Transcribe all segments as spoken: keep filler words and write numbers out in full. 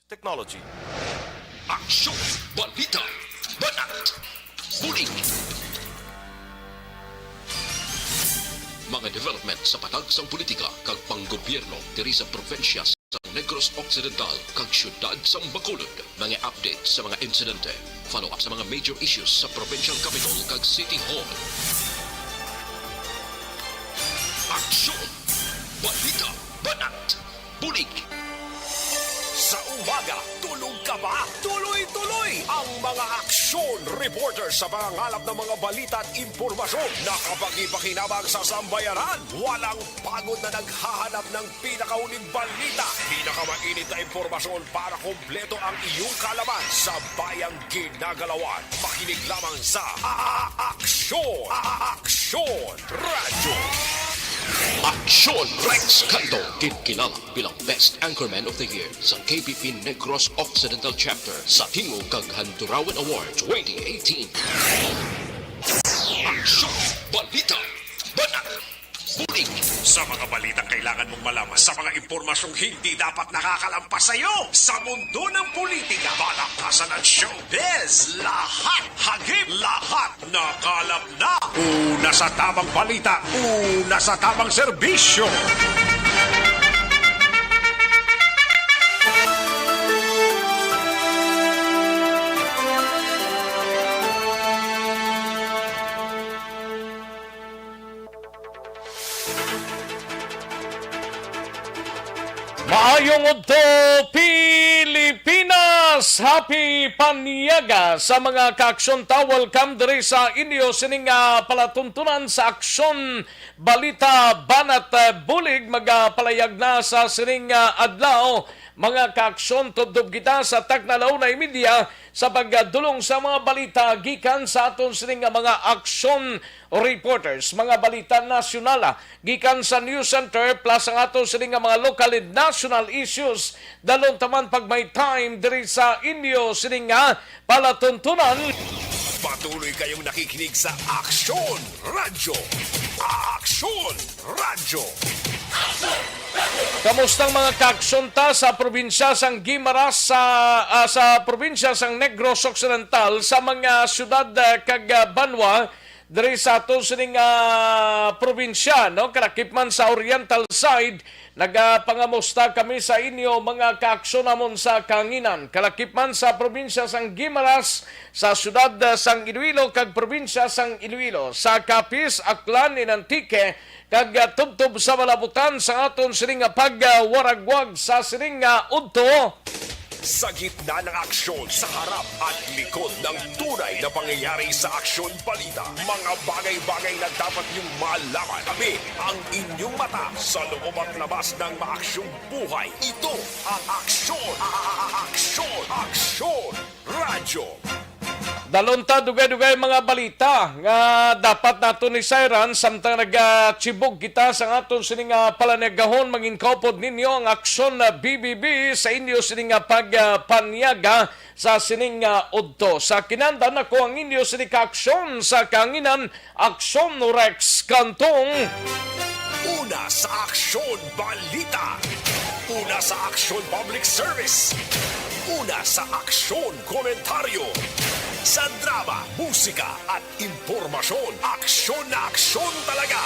Technology. Aksyon, balita, banat, bulig. Mga development sa patag sang politika kag panggobyerno diri sa probinsya sa Negros Occidental kag siyudad sang Bacolod. Mga update sa mga insidente, follow-up sa mga major issues sa provincial capital kag city hall. Aksyon, balita, banat, bulig. Sa umaga, tulog ka ba? Tuloy-tuloy ang mga aksyon reporter sa pangangalap ng mga balita at impormasyon na kapakipakinabang sa sambayanan. Walang pagod na naghahanap ng pinakahuling balita, pinakamainit na impormasyon para kompleto ang iyong kaalaman sa bayang ginagalawan. Makinig lamang sa A-, A-, Aksyon! A-, A-, Aksyon! Radyo. Aksyon Rex Canto, ginkilala bilang Best Anchorman of the Year sa K B P Negros Occidental Chapter sa Tingog kag Handurawan Award twenty eighteen. Aksyon! Balita! Banat! Bulig! Sa mga balitang kailangan mong malaman, sa mga impormasyong hindi dapat nakakalampas sa iyo, sa mundo ng politika, palakasan at showbiz, lahat hagip, lahat nakalap na. Una sa tamang balita, una sa tamang serbisyo. Maayong udto, Pilipinas! Happy Panyaga sa mga kaaksyon ta. Welcome diri sa inyo sining, ah, palatuntunan sa aksyon, balita, banat, eh, bulig. Magapalayag na sa sining, ah, adlaw, mga kaaksyon. Tubtob kita sa takna la una y media sa pagdulong sa mga balita gikan sa aton sining nga mga aksyon reporters, mga balita nasyonal, ah, gikan sa News Center, plus ang aton sini nga mga local and national issues. Dalon ta man pag may time diri sa inyo sini nga palatuntunan. Patuloy kayong nakikinig sa Aksyon Radyo. Aksyon Radyo. Kamusta ang mga kaaksyon ta sa probinsya sang Guimaras, sa, ah, sa probinsya sang Negros Occidental, sa mga syudad, ah, kag, ah, banwa diri sa aton sining, ah, probinsya, no? Kalakip man sa Oriental side, nagapangamusta kami sa inyo, mga kaaksyon namon sa kahanginan. Kalakip man sa probinsya sang Guimaras, sa syudad, ah, sang Iloilo kag probinsya sang Iloilo, sa Capiz, Aklan, and Antique, kag, ah, tubtob sa malabutan sa aton sining nga pagwaragwag sa sining nga udto. Sa gitna ng aksyon, sa harap at likod ng tunay na pangyayari sa Aksyon Balita, mga bagay-bagay na dapat niyong malaman. Kami ang inyong mata sa loob at labas ng maaksyong buhay. Ito ang Aksyon, a-, a-, a-, Aksyon, Aksyon Radyo. Dalon ta dugay-dugay mga balita nga dapat naton isayran samtang nagachibog kita sa aton sini nga palanegahon. Mangin kaupod ninyo ang Aksyon na B B B sa inyo sini nga pagpanyaga sa sining nga udto. Sa kinandan, ako ang inyo sini ka aksyon sa kanginan, Aksyon Rex Cantong. Una sa Aksyon Balita. Una sa Aksyon Public Service. Una sa Aksyon Komentaryo. Sa drama, musika at impormasyon, aksyon na aksyon talaga.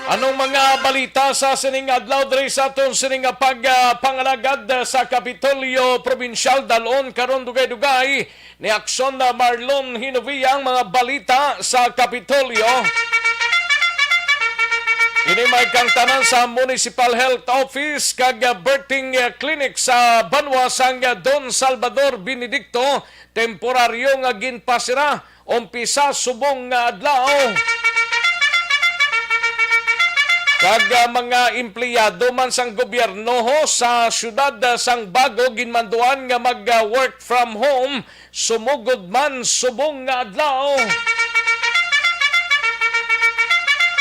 Anong mga balita sa sining adlaw diri sa aton sining nga pag, ah, pangalagad sa Kapitolyo Probinsyal? Dalon karon dugay-dugay ni Aksyon na Marlon Hinovia ang mga balita sa Kapitolyo. Ini may kangtanan sa Municipal Health Office kag, ah, birthing, ah, clinic sa banwa sang, ah, Don Salvador Benedicto, temporaryo nga ginpasira umpisa subong nga adlaw. Kag, ah, mga empleyado man sang gobyerno ho sa siyudad, ah, sang Bago ginmanduan nga mag, ah, work from home sumugod man subong nga adlaw.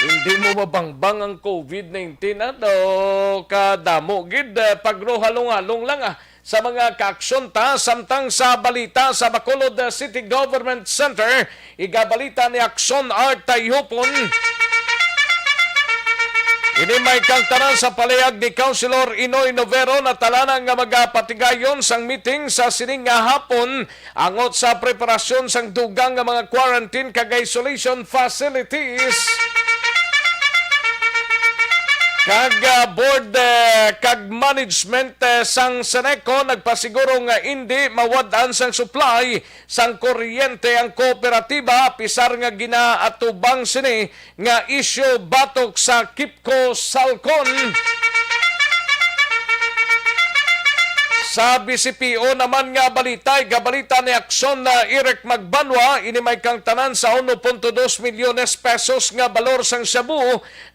Hindi mo mabangbang ang covid nineteen, ah, daw kadamo gid, ah, pagruhalong-halong lang, ah. Sa mga kaaksyon ta, samtang sa balita sa Bacolod City Government Center, igabalita ni Aksyon Art Tayhupon. Ini may kangtanan sa palihag ni Councilor Inoy Novero na talanang nga magapatigayon sang meeting sa sining nga hapon angot sa preparasyon sang dugang nga mga quarantine kag isolation facilities. Kag, ah, board, eh, kag management, eh, sang Seneco nagpasiguro nga indi mawad-an sang supply sang kuryente ang kooperatiba, apisar nga ginaatubang sini nga isyu batok sa Kipco Salcon. Sa B C P O naman nga balita, igabalita ni Aksyon na Eric Magbanwa, ini may kangtanan sa uno punto dos milyones pesos nga balor sang shabu.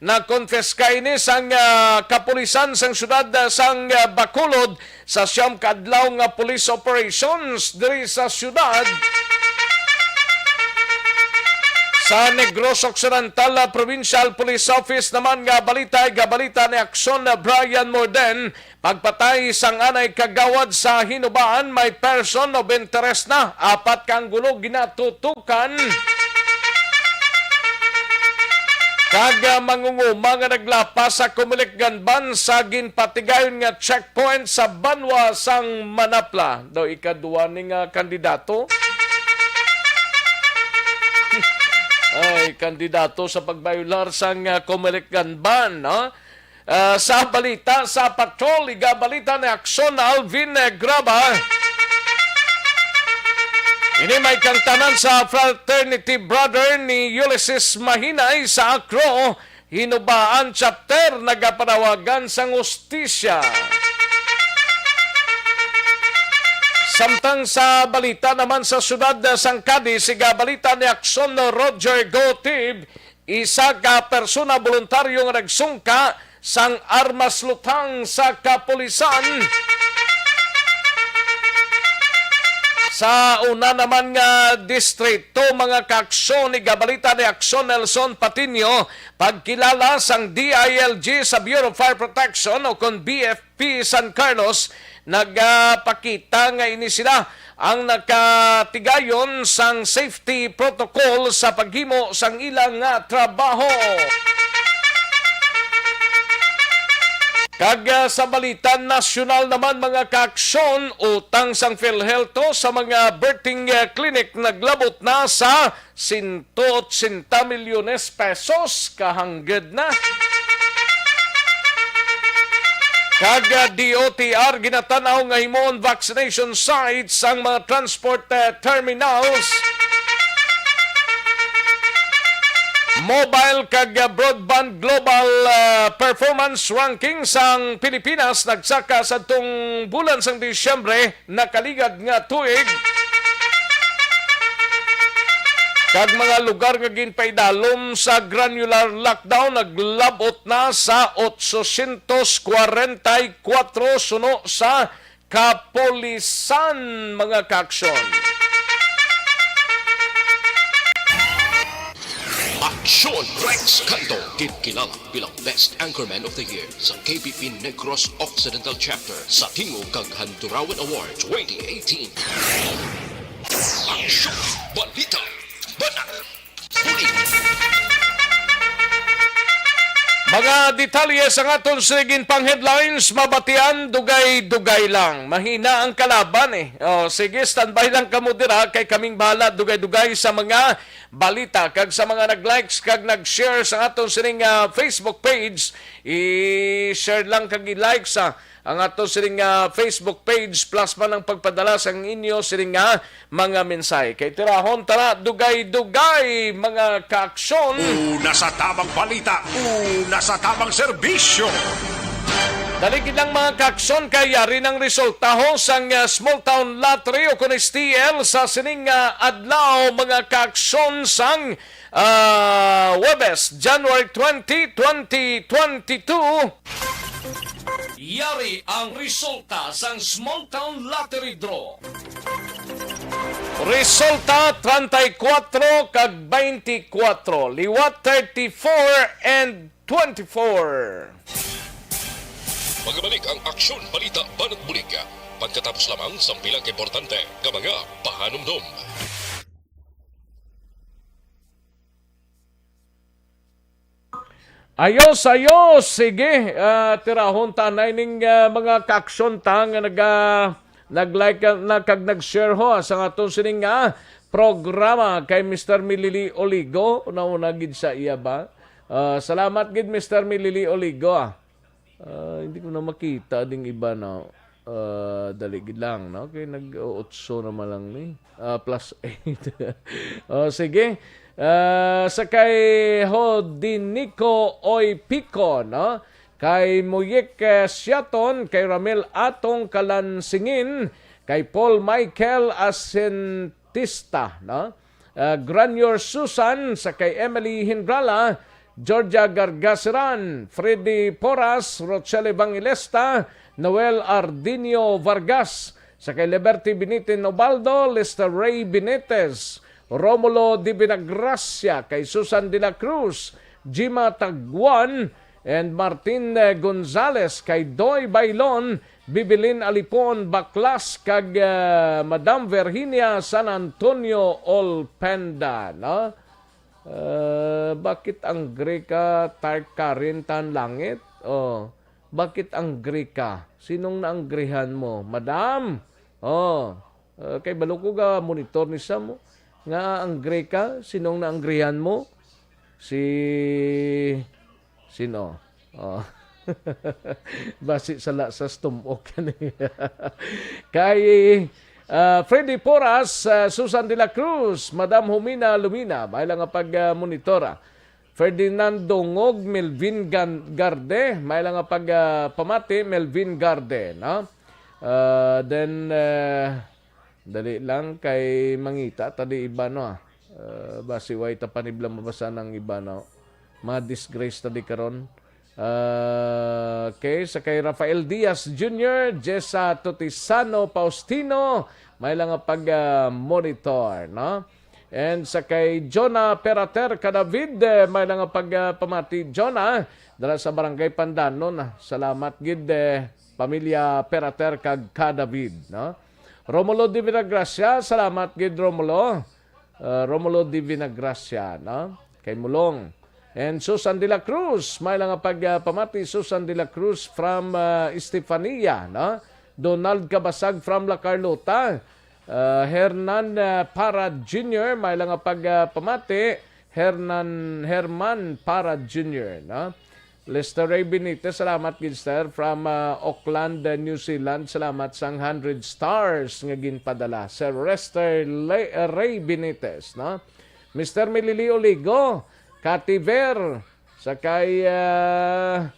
Nakonpiska ini sang, ah, kapulisan sang siyudad, ah, sang, ah, Bacolod sa siyam ka adlaw nga police operations diri sa siyudad. Sa Negros Occidental, ah, Provincial Police Office naman nga balita, igabalita ni Aksyon na Brian Morden, pagpatay sang anay kagawad sa Hinubaan, may person of interest na. Apat ka anggulo ginatutukan. Kag, ah, mangunguma nga naglapas sa Comelec gunman sa ginpatigayon nga checkpoint sa banwa sang Manapla. Daw ikadua ni nga kandidato. Ay, kandidato sa pagbayular sang, ah, Comelec gunman, no? Ah, sa balita sa patrol, igabalita ni Aksyon Alvin Graba. Ini may kangtanan sa fraternity brother ni Ulysses Mahinay sa Akro, Hinubaan Chapter, nagapanawagan sang hustisya. Samtang sa balita naman sa siyudad sang Cadiz, igabalita ni Aksyon Roger Gotib, isa ka persona voluntaryo nga nagsungka sang armas lutang sa kapulisan. Sa una naman nga distrito, mga kaaksyon, igabalita ni Aksyon Nelson Patiño, pagkilala sang D I L G sa Bureau of Fire Protection o kon B F P San Carlos, nagapakita nga ini sila ang nakatigayon sang safety protocol sa paghimo sang ila nga trabaho. Kag, ah, sa balita nasyonal naman, mga kaaksyon, utang sang PhilHealth sa mga birthing, ah, clinic naglabot na sa sento otsenta milyones pesos, kahangged na. Kag, ah, D O T R ginatan-aw nga himuon vaccination sites ang mga transport, ah, terminals. Mobile kag, ah, broadband global, ah, performance ranking sang Pilipinas nagsaka sadtong bulan sang Disyembre nakaligad nga tuig. Kag mga lugar nga ginpaidalom sa granular lockdown naglabot na sa otsosyentos kwarenta y kuwatro suno sa kapulisan, mga kaaksyon. Aksyon Rex Canto, ginkilala bilang Best Anchorman of the Year sa K P P Negros Occidental Chapter sa Tingog kag Handurawan Award twenty eighteen. Aksyon! Balita! Banat! Bulig! Mga detalye sa aton sining pang headlines, mabatian, dugay-dugay lang. Mahina ang kalaban, eh. Oh, sige, standby lang kamo dira, kay kaming bahala dugay-dugay sa mga balita. Kag sa mga nag-likes kag nag-share sa aton sining, ah, Facebook page, i-share lang kag i-like sa ang aton sining, ah, Facebook page, plus man ang pagpadala sang inyo sining, ah, mga mensahe. Kay tirahon tara dugay-dugay, mga kaaksyon. Una sa tamang balita, una sa tamang serbisyo. Dali gid lang, mga kaaksyon, kay yari nang resulta ho sang, ah, Small Town Lottery o kun S T L sa sining, ah, adlaw, mga kaaksyon, sang, ah, Huwebes, January twenty, twenty twenty-two. Yari ang resulta sang Small Town Lottery Draw. Resulta, treinta y cuatro kag veinticuatro, liwat thirty-four and twenty-four. Magbalik ang Aksyon Balita Banat Bulig. Pagkatapos lamang sang pila ka importante nga mga pahanumdom. Ayos, ayos. Sige, ah, tirahon ta na ining, ah, mga kaaksyon ta nga naga-, nag-like, ah, na kag nag-share ho, ah, sa aton sining, ah, programa kay Mister Milili Oligo. Nauna gid sa iya ba? Ah, salamat gid, Mister Milili Oligo, ah. Ah, hindi ko na makita ding iba na, ah, dali gid lang, no? Kay nag-otso naman lang ni. Ah, plus eight. Oh, sige. Ah, sa kay Hodinico Oy Pico, no? Kay Muyik, eh, Siaton, kay Ramil Atong Kalansingin, kay Paul Michael Asentista, no? Ah, Granior Susan, sa kay Emily Hindrala, Georgia Gargaseran, Freddy Porras, Rochelle Evangelista, Noel Ardinio Vargas, sa kay Liberty Binitin Obaldo, Lester Ray Benitez, Romulo Divinagracia, kay Susan de la Cruz, Jima Tagwan, and Martin, eh, Gonzales, kay Doy Bailon, Bibilin Alipon Baklas, kag, eh, Madam Virginia San Antonio Olpenda, no? Eh, bakit angry ka, Tarkarin tan langit? Oh, bakit angry ka? Sinong naangrihan mo, madam? Oh, eh, kay balo ko ga monitor ni sa mo. Nga angry ka? Sinong naangrihan mo? Si, sino? Oh. Basi sala sa stomach kani. Kay, ah, Freddy Porras, ah, Susan de la Cruz, Madam Humina Lumina, may lang nga pag, ah, monitora. Ferdinand Dongog, Melvin Gan-, Garde, may lang nga pag, ah, pamati, Melvin Garde, no? Ah, then, ah, dali lang kay mangita ta di iba, no, ah. Ah, basi way ta panibla mabasa ng iba, no? Ma-disgrace ta di karon. Ah, okay, sa kay Rafael Diaz Junior, Jessa Totisano Faustino, may lang nga pag, ah, monitor, no? And sa kay Jonah Perater ka David, eh, may lang nga pag, ah, pamati, Jonah, dala sa Barangay Pandanon. Salamat gid, eh, pamilya Perater kag ka David, no? Romulo de Vinagracia, salamat gid, Romulo. Uh, Romulo de Vinagracia, no? Kay Mulong. And Susan de la Cruz, may lang nga pag, uh, pamati, Susan de la Cruz from, uh, Estefania, no? Donald Cabasag from La Carlota. Uh, Hernan, uh, Parad Junior, may lang nga pag, uh, pamati, Hernan, Herman Parad Junior, no? Lester Ray Benitez, salamat gid, sir. From, ah, Auckland, ah, New Zealand, salamat sang hundred stars nga ginpadala. Sir Lester Le-, Ray Benitez, no? Mister Melilio Ligo, Kativer, sa kay, ah,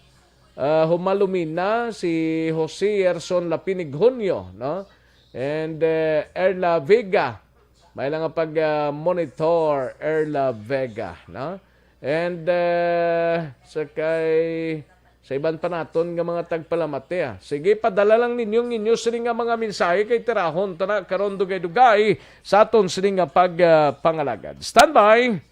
ah, Humalumina, si Jose Erson Lapinig Junio, no? And, eh, Erla Vega, may lang nga pag, ah, monitor, Erla Vega, no? And, ah, sa kay, sa iban pa naton nga mga tagpalamati, ah. Sige, padala lang ninyo ang inyo sini nga mga mensahe kay tirahon ta na karon dugay-dugay sa aton sini nga pag, ah, pangalagad. Standby!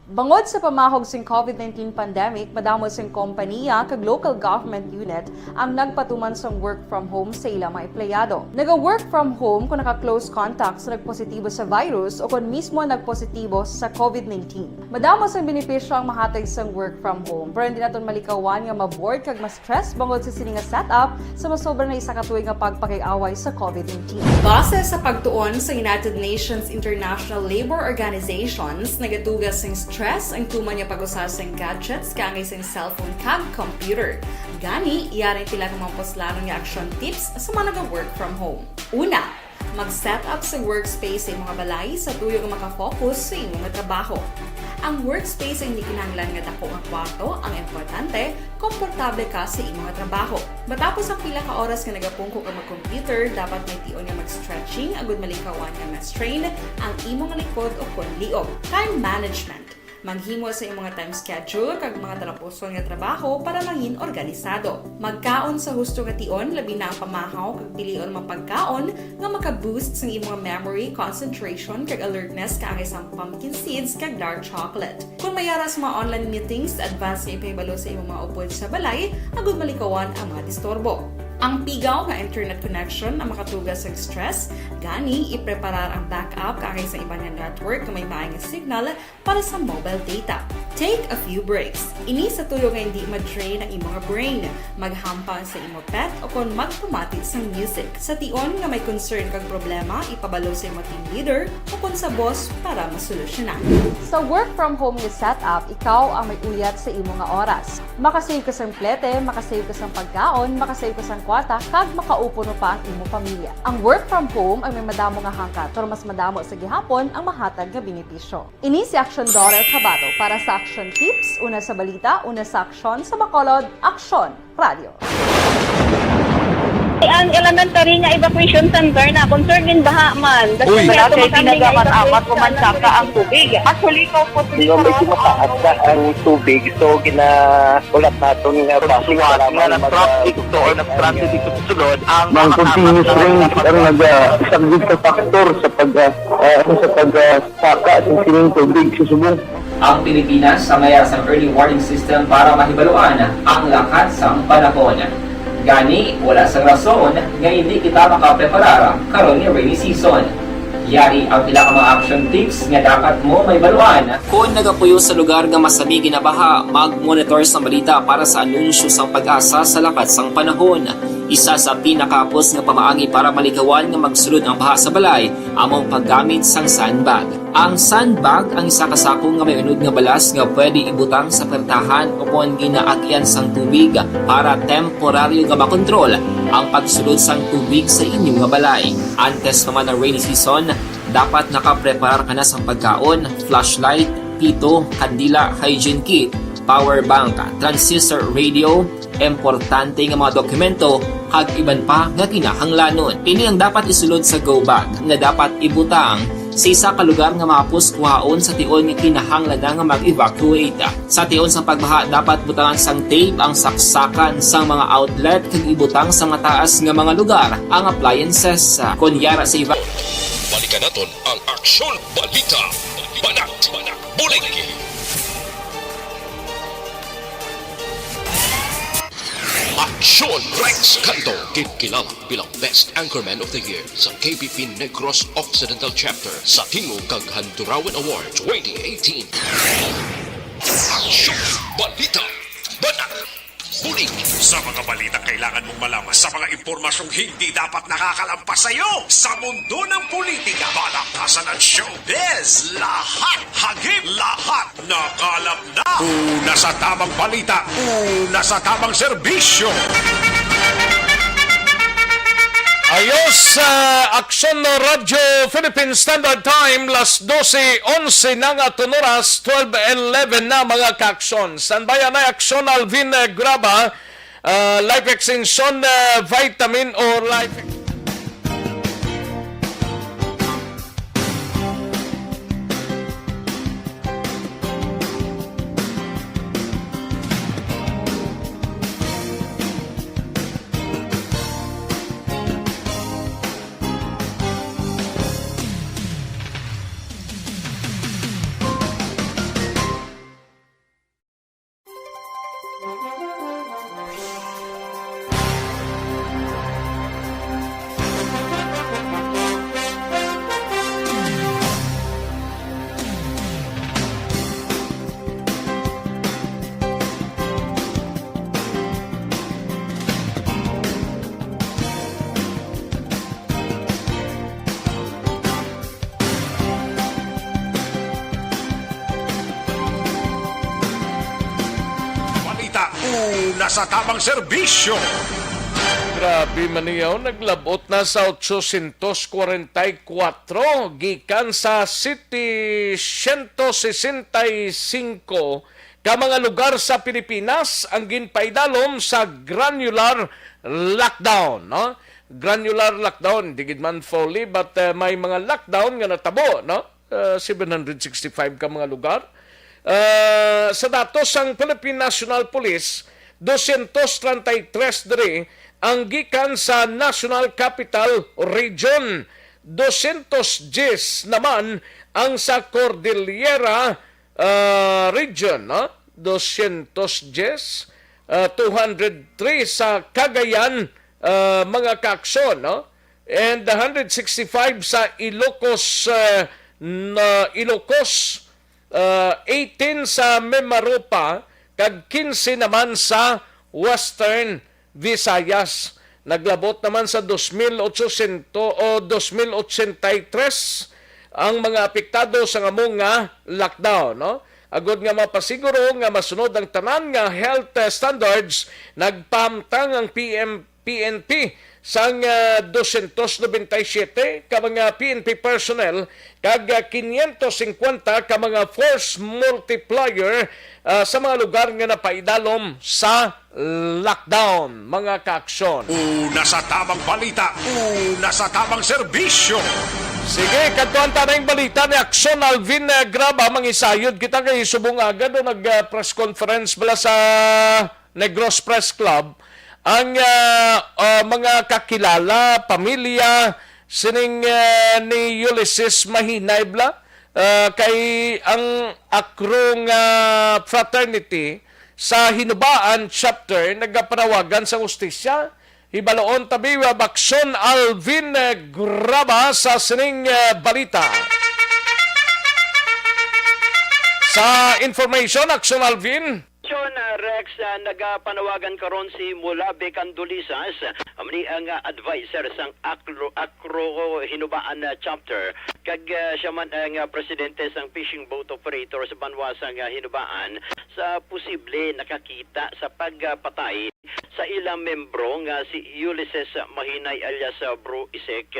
Bangod sa pamahog sing COVID nineteen pandemic, madamo sing kompaniya kag local government unit ang nagpatuman sang work from home sa ila mga empleyado. Naga-work from home kon naka-close contact sa nagpositibo sa virus o kon mismo nagpositibo sa COVID nineteen. Madamo sang benepisyo ang mahatag sang work from home, pero hindi naton malikawan nga ma-bored kag ma-stress bangod sa sini nga setup sa masobra na isa ka tuig nga pagpakig-away sa COVID nineteen. Base sa pagtuon sa United Nations International Labour Organizations, nagatuga sing stress ang tuman nga pag-usa sing gadgets kaangay sing cellphone kag computer. Gani, yari ang pila ka mga puslanon nga action tips sa mga naga-work from home. Una, mag-set up sa workspace sa imo nga balay sa tuyo nga makafocus sa imo nga trabaho. Ang workspace ay hindi kinahanglan nga dako nga kwarto, ang importante, komportable ka sa imo nga trabaho. Matapos ang pila ka oras nga nagapungko ka mag-computer, dapat may tion nga mag-stretching agud malikawan nga ma-strain ang imo nga likod o kon liog. Time management. Maghimo sa imo nga time schedule kag mga talapuson nga trabaho para mangin organisado. Magkaon sa husto nga tion, labi na ang pamahaw kag pilion mga pagkaon nga maka-boost sang imo nga memory, concentration, kag alertness kaangay sang pumpkin seeds kag dark chocolate. Kon may ara sa mga online meetings, advance nga ipahibalo sa imo mga upod sa balay agud malikawan ang mga disturbo. Ang pigaw nga internet connection ang makatuga sa stress, gani ipreparar ang backup kaakay sa iban nga network nga may maay nga signal para sa mobile data. Take a few breaks. Ini sa tuyo nga hindi ma-drain ang imo nga brain, maghampang sa imo pet, o kon magpamati sang music. Sa tion nga may concern kag problema, ipabalo sa imo team leader o kon sa boss para masolusyonan. Sa work from home nga setup, ikaw ang may uyat sa imo nga oras. Makasave ka sang plete, makasave ka sang pagkaon, makasave ka sang kwarta, kag makaupo pa ang imo pamilya. Ang work from home ay may madamo nga hangkat, pero mas madamo sa gihapon ang mahatag nga benepisyo. Ini si Action Daughter Kabato para sa Action Tips, una sa balita, una sa aksyon, sa Bacolod, Aksyon Radio. Ang elementary nga evacuation center na concerned in baha man. Uy, wala kay tinaga man, amat ko man saka ang tubig. Actually, ko po. Di ba, medyo mataas na ang tubig, so ginahulat naton nga bus nga na-traffic to or na-stranded dito sa sulod ang mga continuous rain ang nag-, ah, isa gid ka factor sa pag, ah, ah, ano, sa pag, ah, saka sa sining tubig sa subong. Ang Pilipinas samaya sang early warning system para mahibaluan ang lakat sang panahon. Gani, wala sang rason nga hindi kita makapreparar karon nga rainy season. Yari ang pila ka mga action tips nga dapat mo mahibaluan. Kon nagapuyo sa lugar nga masami ginabaha, mag-monitor sang balita para sa anunsyo sang PAGASA sa lakat sang panahon. Isa sa pinakahapos nga pamaagi para malikawan nga magsulod ang baha sa balay amo ang paggamit sang sandbag. Ang sandbag ang isa ka sako nga may unod nga balas nga pwede ibutang sa pertahan o kon ginaagyan sang tubig para temporaryo nga makontrol ang pagsulod sang tubig sa inyo nga balay. Antes pa man ang rainy season, dapat nakapreparar ka na sang pagkaon, flashlight, pito, kandila, hygiene kit, power bank, transistor radio, importante nga mga dokumento, kag iban pa nga kinahanglanon. Ini ang dapat isulod sa go bag nga dapat ibutang sa isa ka lugar nga mahapos kuhaon sa tion nga kinahanglan na nga mag-evacuate. Sa tion sang pagbaha, dapat butangan sang tape ang saksakan sang mga outlet kag ibutang sa mataas nga mga lugar ang appliances. Kon yara sa eva- Balikan naton ang Aksyon Balita. Banat, Banat, Bulig. Aksyon Rex Canto, ginkilala bilang Best Anchorman of the Year sa K B P Negros Occidental Chapter sa Tingog kag Handurawan Award twenty eighteen. Aksyon Balita. Banat. Bulig. Sa mga balita kailangan mong malaman, sa mga impormasyong hindi dapat nakakalampas sa iyo, sa mundo ng politika, balakasan at showbiz, lahat hagip, lahat nakalap na. Una sa tamang balita, una sa tamang serbisyo. Ayos, sa Aksyon Radyo Philippine Standard Time, las dose onse na nga aton oras, twelve eleven na, mga ka-aksyon. Standby anay Aksyon Alvin, eh, Graba, ah, Life Extension, eh, Vitamin o Life Balita, una sa tamang serbisyo. Grabe man niya, oh, naglabot na sa otsosyentos kwarenta y kuwatro gikan sa setecientos sesenta y cinco ka mga lugar sa Pilipinas ang ginpaidalom sa granular lockdown, no? Granular lockdown, di gid man fully, but, eh, may mga lockdown nga natabo, no? Ah, seven hundred sixty-five ka mga lugar. Ah, sa datos sang Philippine National Police, dosyentos treinta y tres diri ang gikan sa National Capital Region, dosyentos diyes naman ang sa Cordillera, ah, Region, no? Dosyentos diyes, ah, two hundred three sa Cagayan, ah, mga kaaksyon, no? And one hundred sixty-five sa Ilocos, ah, na Ilocos, ah, eighteen sa Mimaropa, kag quince naman sa Western Visayas. Naglabot naman sa dos mil ochocientos o dos mil ochenta y tres ang mga apektado sa amo nga lockdown, no? Agod nga mapasiguro nga masunod ang tanan nga health, eh, standards, nagpahamtang ang P M, P N P sang, ah, dosyentos nobenta y siyete ka mga P N P personnel kag, ah, quinientos cincuenta ka mga force multiplier, ah, sa mga lugar nga napaidalom sa lockdown, mga kaaksyon. Una sa tamang balita, una sa tamang serbisyo. Sige, kadtuan ta na yung balita ni Aksyon Alvin, eh, Graba. Mangisayod kita kay subong aga do nag, ah, press conference bala sa Negros Press Club ang, ah, ah, mga kakilala, pamilya sining, ah, ni Ulysses Mahinay bala, ah, kay ang Akro nga fraternity sa Hinubaan Chapter nagapanawagan sa hustisya. Hibaloon ta, Biwa Bakson Alvin, eh, Graba sa sining, eh, balita. Sa information, Aksyon Alvin. John, ah, Rex, ah, nagapanawagan karon si Mulabe Candulisas, amo ni ang, ah, adviser sang Akro, Akro Hinubaan, ah, Chapter, kag, ah, siya man ang, ah, presidente sang Fishing Boat Operator sa banwa sang, ah, Hinubaan, sa posible nakakita sa pagpatay sa ilang membro nga si Ulysses Mahinay alias, ah, Bro Isek.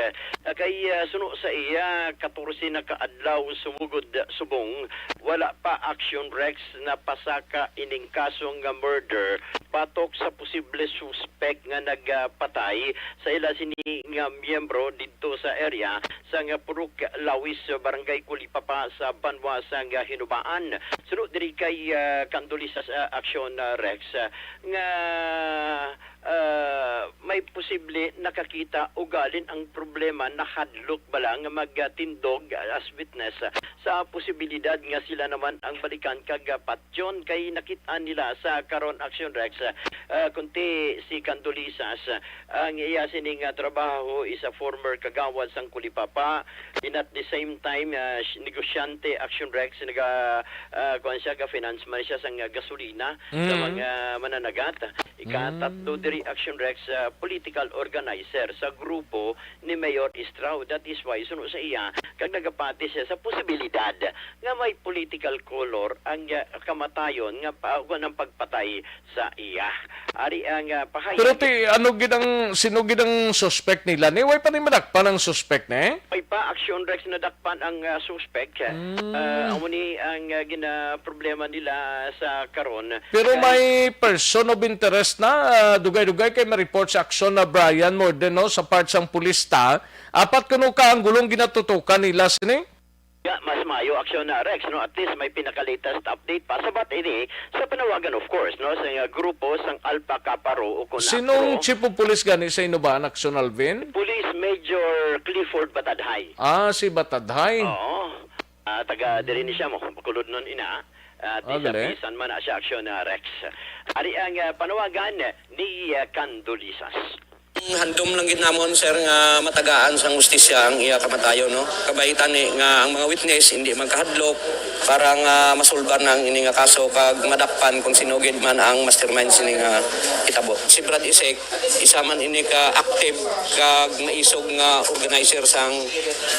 Ah, kay, ah, suno sa iya, katorse na ka adlaw sumugod subong, wala pa, Aksyon Rex, napasaka ining kaso nga murder batok sa posible suspek nga nagpatay sa ila sini nga miyembro didto sa area sang Purok Lawis, Barangay Kulipapa sa banwa sang Hinubaan. Suno diri kay, ah, Candulisas, ah, Aksyon, ah, Rex, ah, nga, ah, may posible nakakita ugalin ang problema, nahadlok bala nga magtindog, ah, as witness, ah, sa posibilidad nga sila naman ang balikan kag, ah, patyon, kay nakit-an nila sa karon, Aksyon Rex, ah, kundi si Candulisas, ah, ang iya sini nga trabaho is a former kagawad sang Kulipapa, and at the same time, ah, sh-, negosyante, Aksyon Rex, naga, ah, kuwan siya, ga-finance man siya sang, ah, gasolina sa Mm. mga mananagat. Ikatatlo Mm. diri, Aksyon Rex, ah, political organizer sa grupo ni Mayor Estrao. That is why, suno sa iya, kag nagapati siya sa posibilidad nga may political color ang, ah, kamatayon nga pa, kuwan, ang pagpatay sa iya. Ari ang, ah, pahayag. Pero ti, ano gid ang, sino gid ang suspect nila ni? Way pa ni madakpan ang suspect ni? Way pa, Aksyon Rex, nadakpan ang, ah, suspect. Mm. Ah, amo ni ang, ah, gina-, problema nila sa karon. Pero kay may person of interest na, ah, dugay-dugay kay ma-report sa aksyon na Brian Morden, no, sa part sang pulis ta. Apat kuno ka anggulong ginatutukan nila sini? Ya, mas maayo, Aksyon na Rex, no? At least may pinaka-latest update pa. Sabat ini sa panawagan, of course, no, sa nga grupo sang Alpha Kappa Rho o kung Sinong Akro. Chief of Police gani sa Hinubaan, Aksyon Alvin? Police Major Clifford Batadhay. Ah, si Batadhay. Oo. Ah, taga diri ni siya mo, Bacolod nun ina. At Ah, isa gali. Bisan man na siya, Aksyon na Rex. Ari ang, ah, panawagan ni, ah, Candulisas. Handom lang gid namon, sir, nga matagaan sang hustisya ang iya kamatayon, no? Kabay tani nga ang mga witness hindi magkahadlok para nga masulbar na ang ini nga kaso kag madakpan kung sino gid man ang mastermind sini nga hitabo. Si Brad Isek, isa man ini ka active kag maisog nga organizer sang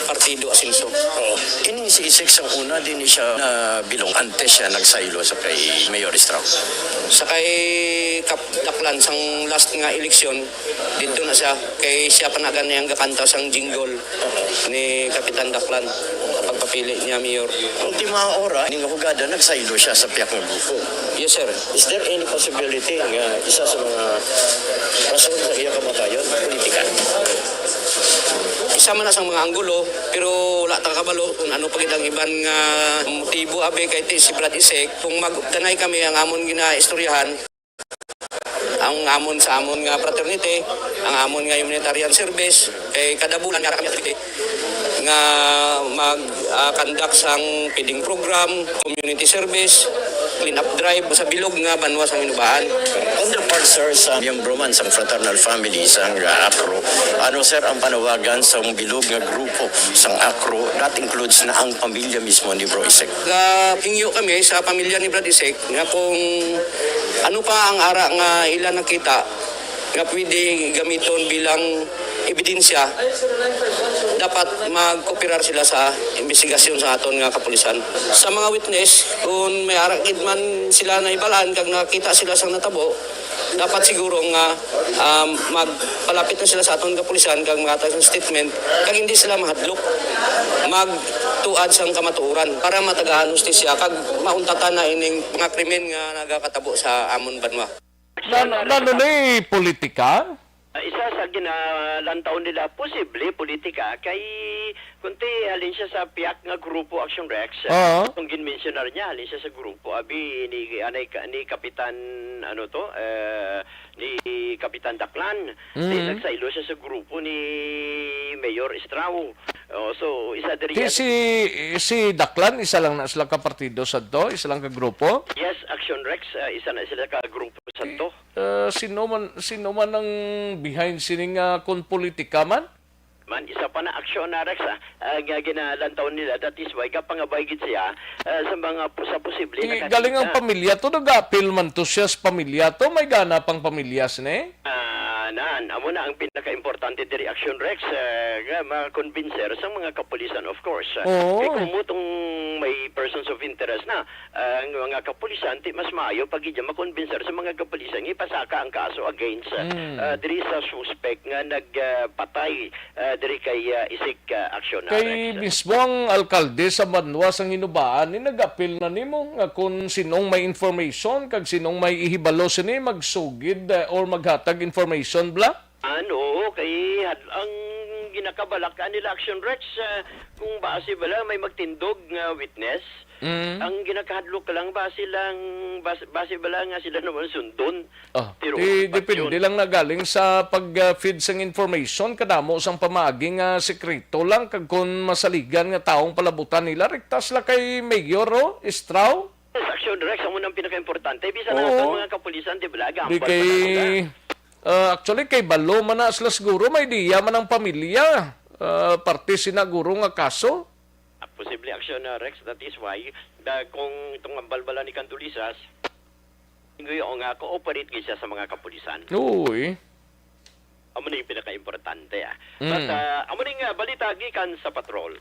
Partido Asenso. Oo. Ini si Isek sang una, di ni siya nabilong antes siya nagsaylo sa kay Mayor Estrao. Sa kay Kap Daklan sang last nga eleksyon, dito na siya. Kay siya pa na gani ang gakanta sang jingle ni Kapitan Daklan. Pagpapili niya, Mayor. Ultima hora, ning hugada, nagsaylo siya sa piyak nga grupo. Yes, sir. Is there any possibility nga isa sa mga rason sa iya kamatayon, politikan? Isa man na sang mga anggulo, pero wala ta kabalo kung ano pa gid ang iban nga motibo, abi, kay ti si Brad Isek. Kung magdanay kami ang amon ginaistoryahan, ang amon sa amon nga fraternity, ang amon nga humanitarian service, kay kada bulan nga kami nga mag, ah, conduct sang feeding program, community service, Clean up drive sa bilog nga banwa sang Hinubaan. On the part, sir, sa miyembro man sang fraternal family sang, ah, ACRO, ano, sir, ang panawagan sang bilog nga grupo sang ACRO? That includes na ang pamilya mismo ni Bro Isek. Gahingyo kami sa pamilya ni Brad Isek nga kung ano pa ang ara nga ila nakita nga pwede gamiton bilang ebidensya, dapat magkooperar sila sa investigasyon sa aton nga kapulisan. Sa mga witness, kung may ara gid man sila nahibalaan kag nakita sila sa natabo, dapat siguro nga, um, magpalapit na sila sa aton kapulisan kag maghatag sa statement kag hindi sila mahadlok. Magtuad sang kamatuoran para matagaan hustisya kag mauntatan na ining mga krimen nga nagakatabo sa amon banwa. Nano, nano ni politika? Ah, isa sa ginalantaw nila, posible politika, kay kunti halin siya sa piyak nga grupo, Action Rex. Oo. Kung ginmensionar niya, halin siya sa grupo, abi, ni, anay ka-, ni Kapitan, ano to, eh, ni Kapitan Daklan. Di Mm. nagsaylo siya sa grupo ni Mayor Estrao. Oh, so, isa diri Di yan. si, si Daklan, isa lang na sila ka partido sadto, isa lang ka grupo? Yes, Action Rex, ah, isa na sila ka grupo sadto. Ah, sino man, sino man ang behind sini nga kon politika man? Man, isa pa na aksyon na, Rex, ah, ah, nga ginalantaw nila, that is why gapangabay gid siya, ah, sa mga pu-, sa posible Ti-, na galing ang kandidata. Pamilya to, nag-apil man to siya sa pamilya to, may gana pang pamilya sini? Ah, nan, amo na ang pinakaimportante diri, Action Rex, ah, nga makonbinser sa mga kapulisan, of course. Oo. Kay kung mo tong may persons of interest na, ah, ang mga kapulisan, ti mas maayo pa gid makonbinser sa mga kapulisan nga ipasaka ang kaso against, ah, Mm. ah, diri sa suspect nga nag, ah, patay, ah, diri kay, ah, Isik, ah, Action, Kay Rex. Mismo ang alkalde sa banwa sang Hinubaan ni nag-apil na nimo nga kung sinong may information kag sinong may ihibalo sini magsugid, ah, or maghatag information bala? Ano, kay had-, ang ginakabalak-an nila, Action Rex, ah, kung basi bala may magtindog nga witness, Mm. ang ginakahadlok ka lang basi lang, bas-, basi bala nga sila naman sundon. Oh, Pero di, ang depende pasyon. lang na galing sa pag, ah, feed sang information, kadamo sang pamaagi nga sekreto lang, kag kun masaligan nga taong palabutan nila, rektas la kay Mayor, oh, Estrao. Yes, Action Rex, amo nang pinakaimportante. Bisan Oo. na ang mga kapulisan, di ba, Di gambal kay, pa na sila. Ah, actually, kay balo man na sila siguro, may diya man ang pamilya. Ah, parte sina guro nga kaso. Ah, posible, Action, ah, Rex, that is why, da, kung itong ambal bala ni Candulisas, ingoy, o nga, cooperate gid siya sa mga kapulisan. Uy. Amo na yung pinakaimportante, ah. Mm. But, ah, amo na yung, ah, balita gikan sa patrol.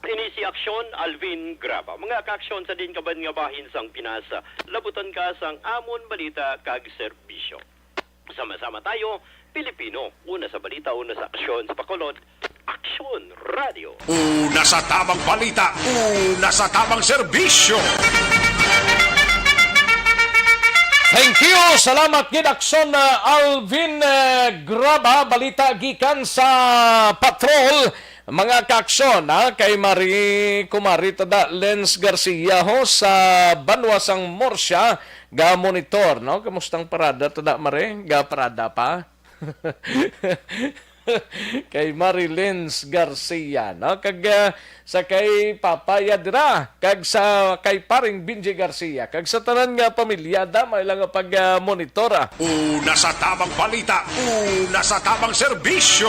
Ini si Aksyon Alvin Graba. Mga kaaksyon sa din kaban nga bahin sang Pinas, labutan ka sang amon balita kag serbisyo. Sama-sama tayo, Pilipino. Una sa balita, una sa aksyon, sa Bacolod, Aksyon Radio. Una sa tamang balita, una sa tamang serbisyo. Thank you. Salamat gid, Aksyon, uh, Alvin, uh, Graba. Balita gikan sa patrol. Mga kaaksyon, ha, kay Mari, Kumari Tada Lens Garcia, ho, sa banwa sang Murcia, ga monitor, no? Kamustang parada, Tada Mari? Ga parada pa? Kay Marilyn Garcia, no? Kag, ah, sa kay Papa Yadra, kag sa kay Paring Benji Garcia, kag sa tanan nga pamilya, da, may lang nga pag, ah, monitor, ah. Una sa tamang balita, una sa tamang serbisyo.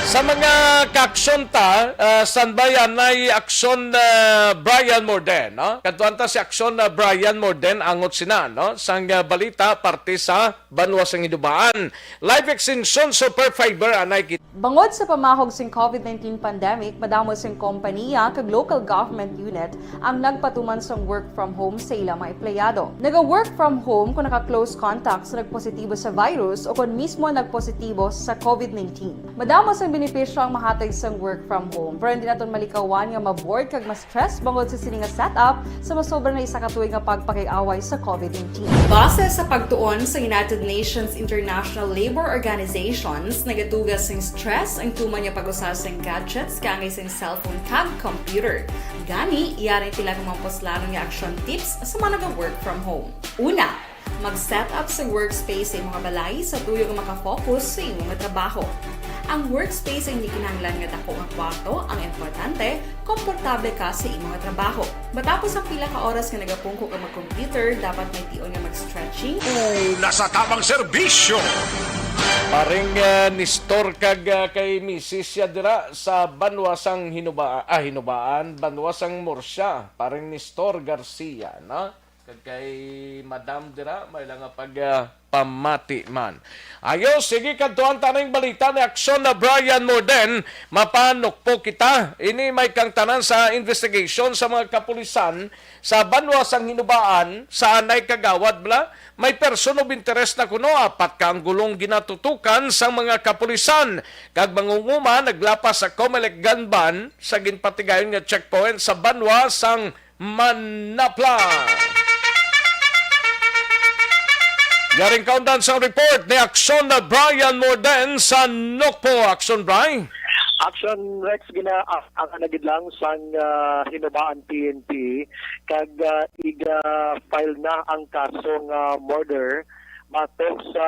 Sa mga kaaksyon ta, ah, standby anay aksyon, ah, Brian Morden, no? Kadtuan ta si aksyon, ah, Brian Morden, angot sina, no? Sang, ah, balita, parte sa banwa sang Hinubaan. Live extension super fiber anay kit- Bangod sa pamahog sing covid nineteen pandemic, madamo sing kompanya kag local government unit ang nagpatuman sang work from home sa ila mga empleyado. Naga-work from home kung naka-close contact sa nagpositibo sa virus o kon mismo nagpositibo sa covid nineteen. Madamo sang benepisyo ang mahatag sang work from home, pero hindi naton malikawan nga ma-bored kag ma-stress bangod sa sini nga setup sa masobra na isa ka tuig nga pagpakig-away sa covid nineteen. Base sa pagtuon sa United Nations International Labour Organizations, nagatuga sing stress ang tuman nga pag-usa sing gadgets kaangay sing cellphone kag computer. Gani, yari tila nga mga puslanon nga action tips sa mga naga-work from home. Una, mag-set up sa workspace sa imong balay sa tuyo nga makafocus sa imong trabaho. Ang workspace ay hindi kinahanglan nga dako nga kwarto, ang importante, komportable ka sa imo nga trabaho. Matapos ang pila ka oras nga nagapungko ka mag-computer, dapat may tion nga mag-stretching. Una sa tamang serbisyo. Paring, ah, Nestor kag, ah, kay misis siya dira sa banwa sang Hinuba-, ah, Hinubaan, banwa sang Murcia, paring Nestor Garcia, no? Kag kay Madam dira, may lang nga pag, ah, pamati man. Ayo, sige, kadtuan ta ning balita ni Aksyon na Brian Morden. Mapanukpo kita. Ini may kangtanan sa investigation sa mga kapulisan sa banwa sang Hinubaan, sa anay kagawad bala. May person of interest na kuno, apat ka ang gulong ginatutukan sang mga kapulisan. Kag mangunguma, naglapas sa Comelec gun van sa ginpatigayon nga checkpoint sa banwa sang Manapla. Yaring kaundan sang report ni Aksyon na Brian Morden sa Nokpo. Aksyon, Bri. Action Rex, gina-, ah, ang nagid lang sang, ah, Hinubaan P N P, kag, ah, iga-file na ang kaso nga murder batok sa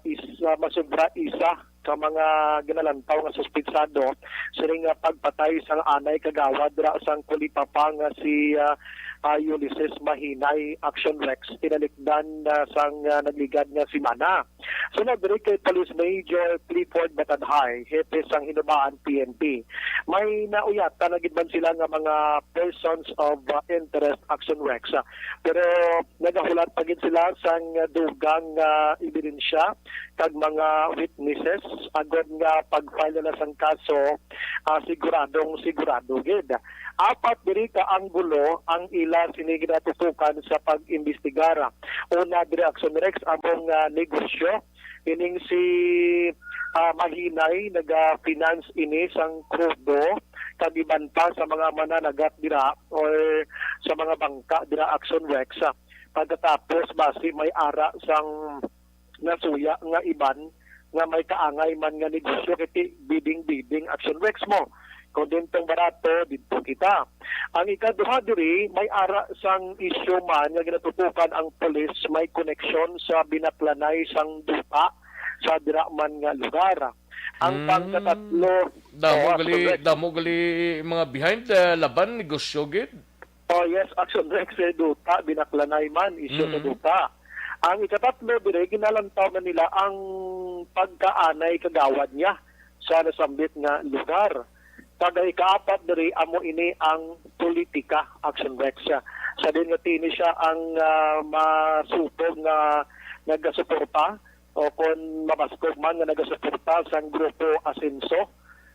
is-, ah, masobra isa ka mga ginalantaw nga suspitsado sining, ah, pagpatay sang anay kagawad dira sang Kulipapa nga si, ah, ah, Ulysses Mahinay. Action Rex, tinalikdan, ah, sang, ah, nagligad nga semana. Sunod diri kay Police Major Clifford Batadhay, hepe sang Hinubaan P N P. May nauyatan na gid man sila nga mga persons of, uh, interest, Action Rex. Pero nagahulat pa gid sila sang dugang, uh, ebidensya kag mga witnesses agod nga pag-file nila sang kaso, uh, siguradong sigurado gid. Apat diri ka anggulo ang ila sini ginatutukan sa pag-imbestigar. Una diri, Action Rex, among, ah, negosyo. Ining si, ah, Mahinay naga-finance ini sang krudo kag iban pa sa mga mananagat dira or sa mga bangka dira, Action Rex. Pagkatapos, basi may ara sang nasuya nga iban nga may kaangay man nga negosyo, kiti bidding-bidding, Action Rex, mo. Kon dintong barato, didto kita. Ang ikaduha diri, may ara sang isyu man nga ginatutukan ang pulis may koneksyon sa binaklanay sang duta sa dira man nga lugar. Ang Hmm. pangkatatlo, Damo oh, gali, Action Rex. Damo gali mga behind, eh, laban negosyo gid. Oh, yes, Action Rex, eh, duta, binaklanay man, isyu sa Mm. duta. Ang ikatatlo diri, ginalantaw na nila ang pagkaanay kagawad niya sa nasambit nga lugar. Kag ang ikaapat diri, amo ini ang politika, Action Rex. Sa din nga tini siya ang, ah, masupog nga nagasuporta o kon mabaskog man nga nagasuporta sang grupo Asenso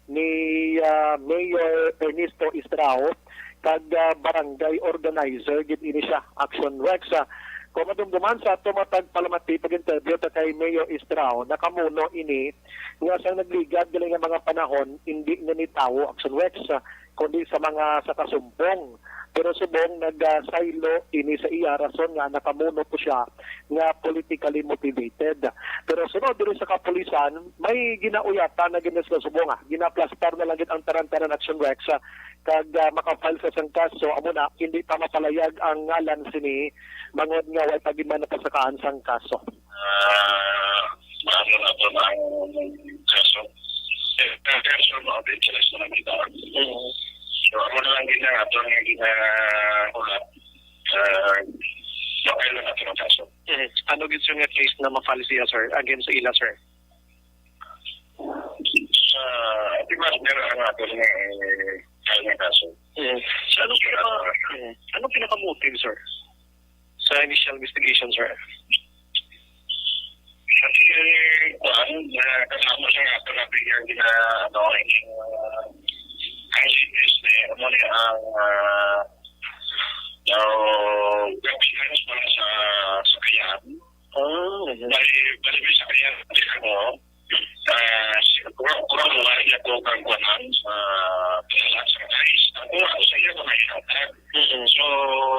ni, ah, Mayor Ernesto Estrao kag, ah, barangay organizer gid ini siya, Action Rex. Ah, kung madumduman sa ato matag palamati pag-interview ta kay Mayor Estrao, nakamuno ini nga sang nagligad gali nga mga panahon, hindi niya nitawo, Action Rex, ah, kundi sa mga sa kasumpong. Pero subong nagasaylo ini sa iya rason nga nakamuno po siya nga politically motivated. Pero sunod diri sa kapulisan, may ginauyatan na gid sa subong, ah. Ginaplastar na lang gid ang tanan-tanan, Action Rex, ah, kag, ah, makafile sa sang kaso, amo na, hindi pa mapalayag ang ngalan sini bangod nga way pa gid man napasakaan sang kaso. Ah, maano na po na ang kaso. Eh, ang kaso mo, ang interest mo na kita. Mm. So, amo na lang gina-, ato nga gina-, ulat. Ah, okay lang ato ang kaso. Mm. Ano gid, sir, nga case na ma-file siya, sir, against sa ila, sir? Sa, di ba, meron ang ato nga, eh, file nga kaso. Mm. So, ano pinaka, mm, ano pinaka-motive, sir? Sa initial investigation, sir? Kasi, kuwan, na kasama siya nga, pero nabigyan din na, ano, yung, ah, ang latest na yun, ano, yung, ang, ah, yung documents para sa, sa kayaan. Ah, mhm. Bali, bali, may sa kayaan, ano, ah, kurang, kurang mga iya ko kang kuwan, ah, sa, sa guys. Ang kuwan, sa iya ko na ihatag. Mm. So,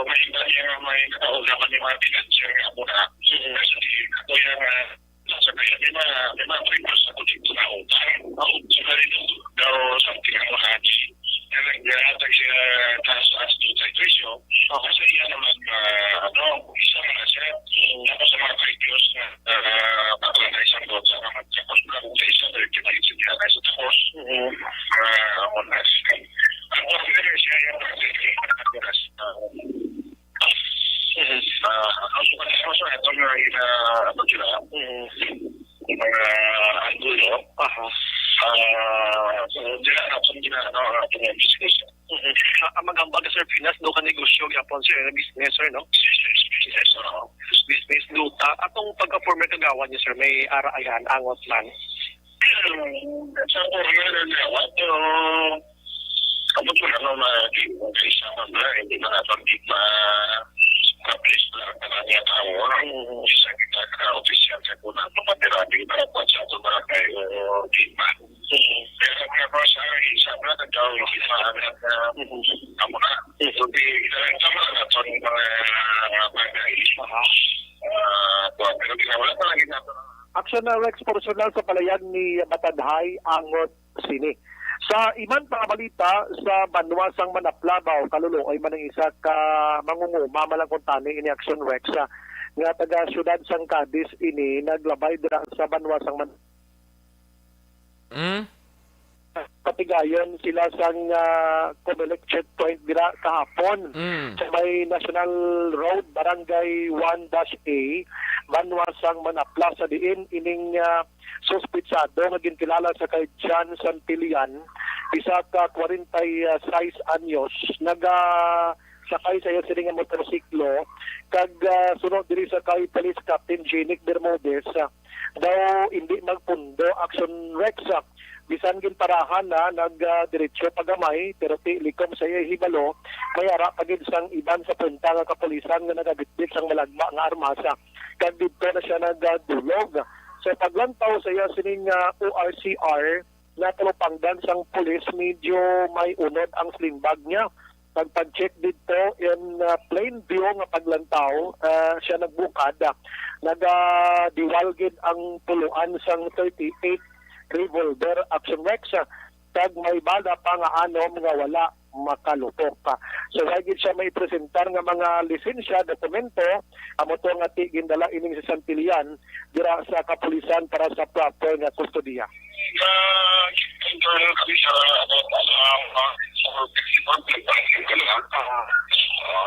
may iba niya nga may katauhan naman yung mga financier nga muna. Mm. Kasi ako yung, ah, nasa kaya, may mga, may mga papers ako dito na utang. Oh. So, ganito daw something ang mahagi. Kaya naghatag siya taas-taas doon sa presyo. Oh. Kasi iya naman, ah, ano, isa na siya. Mm. Tapos sa mga previous na, ah, patulad na isang doon sa mga, sa isang thirty-five, siya na sa Mm. Mga angulo. Aha. Ah, so, dira na akong gina-, ano, ang ating business. Mm. Ah, ang maghambal ka, Sir Pinas, do ka negosyo gyapon, sir, nga business, sir, no? Business, oo. Business, do ta. Atong pagka-former kagawad niyo, sir, may ara ayan, angot man. Sa former kagawad, pero Kamo po na mga di mo kay sa mga hindi na nabanggit na publish na ang tanan niya tao. Ang isa kita ka official sa kuna, mapatirapin para po sa ato mga kayo, di ba? Pero kaya po sa isa na nagkaroon ng isa na kamo na. So, di, kailangan tama na ito ng mga bagay. Ah, pero di na wala pa lagi nato. Action na Rex, porsyonal sa palayag ni Batadhay, Angot, sini. Sa iban pa nga balita, sa banwa sang Manaplabaw, Kaluluoy man ang isa ka mangunguma, malangkon tani ini Action Rex, ah, nga taga siyudad sang Cadiz ini, naglabay dira sa banwa sang Man-, Mm. Patigayon sila sang, ah, Comelec checkpoint dira kahapon Mm. sa may National Road, Barangay one dash A, banwa sang Manapla, sa diin ining, ah, suspitsado nga ginkilala sa kay John Santillan, isa ka kwarenta y seis anyos, nagasakay sa iya sini nga motorsiklo, kag, ah, suno diri sa kay Police Captain Jinic Bermudez, ah, daw hindi magpundo, Action Rex, ah. Bisan ginparahan na, nag, ah, diretso pagamay, pero ti likom sa iya hibalo, may ara pa gid sang iban sa punta nga kapulisan nga nagabitbit sang malagma nga armas, ah. Kag didto na siya nagdulog. Sa paglantaw sa iya sining, ah, O R C R, natalupangdan sang pulis, medyo may unod ang sling bag niya. Pag pag-check didto in, ah, plain view nga paglantaw, ah, siya nagbukad, ah, nagadiwal gid ang puloan sang thirty-eight revolver, Action Rex, ah, kag may bala pa nga anom nga wala makalupok. So, wa gid siya may presentar nga mga lisensya, dokumento, amo to nga ti gindala ining si Santillan dira sa kapulisan para sa proper nga kustodiya. Nga, internal kami sa, ano, sa, sa festival, nagpahayag ka lang. Ah,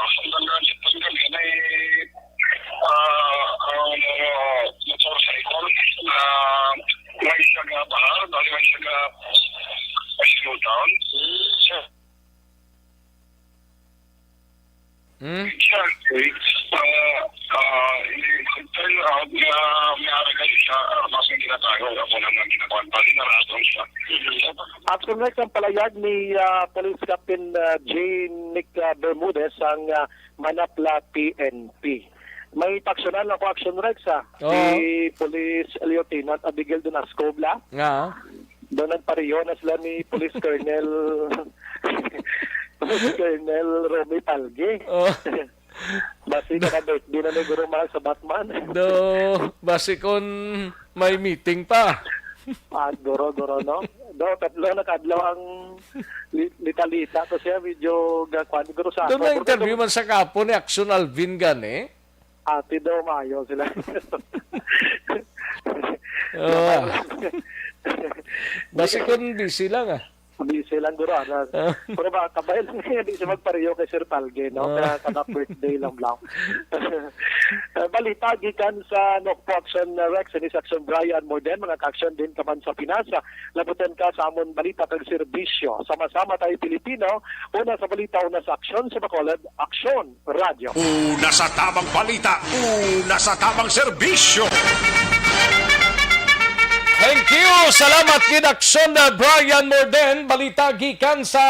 ang tanda, kami, may, ah, ang mga motorcycle na may isa nga bahal, bali may isa nga slow down. Hmm? Exactly. Ah, ah, i-, turn out nga may aragan siya, ah, mas ang ginatago, ako lang ang ginakuan. Bali na rason siya. Action Rex ang palayag ni, ah, Police Captain, ah, J Nick, ah, Bermudez, ang, ah, Manapla P N P. May paksyonan ako, Action Rex, ah. Oo. Si Police Lieutenant Abigail Donasco, bla? Nga. Daw nagpareho na sila ni Police Colonel, Police Colonel Romy Palge. Oh. Basi naka-birthday na ni Guro Mahal sa Batman. Do, basi kun may meeting pa. Ah, guro, guro, no? Do, tatlo na kadlaw ang li-, litalita to siya, medyo ga-, kwan, guro sa Doon ako. Na-interview man sa kapo ni Action Alvin gani. Ate daw, maayo sila. Oo. Basi kun busy lang, ah. Busy lang, guro, ano. Ah. Pero ba, kabay lang niya, di siya magpareho kay Sir Palge, no? Ah. Kaya kada birthday lang, lang. Eh, balita gikan sa Nokpo Action, uh, Rex, ni Action Brian Morden, mga ka-action din ka man sa Pinas. Labutan ka sa amon balita kag serbisyo. Sama-sama tayo, Pilipino. Una sa balita, una sa aksyon, sa Bacolod, Aksyon Radyo. Una sa tamang balita, una sa tamang serbisyo. Thank you. Salamat gid, Aksyon, uh, Brian Morden. Balita gikan sa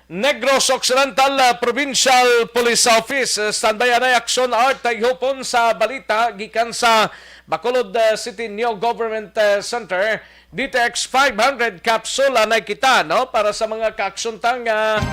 Negros Occidental, uh, Provincial Police Office. Uh, standby anay, Aksyon Art, taghupon sa balita gikan sa Bacolod, uh, City New Government, uh, Center. D T X five hundred capsule anay kita, no? Para sa mga kaaksyon ta nga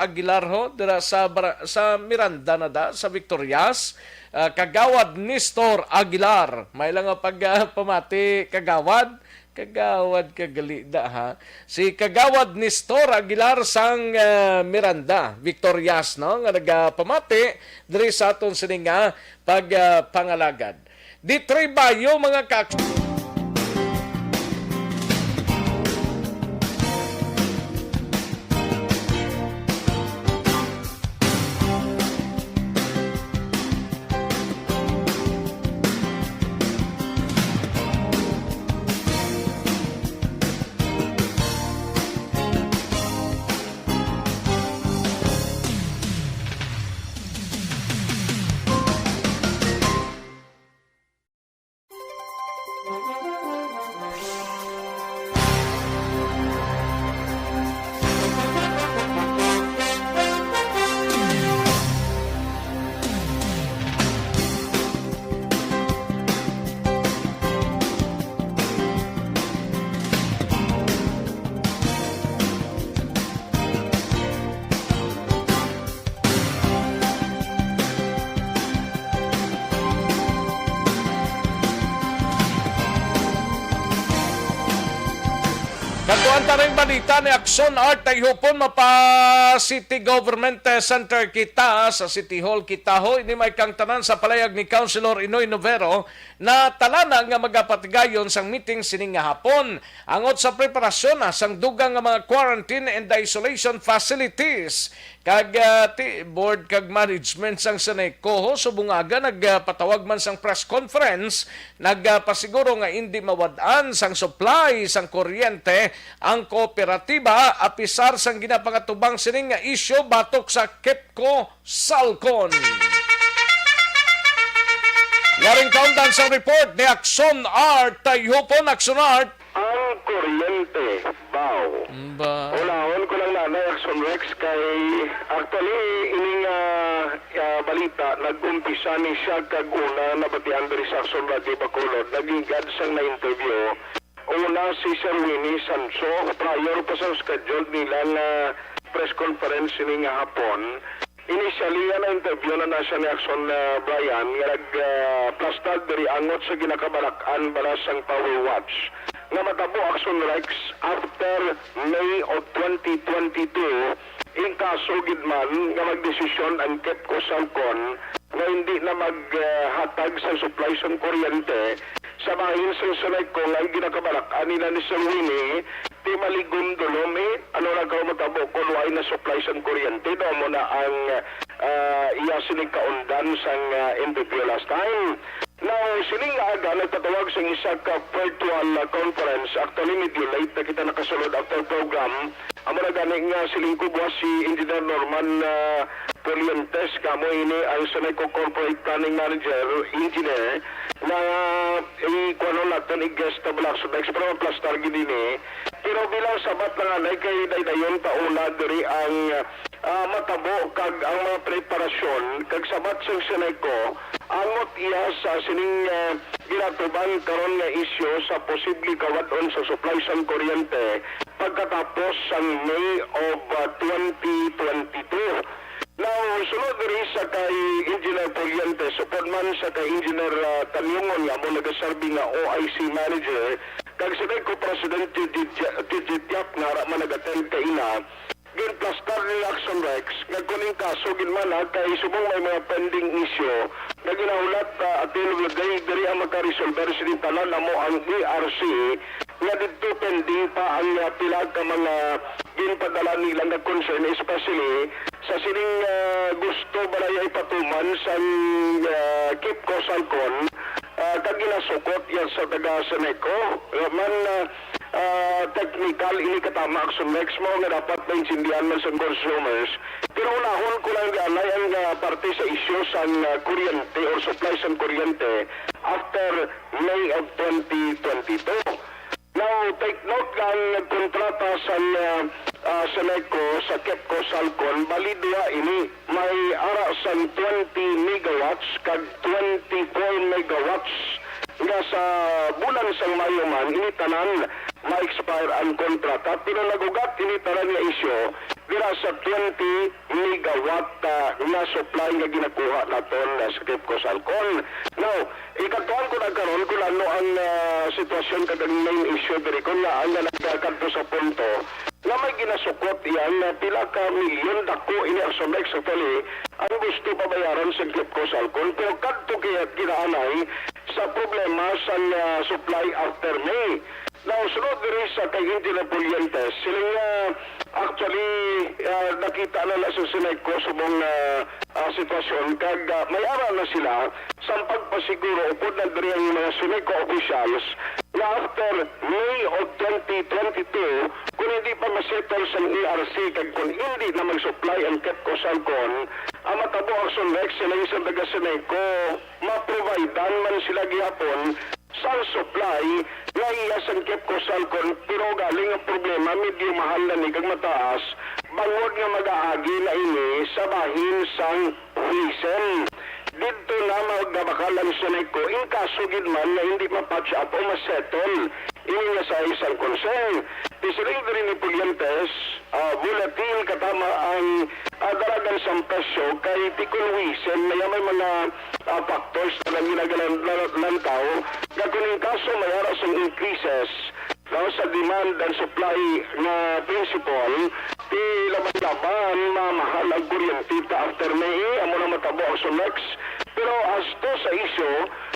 Aguilar ho, dira sa Bara-, sa Miranda na da, sa Victorias. ah, Kagawad Nestor Aguilar. May lang nga pag, ah, pamati, Kagawad. Kagawad, kagali da, ha. Si Kagawad Nestor Aguilar sang, ah, Miranda, Victorias, no, nga nagapamati diri sa aton sini nga pag, ah, pangalagad. Di Tribayo, mga ka- Kadtuan ta ning balita ni Action Art Tayhupon, mapa City Government Center kita sa City Hall kita ho. Ini may kang tanan sa palayag ni Councilor Inoy Novero na talana nga magapatigayon sang meeting sining nga hapon. Angot sa preparasyon na sang dugang nga mga quarantine and isolation facilities, kag, ah, ti-, board kag management sang Seneco ho, subong aga nagpatawag man sang press conference, nagpasiguro nga indi mawad-an sang supply sang kuryente ang kooperatiba, apisar sang ginapangatubang sining nga isyu batok sa Kepco Salcon. Yaring kaundan sang report ni Action Art Tayhupon. Action Art. Ang kuryente, baw. Ba? Unahon ko lang, Nanay Action Rex, kay actually, ining, ah, ah, balita, nag-umpisa ni siya kag una nabatian diri sa Action Radio Bacolod, nagligad sang na-interview. Una si Sir Winnie Sancho, prior pa sa scheduled nila nga press conference ini nga hapon. Initially, nga na-interview na na siya ni Action, ah, Brian, nga nag, ah, plastar diri angot sa ginakabalak-an bala sang Power Watch nga matabo, Action Rex, after May of twenty twenty-two, in kaso gid man nga magdesisyon ang Kepco Salcon nga hindi na maghatag sa supply sang kuryente sa bahin sang Seneco nga ginakabalak-an nila ni Sir Winnie, ti maligom dulom, eh. Ano na kaw matabo kung wala na supply sang kuryente? Daw mo na ang, ah, iya sini kaundan sang, ah, interview last time. Now, sining nga aga, nagpatawag sang isa ka virtual, ah, conference. Actually, medyo late na kita nakasulod after program. Amo na gani nga siling ko, buwas si Engineer Norman, ah, Pulientes, kamo ini ang Seneco Corporate Planning Manager, Engineer, na, eh, kuwanon naton, i-guest na bala sa next, pero maplastar gid ini. Pero bilang sabat na nga, kay daydayon pa una diri ang, ah, matabo kag ang mga preparasyon kag sabat sang Seneco, angot iya sa sining, ah, ginatubang karon nga isyu sa posible kawad-on sa supply sang kuryente pagkatapos sang May of, ah, twenty twenty-two. Now, sulod diri sa kay Engineer Pulientes, upod man sa kay Engineer, ah, Tanyungon nga amo nagaserbi nga O I C manager, kag Seneco President Titi Tiap nga ara man nag-attend kaina, ginplastar ni Action Rex nga kung in kaso gid man na kay subong may mga pending issue nga ginahulat, ah, at the end of the day, diri ang makaresolver sini tanan amo ang E R C nga didto pending pa ang, ah, pila ka mga ginpadala nila nga concern, especially sa sining, ah, gusto balay ipatuman sang, ah, Kepco Salcon, ah, kag ginasukot iya sa taga Seneco. Ah, man, ah, ah, technical ini katama, Action Rex, mao nga dapat maintindihan man sang consumers. Pero unahon ko lang dianay ang, ah, parte sa isyu sang, ah, kuryente or supply sang kuryente after May of twenty twenty-two. Now, take note nga ang nagkontrata sa, ah, ah, Seneco sa Kepco Salcon, bali duha ini. May ara sang twenty megawatts kag twenty-four megawatts nga sa bulan sang Mayo man, ini tanan ma-expire ang kontrata. Pero nag-ugat ini tanan nga isyu dira sa twenty megawatt, ah, nga supply nga ginakuha naton, ah, sa KEPCO Salcon. Now, ikatuan ko na karon kung ano ang, ah, sitwasyon kag ang main issue diri, kung nga ang nga nagkakadto sa punto nga may ginasukot iya nga pila ka milyon, dako ini, Action Rex, actually, ang gusto pabayaran sa KEPCO Salcon, pero kadto kay kinaanay sa problema sa, ah, supply after May. Now, sunod diri sa kay Engineer Pulientes, sila nga actually, ah, nakita na na sa Seneko subong nga, ah, sitwasyon, kag, ah, may ara na sila sa pagpasiguro upod na diri ang mga Seneko officials nga after May of twenty twenty-two, kung hindi pa masettle sang E R C kag kung hindi na mag-supply ang KEPCO Salcon, ang matabo, Action Rex, sila sa taga Seneko, maprovidean man sila gihapon sang supply nga iya sang KEPCO Salcon, pero galing ang problema, medyo mahal na ni kag mataas, bangod nga mag-aagi na ini sa bahin sang WISM. Didto na magabakal ang Seneko in kaso gid man nga hindi ma-patch up o ma-settle ini nga sa isang concern. Ti siling diri ni Pulientes, ah, volatile katama ang, ah, daragan sang presyo kay ti kon WISM na may mga, ah, factors na lang ginagalan-, la-, lantaw, nga kung in kaso may ara sang increases, no, sa demand and supply nga principle, ti laban-laban mamahal ang kuryente ta after May, amo na matabo ang Solex. Pero as to sa isyu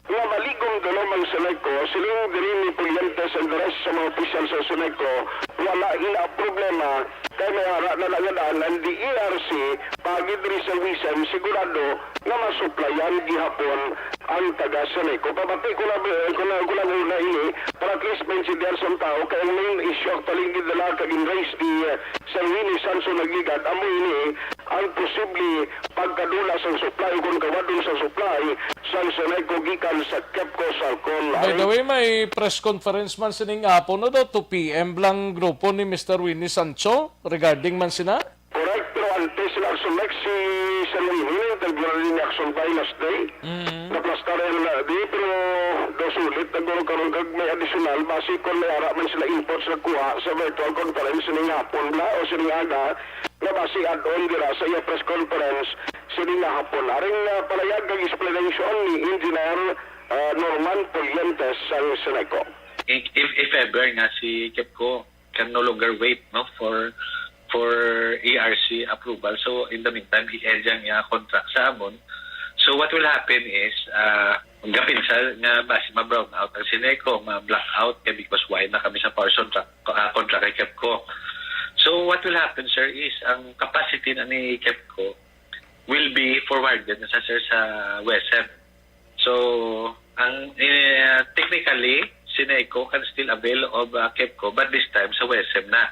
nga maligom daw lamang sa Seneko, siling diri ni Pulientes and the rest sa mga opisyal sa Seneko, wala ina problema kay may ara na lang nga daan ang D E R C, pagi diri sa WISM, sigurado nga masuplayan gihapon ang taga Seneko. Pabati ko lang, ko lang, ko lang una ini, para at least maintindihan sa tao, kay ang main issue actually gidala kag gin-raise ni, eh, Sir Winnie Sanson Nagligad, amo ini ang posible pagkadula sang supply o kung kawadon sa supply sang Seneko gikan sa KEPCO Salcon. By the way, may press conference man sining hapon, no, daw two P M lang grupo ni Mister Winnie Sancho regarding man sina? Correct, pero antes sila Action Rex, si Sir Winnie, na-interview na rin ni Action Bay last day. Mm. Naplastar na di, pero daw sulit na guro karon kag may additional, basi kung may ara man sila input sa kuha sa virtual conference sining hapon bla o sining aga, nga basi add-on dira sa iya press conference sining hapon. Aring, ah, palayag kag explanation ni Engineer, ah, Norman Pulientes sang Seneko. If, if, if ever nga si KEPCO can no longer wait, no, for, for E R C approval. So, in the meantime, i-end ang iya contract sa amon. So, what will happen is, ah, gapinsal nga basi ma-brown out ang Seneko, ma-black out, kay because wala na kami sa power contract, ah, contract kay KEPCO. So, what will happen, sir, is ang capacity na ni KEPCO will be forwarded na sa, sir, sa WESM. So, ang, eh, technically, Seneko can still avail of, uh, KEPCO, but this time sa WESM na,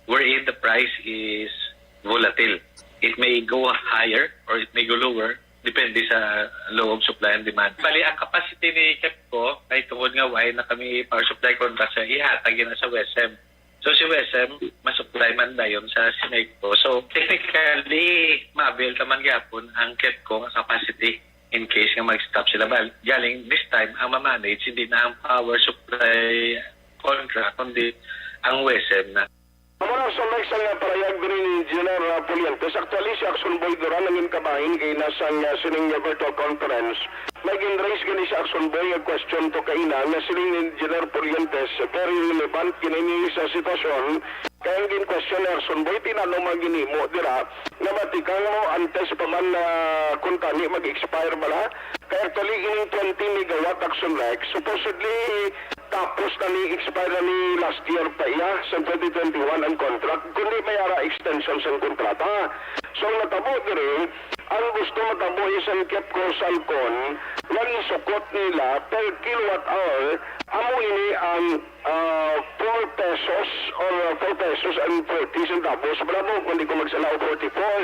wherein the price is volatile. It may go higher or it may go lower, depende sa law of supply and demand. Bali, ang capacity ni KEPCO, kay tungod nga wala na kami power supply contract, sa ihatag yun sa WESM. So, si WESM, masupply man dayon sa Seneko. So, technically, ma-avail ta man gyapon ang KEPCO nga capacity in case nga mag-stop sila. Bal-, galing, this time, ang ma-manage, hindi na ang power supply contract, kundi ang WESM na. Amo na sa next nga parayag diri ni Engineer, ah, Pulientes. Actually, si Action Boy Duran ang inkabahin kay nasa nga sining nga virtual conference. May gin-raise gani si Action Boy nga question to kaina nga siling ni Engineer Pulientes, very relevant gani ni sa sitwasyon. Kay ang gin-question ni Action Boy, tinanong man ginimo dira nga matikang mo antes pa man na kung tani mag-expire bala. Kay actually, ining twenty megawatt, Action Rex, supposedly tapos na ni, expire na ni last year pa iya, sa twenty twenty-one ang contract, kundi may ara extension sang kontrata. So, ang natabo diri, ang gusto matabo is ang KEPCO Salcon, nga isukot nila per kilowatt hour, amo ini ang, ah, four pesos or four pesos and forty centavos. Wala mo, kung di ko magsala, o forty-four.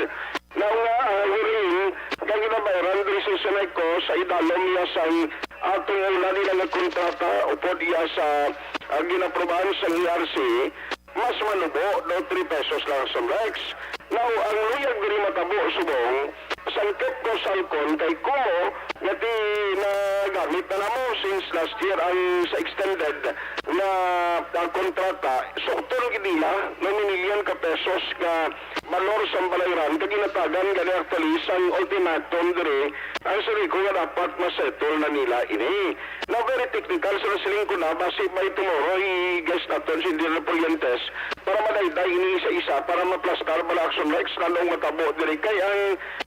Now nga, ah, wherein, kay ginabayaran diri sa Seneko sa idalom niya sang atong una nila nga kontrata, upod iya sa, ah, ginaprobahan sa E R C, mas manubo daw three pesos lang sa Rex. Now, ang luyag diri matabo subong, Sang Kepco Salcon kay Kumo nga ti nagamit na namo since last year ang sa extended nga, ah, kontrata, sukton gid nila nga minilyon ka pesos nga balor sang balayran kag ginatagan gani actually sang ultimatum diri ang Cereco nga dapat ma-settle na nila ini. Now, very technical, sa siling ko na, basi by tomorrow, i-guest naton si Engineer Pulientes para madayday ini isa-isa, para maplastar bala, Action Rex, nganong matabo diri. Kay ang,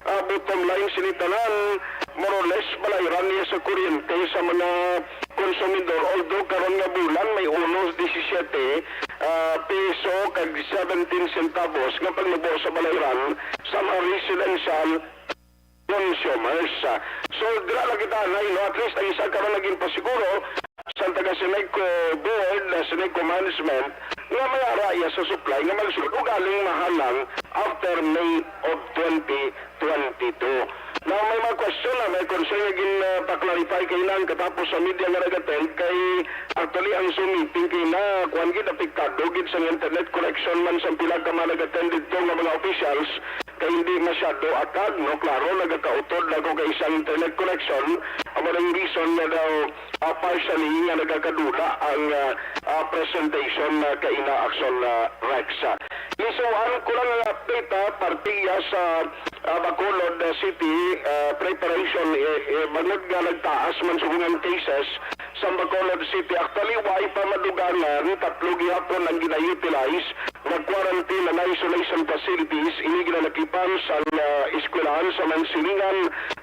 ah, bottom line sini tanan, more or less, balayran niya sa kuryente sa mga konsumidor. Although karon nga bulan may uno disisyete, ah, piso kag seventeen centavos nga pagnubo sa balayran sa mga residential consumers. So, dira lang kita, Nay, no? At least, ang isa karon naging pasiguro sa taga Cemeco Board, na Cemeco Management, nga may ara iya sa supply nga magsulod og aling mahal lang after May of twenty twenty-two. Now, may mga question na, may concern nga gin, ah, pa-clarify kay nang katapos sa media nga nag-attend kay actually ang Zoom meeting kay na kuan gid, apektado gid sa internet connection man sa pila ka mga nag-attend didto nga mga officials. Kay hindi masyado atag, no? Klaro, nagakautod na ko kay isang internet connection. Amo na yung reason nga daw, ah, partially nga nagakadula ang, ah, ah, presentation na kaina, Action, ah, Rex. Lisuan ko lang ang update, ha, parte iya sa, ah, Bacolod, ah, City, ah, preparation, eh, eh, bangod nga nagtaas man subong ang cases sa Bacolod City. Actually, way pa madugangan, tatlo gihapon ang gina-utilize nga quarantine and isolation facilities, ini ginalakipan sang, ah, eskwelahan sa Mansilingan,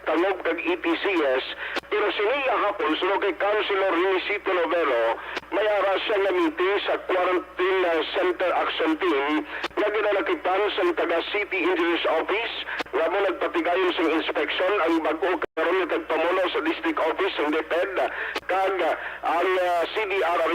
Tangub kag E T C S. Pero sini nga hapon, suno kay Councilor Rinisito Lovero, may ara siya nga meeting sa Quarantine, ah, Center Action Team nga ginalakipan sang taga City Engineers Office, nga mo nagpatigayon sang inspeksyon ang bag-o karon nga tagpamuno sa District Office sang DepEd kag, ah, ang, ah, C D R R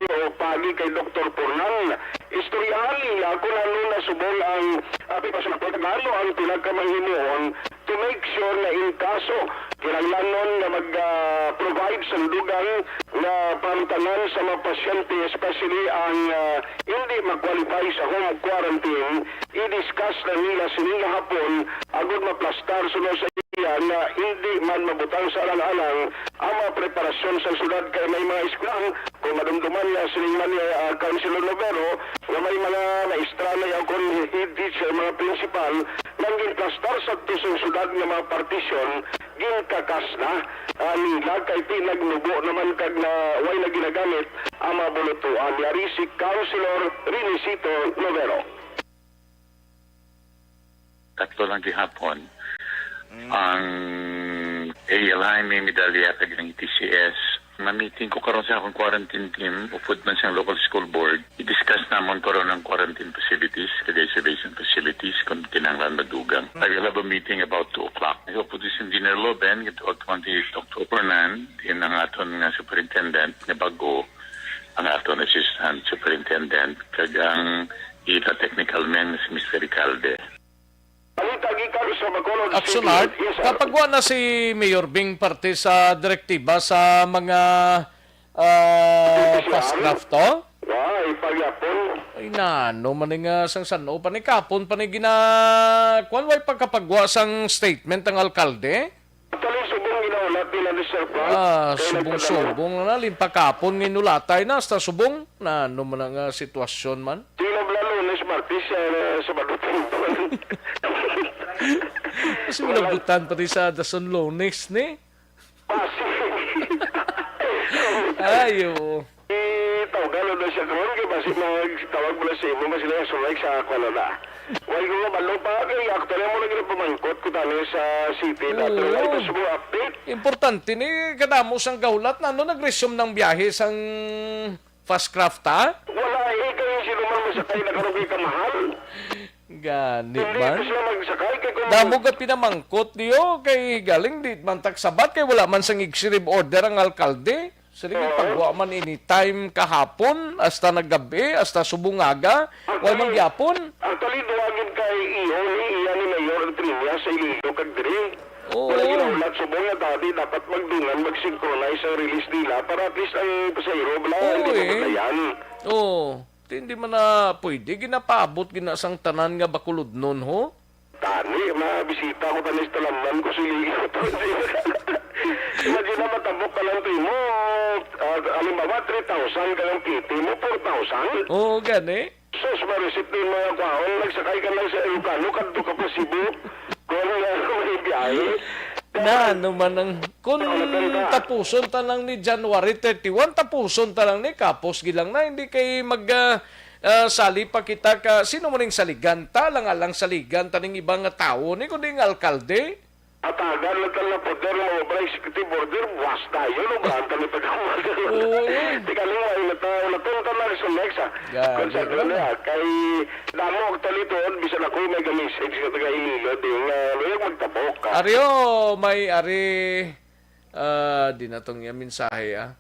o pagi kay Doktor Furnan. Istoryahan niya kung ano na subong ang, ah, preparasyon, kung ano ang pinagkamahimuon to make sure na in kaso kinahanglanon nga mag, ah, provide sang dugang nga pantanan sa mga pasyente, especially ang, ah, hindi ma-qualify sa home quarantine, i-discuss na nila sini nga hapon agud maplastar suno sa iya nga hindi man mabutang sa alang-alang ang mga preparasyon sa syudad kay may mga eskwelahan. Kung madumduman nga siling man ni, ah, Councilor Lovero nga may mga maestra na yaw kon head teacher, mga principal, nga ginplastar sa to sa syudad nga mga partisyon, ginkakas na, ah, nila kay pinagnubo naman kag na way na ginagamit ang mga bulutuan. Yari si Councilor Rinisito Lovero. Tatlo lang gihapon. Mm. Ang A L I may medalya kag ang E T C S. Ma-meeting ko karon sa akong quarantine team, upod man siyang local school board. I-discuss namon karon ang quarantine facilities, kag isolation facilities, kung kinahanglan madugang. I will have a meeting about two o'clock. I hope this Engineer Loben, it will twenty October nine, in ang aton nga superintendent, nga bago, ang aton assistant superintendent, kag ang ila technical men, si Mister Ricalde. Balita gikan sa Bacolod City. Action Art, yes, sir. Kapag wa na si Mayor Bing parte sa direktiba sa mga, ah, Opisyal? Fast craft to? Wa, ipagyapon. Ay, nano man ni nga sang san-o pa ni kapon pa ni gina-, kwan, way pagkapagwa sang statement ang alkalde? Actually, subong ginaulat nila ni Sir Frank, ah, kay subong-subong na, limpakapon nga inulatay na, hasta subong. Nano man nga sitwasyon man? Tinabla Lunes, Martes, ah, Sabado, Linggo. Kasi wala butan pati sa dason Lunes, ni? Basi. Ay, oo. Itawagan na daw siya karon kay basi magtawag mo lang sa imo, mas sila yung sulay sa ako na na. Wala ko nga balo pa, kay actually mo lagi na pamangkot ko tani sa city na, pero wala pa subong update. Importante ni kadamo sang gahulat na, ano, nag-resume ng biyahe sang Fast craft, ha? Wala, eh, kay sino man masakay na karon kay kamahal. Gani man. Hindi ko sila magsakay kay kung damo ka pinamangkot niyo kay galing di man tagsabat kay wala man sang executive order ang alkalde. Sige, oo, pagwa man anytime kahapon, hasta naggabi, hasta subong aga, wala man gyapon. Actually, duwagin kay iho ni iya ni Mayor Antonia sa Iloilo kag diri. Oo. Wala ginahulat subong nga dati dapat magdungan, mag-synchronize ang release nila para at least ang pasahero bala hindi mapatayan. Oo. Di, hindi man na pwede. Ginapaabot gina sang tanan nga Bacolodnon, ho? Tani, mabisita ko, tani, sa talamnan ko, sili. Imagine na, matabok ka lang, timo, ah, halimbawa, three thousand ka lang, piti mo, four thousand. Oo, gani. Sus, ma-receipt din mga kwaon, nagsakay ka lang sa aeroplano, kadto ka pa Cebu. Kung ano may biyahe. Na, ano man ang, kung Ano ba? Tapuson ta lang ni January thirty-one, tapuson ta lang ni, kapos gilang na, hindi kay mag, ah, ah, sali pa kita ka, sino mo ning saligan? Ta lang, alang saligan ta ning iba nga tawo ni, kundi nga alkalde. Atagan na ta na poder, mga obra, executive order, buwas tayo, no? Banta ni pagkamagal. Oo, yun. Di ka liway na tayo, natunta na sa next, ah. Grabe, Kung sa ano? Ano, ah, kay damo ang talituon, bisan ako'y may ga-message sa taga Iloilo, di nga, ano yung magtabok, ah. Ari, oh, may ari, ah, di na tong iya mensahe, ah.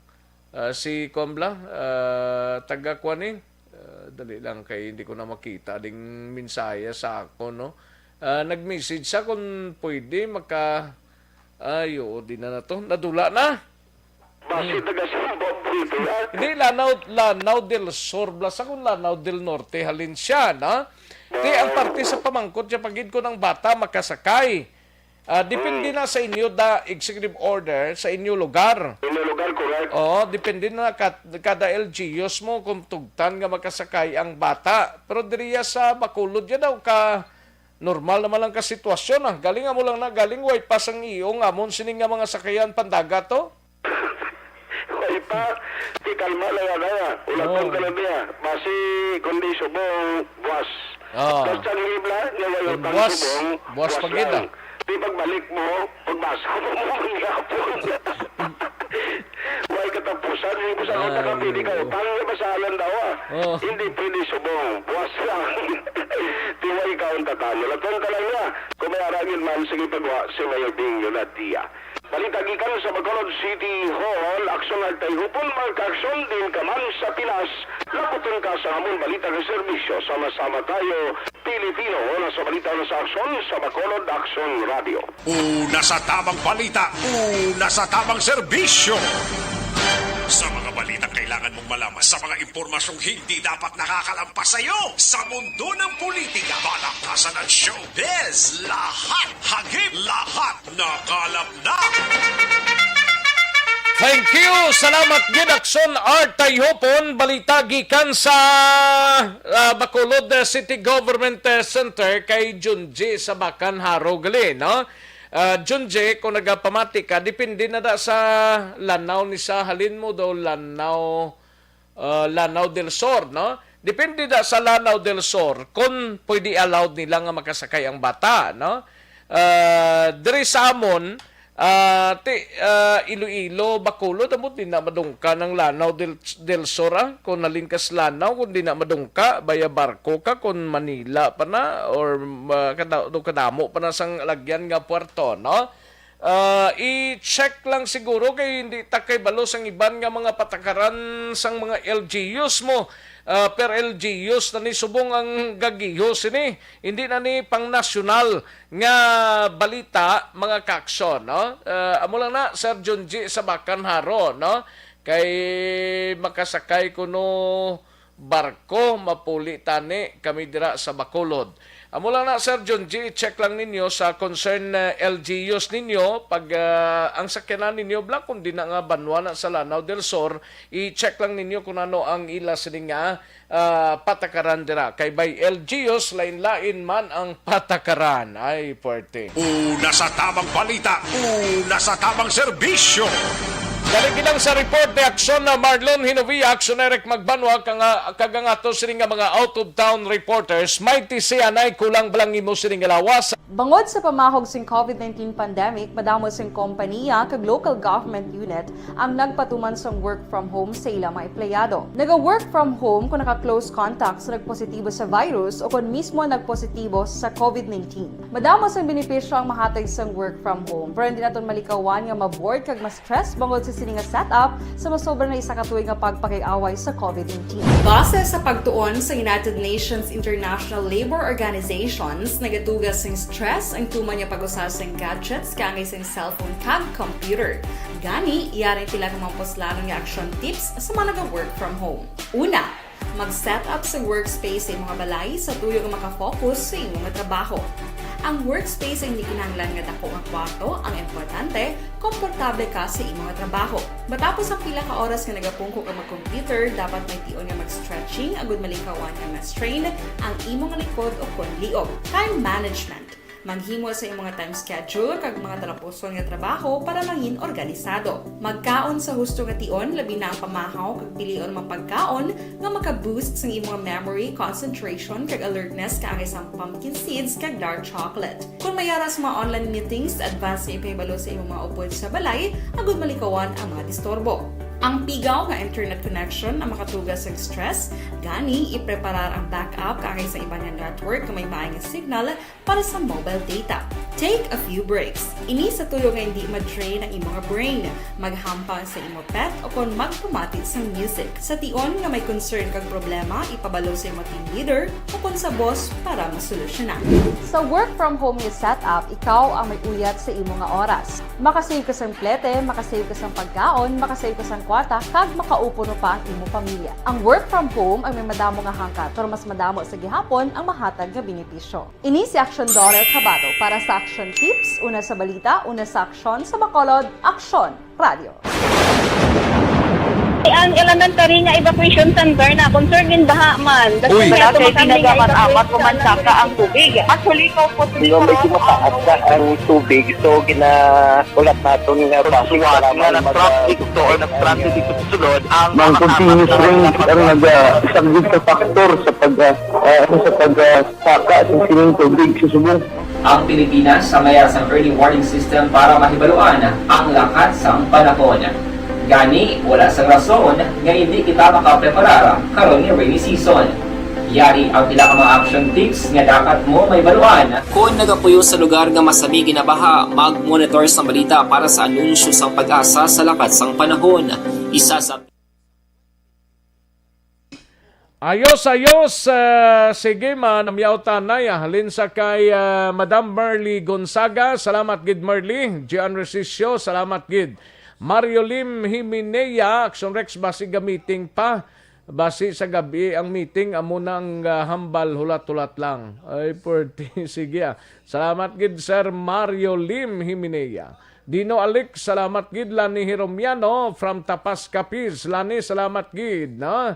Ah, si kuwan bala, ah, taga kuwan ni, ah, dali lang kay hindi ko na makita ding mensahe sa ako, no? Ah, nag-message siya kung pwede maka-, ay, oo, di na na to. Nadula na. Basi Hmm. taga Zimbabwe ito, ah. Hindi, Lanao, Lanao del Sur, bala sa kung Lanao del Norte, halin siya, na? Ti, ang parte sa pamangkot siya, pagid ko ng bata, makasakay. Ah, depende Hmm. na sa inyo da executive order sa inyo lugar. Inyo lugar, correct. Oo, depende na kat-, kada L G Us mo kung tugtan nga makasakay ang bata. Pero diriya sa Bacolod, yan daw ka normal naman lang ka sitwasyon, ah. Galing amo lang na, galing way pa sang iyo nga amon sining nga mga sakayan pandagat to. Way pa, di kalma lang yan, ah. Ulaton Oo. ka lang niya. Basi, kundi subong, buwas. Oo. Basta ang Biblia, nga way Kung utang buwas, subong, buwas buwas pa gid, lang. ah. Di pagbalik mo, pagbasa mo, mangyapon. Way katapusan, yung kung saan Ay, ka pwede ka oo. utang, nga basahan daw, ah. Oo. Hindi pwede subong, buwas lang. Di way ka untatan. Ulaton ka lang niya. Kung may arangin man, sige pagwa, si Mayor Bing Yunatiya. Balita gikan sa Bacolod City Hall, aksyon nagtayhupon, magkaaksyon din ka man sa Pinas, laputon ka sa amon balita nga serbisyo. Sama-sama tayo, Pilipino. Una sa balita, una sa aksyon, sa Bacolod Aksyon Radio. Una sa tamang balita, una sa tamang serbisyo. Sa mga balitang kailangan mong malaman, sa mga impormasyong hindi dapat nakakalampas sa iyo, sa mundo ng politika, balakasan at showbiz, lahat, hagip, lahat, nakalap na. Thank you. Salamat gid, Aksyon Art Tayhopon. Balita gikan sa, ah, Bacolod, eh, City Government, eh, Center kay Junji Sabakan Haro gali, no? Ah, Junji, kung nagapamati ka, depende na da sa Lanao ni sa halin mo daw, Lanao, ah, Lanao del Sur, no? Depende da sa Lanao del Sur kung pwede allowed nila nga makasakay ang bata, no? Ah, diri sa amon, ah, ti, ah, Iloilo, Bacolod, amo di na madungka ng Lanao del, del Sur, ah. Kung nalingkas Lanao, kung di na madungka, baya barko ka, kung Manila pa na, or, ah, kada-, do kadamo pa na sang lagyan nga puerto, no? Ah, i-check lang siguro kay hindi ta kay balo sang iban nga mga patakaran sang mga L G Us mo. Ah, per L G Us na ni subong ang gagiho sini. Hindi na ni pang nasyonal nga balita, mga kaaksyon, no? Ah, amo lang na, Sir Junji Sabakan Haro, no? Kay makasakay kuno barko, mapuli tani kami dira sa Bacolod. Amo lang na, Sir Junji, i-check lang ninyo sa concern, eh, L G Us ninyo, pag, ah, ang sakyanan ninyo, bala, kung di na nga banwa na sa Lanao del Sur, i-check lang ninyo kung ano ang ila sini nga, ah, patakaran dira. Kay by L G Us, lain-lain man ang patakaran. Ay, puwerte. Una sa tamang balita, una sa tamang serbisyo. Dali lang sa report ni Aksyon na Marlon Hinovia, Aksyon Eric Magbanwa, kanga-, kagangato sini nga mga out-of-town reporters, may tisianay kulang balang imo sini nga lawas. Bangod sa pamahog sing COVID nineteen pandemic, madamo sing kompaniya kag local government unit ang nagpatuman sang work from home sa ila mga empleyado. Naga-work from home kung naka-close contact sa nagpositibo sa virus o kung mismo nagpositibo sa COVID nineteen. Madamo sang benepisyo ang mahatag sang work from home, pero hindi naton malikawan nga ma-bored kag ma-stress bangod sa sini nga setup sa masobra na isa ka tuig nga pagpakig-away sa COVID nineteen. Base sa pagtuon sa United Nations International Labour Organizations, nagaduga sing stress ang tuman nga pag-usa sing gadgets kaangay sing cellphone kag computer. Gani, yari ang pila ka mga puslanon nga action tips sa mga naga-work from home. Una, mag-set up sa workspace sa imong balay sa tuyo nga makafocus sa imong trabaho. Ang workspace ay hindi kinahanglan nga dako nga kwarto, ang importante, komportable ka sa imo nga trabaho. Matapos ang pila ka oras nga nagapungko ka mag-computer, dapat may tion nga mag-stretching agud malikawan nga ma-strain ang imo nga likod o kon liog. Time management. Maghimo sa imo nga time schedule kag mga talapuson nga trabaho para mangin organisado. Magkaon sa husto nga tion, labi na ang pamahaw kag pilion mga pagkaon nga maka-boost sang imo nga memory, concentration, kag alertness kaangay sang pumpkin seeds kag dark chocolate. Kon may ara sa mga online meetings, advance nga ipahibalo sa imo mga upod sa balay agud malikawan ang mga disturbo. Ang pigaw nga internet connection ang makatuga sang stress, gani ipreparar ang backup kaangay sa iban nga network nga may maay nga signal para sa mobile data. Take a few breaks. Ini sa tuyo nga hindi ma-drain ang imo nga brain. Maghampang sa imo pet o kon magpamati sang music. Sa tion nga may concern kag problema, ipabalo sa imo team leader o kon sa boss para masolusyonan. Sa work from home nga setup, ikaw ang may uyat sa imo nga oras. Makasave ka sang plete, makasave ka sang pagkaon, makasave ka sang kwarta, kag makaupo pa ang imo pamilya. Ang work from home ang may madamo nga hangkat, pero mas madamo sa gihapon ang mahatag nga benepisyo. Ini si Aksyon Doral Chavado para sa Aksyon Tips, una sa balita, una sa aksyon, sa Bacolod, Aksyon Radio. Ang elementary nga evacuation center na concerned in baha man. Uy. Wala kay pinagamat-amat o mansaka ang tubig. Actually, ko po. Medyo mataas na ang tubig, so ginaulat naton nga base nga nag-traffic to or nag-transit dito sa sulod ang mga continuous rain ang nagasaglit sa factor sa pag, ah, ah, sa pag, ah, saka sa sining tubig sa subong. Ang Pilipinas ang may sang early warning system para mahibaluan ang lakat sang panahon. Gani, wala sang rason nga hindi kita makapreparar karon nga rainy season. Yari ang pila ka mga action tips nga dapat mo mahibaluan. Kon nagapuyo sa lugar nga masami ginabaha, mag-monitor sang balita para sa anunsyo sang PAGASA sa lakat sang panahon. Isa sa Ayos, ayos. Ah, sige, manamyaw tanay, ah. Halin sa kay, ah, Madam Merly Gonzaga. Salamat gid, Merly. Gian Resisio, salamat gid. Mario Lim Himinea, Action Rex, basi ga-meeting pa. Basi sa gabi ang meeting, amo na ang, ah, hambal, hulat-hulat lang. Ay, pwerte. Sige, ah. Salamat gid, Sir Mario Lim Himinea. Dino Alik, salamat gid. Lani Hiromiano from Tapas, Capiz. Lani, salamat gid, no?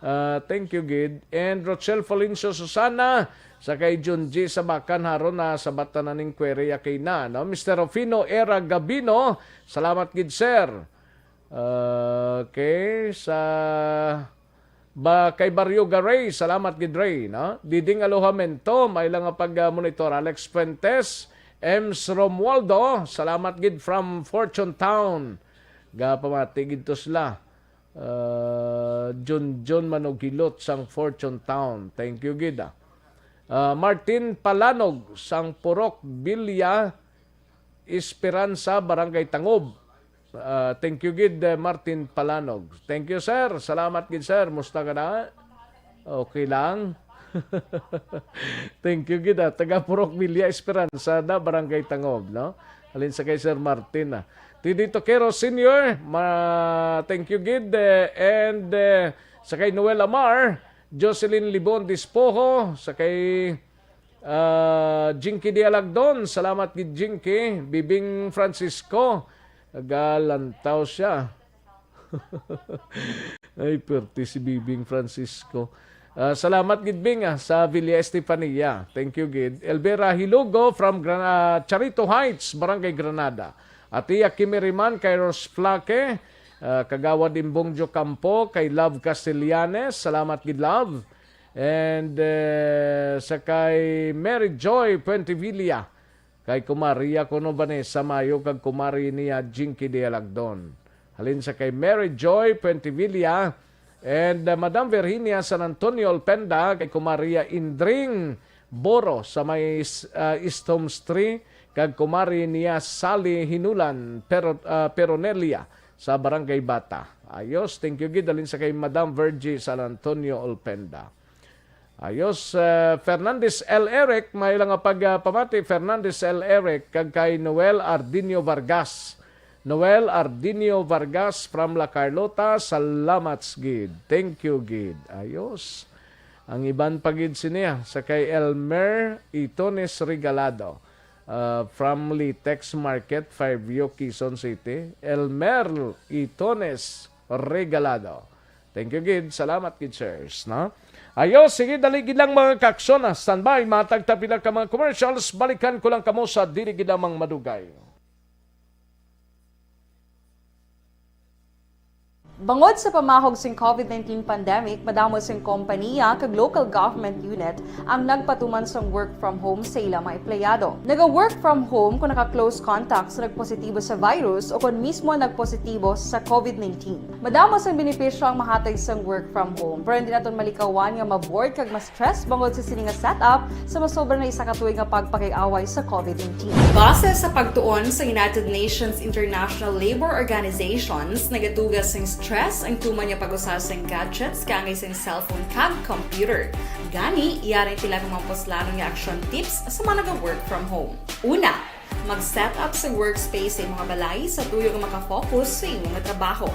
Ah, thank you gid. And Rochelle Florencio Susana, sa kay Junji Sabakan, haron na sabat na ning query, okay na, no? Mister Rufino Era Gabino, salamat gid, sir. Okay, sa ba kay Barrio Garay, salamat gid, Ray, no? Diding Alojamento, may lang nga pag-monitor. Alex Fuentes, Ems Romualdo, salamat gid from Fortune Town. Gapamati gid to sila. Ah, Junjun Manugilot sang Fortune Town. Thank you gid, ah. Ah, Martin Palanog sang Purok Villa Esperanza, Barangay Tangob. Ah, thank you gid, eh, Martin Palanog. Thank you, sir. Salamat gid, sir. Musta ka na? Okay lang. Thank you gid, ah. Taga Purok Villa Esperanza na, Barangay Tangob, no? Halin sa kay Sir Martin, ah. T D Toquero Senior, ma-, thank you gid, eh, and, eh, sa kay Noel Amar, Jocelyn Libon Dispoho, sa kay, ah, Jinky Dialagdon, salamat gid, Jinky. Bibing Francisco, nagalantaw siya. Ay, pwerte si Bibing Francisco. Ah, salamat gid, Bing, ah, sa Villa Estefania. Thank you gid. Elvira Hilugo from Gran-, ah, Charito Heights, Barangay Granada. Atiya Kimiriman, kay Ros Flaque, ah, Kagawad Imbongjo Campo, kay Love Castellanes. Salamat gid, Love. And, eh, sa kay Mary Joy Puentevilla, kay Kumaria kuno Vanessa Mayo kag kumari niya Jinky Dialagdon. Halin sa kay Mary Joy Puentevilla and, uh, Madam Virginia San Antonio Olpenda, kay kumaria Indring Boro sa may, uh, East Homes Tree, kag kumari niya Sally Hinulan Pero-, uh, Peronelia sa Barangay Bata. Ayos, thank you gid. Halin sa kay Madam Virgie San Antonio Olpenda. Ayos, eh, Fernandez L. Eric, may lang nga pagpamati, Fernandez L. Eric, kag kay Noel Ardinio Vargas. Noel Ardinio Vargas from La Carlota, salamat gid. Thank you gid. Ayos. Ang iban pa gid sini, ah, sa kay Elmer Itones Regalado, ah, from Litex Market, Fairview, Quezon City. Elmer Itones Regalado. Thank you gid. Salamat gid, sirs, no? Ayo, sige, dali gid lang, mga kaaksyon, ah. Standby, matag ta pila ka mga commercials. Balikan ko lang kamo sa dili gid lamang madugay. Bangod sa pamahog sing covid nineteen pandemic, madamo sing kompanya kag local government unit ang nagpatuman sang work from home sa ila mga empleyado. Naga-work from home kung naka-close contact sa nagpositibo sa virus o kon mismo nagpositibo sa covid nineteen. Madamo sang benepisyo ang mahatag sang work from home, pero hindi naton malikawan nga ma-bored kag ma-stress bangod sa sini nga setup sa masobra na isa ka tuig nga pagpakig-away sa covid nineteen. Base sa pagtuon sa United Nations International Labour Organizations, nagatuga sing stress ang tuman nga pag-usa sing gadgets kaangay sing cellphone kag computer. Gani, yari ang pila ka mga puslanon nga action tips sa mga naga-work from home. Una, mag-set up sa workspace sa imong balay sa tuyo nga makafocus sa imong nga trabaho.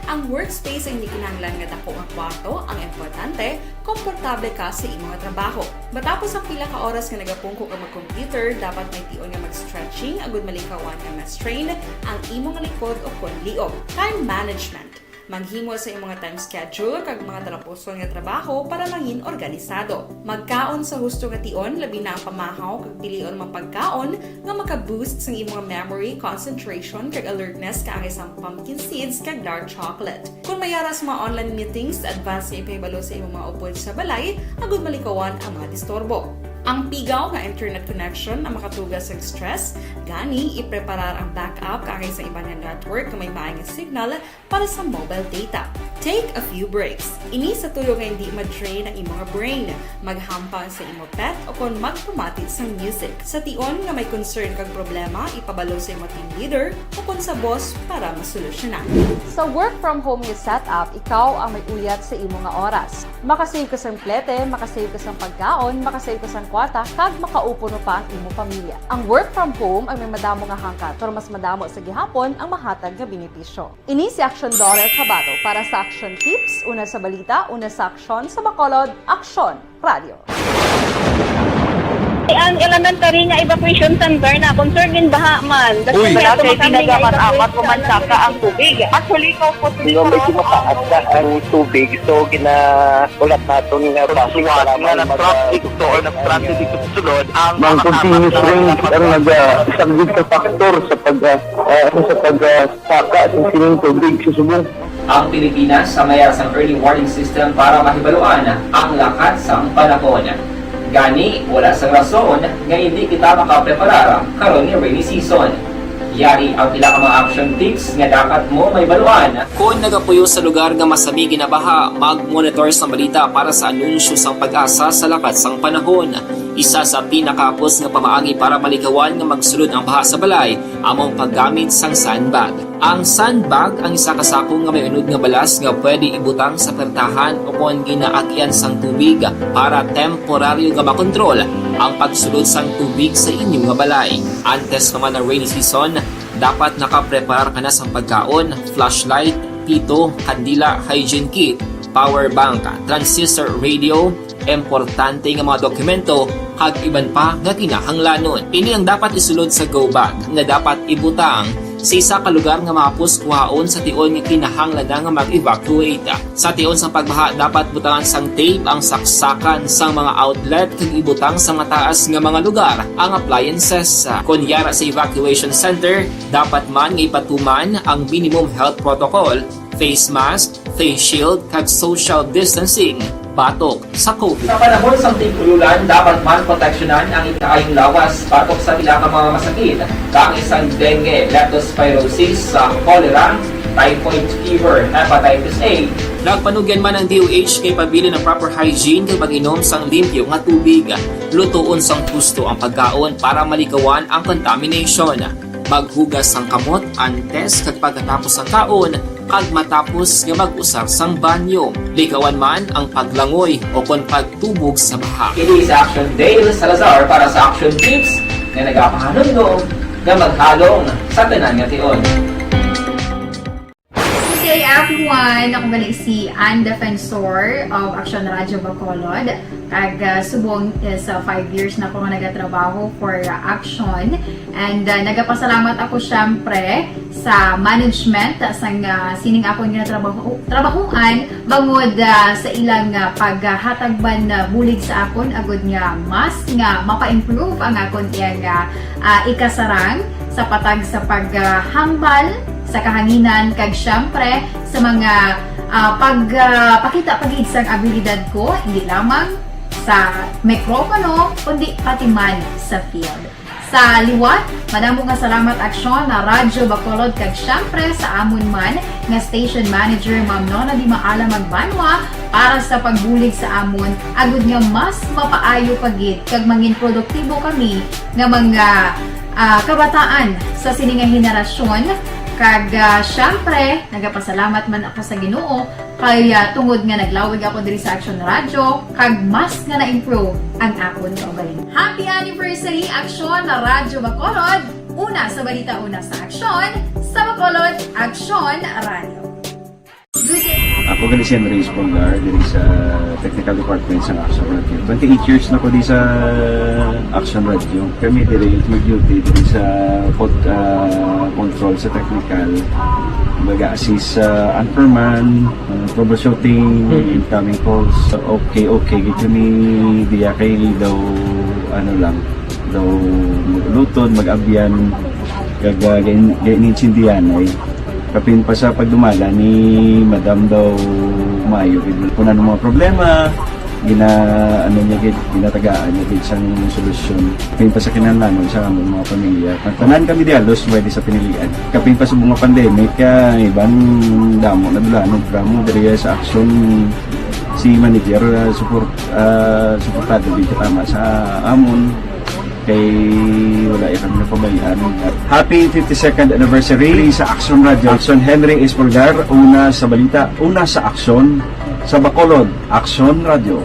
Ang workspace ay hindi kinahanglan nga dako nga kwarto, ang importante, komportable ka sa imong nga trabaho. Matapos ang pila ka oras nga nagapungko ka mag-computer, dapat may tion nga mag-stretching agud malikawan nga ma-strain ang imong likod o kon liog. Time management. Maghimo sa imong nga time schedule kag mga talapuson nga trabaho para mangin organisado. Magkaon sa husto nga tion, labi na ang pamahaw kag pilion mga pagkaon nga maka-boost sang imong memory, concentration, kag alertness kaangay sang pumpkin seeds kag dark chocolate. Kung may ara sa mga online meetings, advance nga ipahibalo sa imong mga upod sa balay agud malikawan ang mga disturbo. Ang pigaw nga internet connection ang makatuga sang stress, gani ipreparar ang backup kaangay sa iban nga network nga may maay nga signal para sa mobile data. Take a few breaks. Ini sa tuyo nga hindi ma-drain ang imong brain. Maghampang sa imo pet o kon magpamati sang music. Sa tion nga may concern kag problema, ipabalo sa imo team leader o kon sa boss para masolusyonan. Sa work from home nga setup, ikaw ang may uyat sa imo nga oras. Makasave ka sang plete, makasave ka sang pagkaon, makasave ka sang kwarta, kag makaupo no pa ang imo pamilya. Ang work from home ay may madamo nga hangkat, pero mas madamo sa gihapon ang mahatag nga benepisyo. Ini si Action Daughter Kabato para sa Action Tips, una sa balita, una sa aksyon, sa Bacolod, Aksyon Radio. Ang elementary nga evacuation center na concern in baha man. Uy. Wala kay ginagamit-amat o mansaka ang tubig. Actually, ikaw po, medyo mataas na ang tubig. So, gina-, ulat naton nga traffic, para nga mag-, nag-traffic to or nag-traffic dito sa sulod, ang mga continuous rain ang nag-, ah, isang big factor sa pag, ah, ah, sa pag, ah, saka sa sining tubig sa subong. Ang Pilipinas sa mayara sang early warning system para mahibaluan ang lakat sang panahon. Gani, wala sang rason nga hindi kita makapreparar karon nga rainy season. Yari ang pila ka mga action tips nga dapat mo mahibaluan. Kon nagapuyo sa lugar nga masami ginabaha, mag-monitor sang balita para sa anunsyo sang PAGASA sa lakat sang panahon. Isa sa pinakahapos nga pamaagi para malikawan nga magsulod ang baha sa balay amo ang paggamit sang sandbag. Ang sandbag ang isa ka sako nga may unod nga balas nga pwede ibutang sa pertahan o kon ginaagian sang tubig para temporaryo nga makontrol ang pagsulod sang tubig sa inyo nga balay. Antes pa man ang rainy season, dapat nakapreparar ka na sang pagkaon, flashlight, pito, kandila, hygiene kit, power bank, transistor radio, importante nga mga dokumento, kag iban pa nga kinahanglanon. Ini ang dapat isulod sa go bag nga dapat ibutang sa isa ka lugar nga mahapos kuhaon sa tion nga kinahanglan na nga mag-evacuate. Sa tion sang pagbaha, dapat butangan sang tape ang saksakan sang mga outlet kag ibutang sa mataas nga mga lugar ang appliances. Kon yara sa evacuation center, dapat man nga ipatuman ang minimum health protocol, face mask, face shield, kag social distancing batok sa covid. Sa panahon sang tig-ululan, dapat man proteksyonan ang ikaayong lawas batok sa pila ka mga masakit, kaangay sang dengue, leptospirosis, sa cholera, typhoid fever, hepatitis A. Nagpanugyan man ang D O H kay pabilin ang proper hygiene kag pag-inom sang limpyo nga tubig. Lutoon sang husto ang pagkaon para malikawan ang contamination. Maghugas sang kamot antes kag pagkatapos sang kaon, kag matapos nga mag-usar sang banyo. Likawan man ang paglangoy o kon pagtubog sa baha. Kini si Action Dale Salazar para sa Action Tips nga nagapahanumdom nga maghalong sa tanan nga tion. C I F Everyone, ako gali si Ann Defensor of Action Radio Bacolod. Kag, ah, subong is, ah, five years na ko nga nagatrabaho for, ah, Action. And, ah, nagapasalamat ako, syempre, sa management, ah, sang, ah, sining akon nga trabaho, trabahuan, bangod, ah, sa ilang, ah, paghatag man, ah, bulig sa akon, agud nga mas nga mapa-improve ang akon iyang, ah, ah, ikasarang sa patag sa paghambal sa kahanginan, kag syempre sa mga, ah, pag, ah, pakita pa gid sang abilidad ko, hindi lamang sa mikropono, kundi pati man sa field. Sa liwat, madamo nga salamat, Aksyon na Radyo Bacolod, kag syempre sa amon man nga station manager, Ma'am Nona Di Maala Magbanwa, para sa pagbulig sa amon, agud nga mas mapaayo pa gid kag mangin produktibo kami nga mga, ah, kabataan sa sini nga henerasyon. Kag, ah, syempre, nagapasalamat man ako sa Ginoo kay, ah, tungod nga naglawig ako diri sa Action Radio, kag mas nga na-improve ang akon kaugalingon. Happy anniversary, Action na Radyo Bacolod! Una sa balita, una sa aksyon, sa Bacolod, Action Radio. Ako gali si Henry Espolgar, diri sa Technical Department sa Action Radio. Twenty-eight years na ko di sa Action Radio. Kami diri mag-duty diri sa pod-, ah, control sa technical. Baga assist sa anchorman, ah, troubleshooting, incoming calls. So, okay, okay. Gid kami diya kay daw, ano lang, daw mag-ulutod, mag-abyan, kag, ah, gain-, gain-, gaintindihan, ay. Kapin pa sa pagdumala ni Madam daw maayo gid. Kung ano mga problema, gina, ano niya gid, ginatagaan niya gid sang solusyon. Kapin pa sa kinahanglanon sa among mga pamilya. Ang tanan kami di halos pwede sa pinilian. Kapin pa sa mga pandemic, kaya iban damo na dula, no, drama diri sa aksyon si manager, ah, support, ah, suportado gid tama sa amon. Kay wala ya kami napabayaan. Happy fifty-second anniversary sa Action Radio. Action Henry Espolgar, una sa balita, una sa aksyon, sa Bacolod, Action Radio.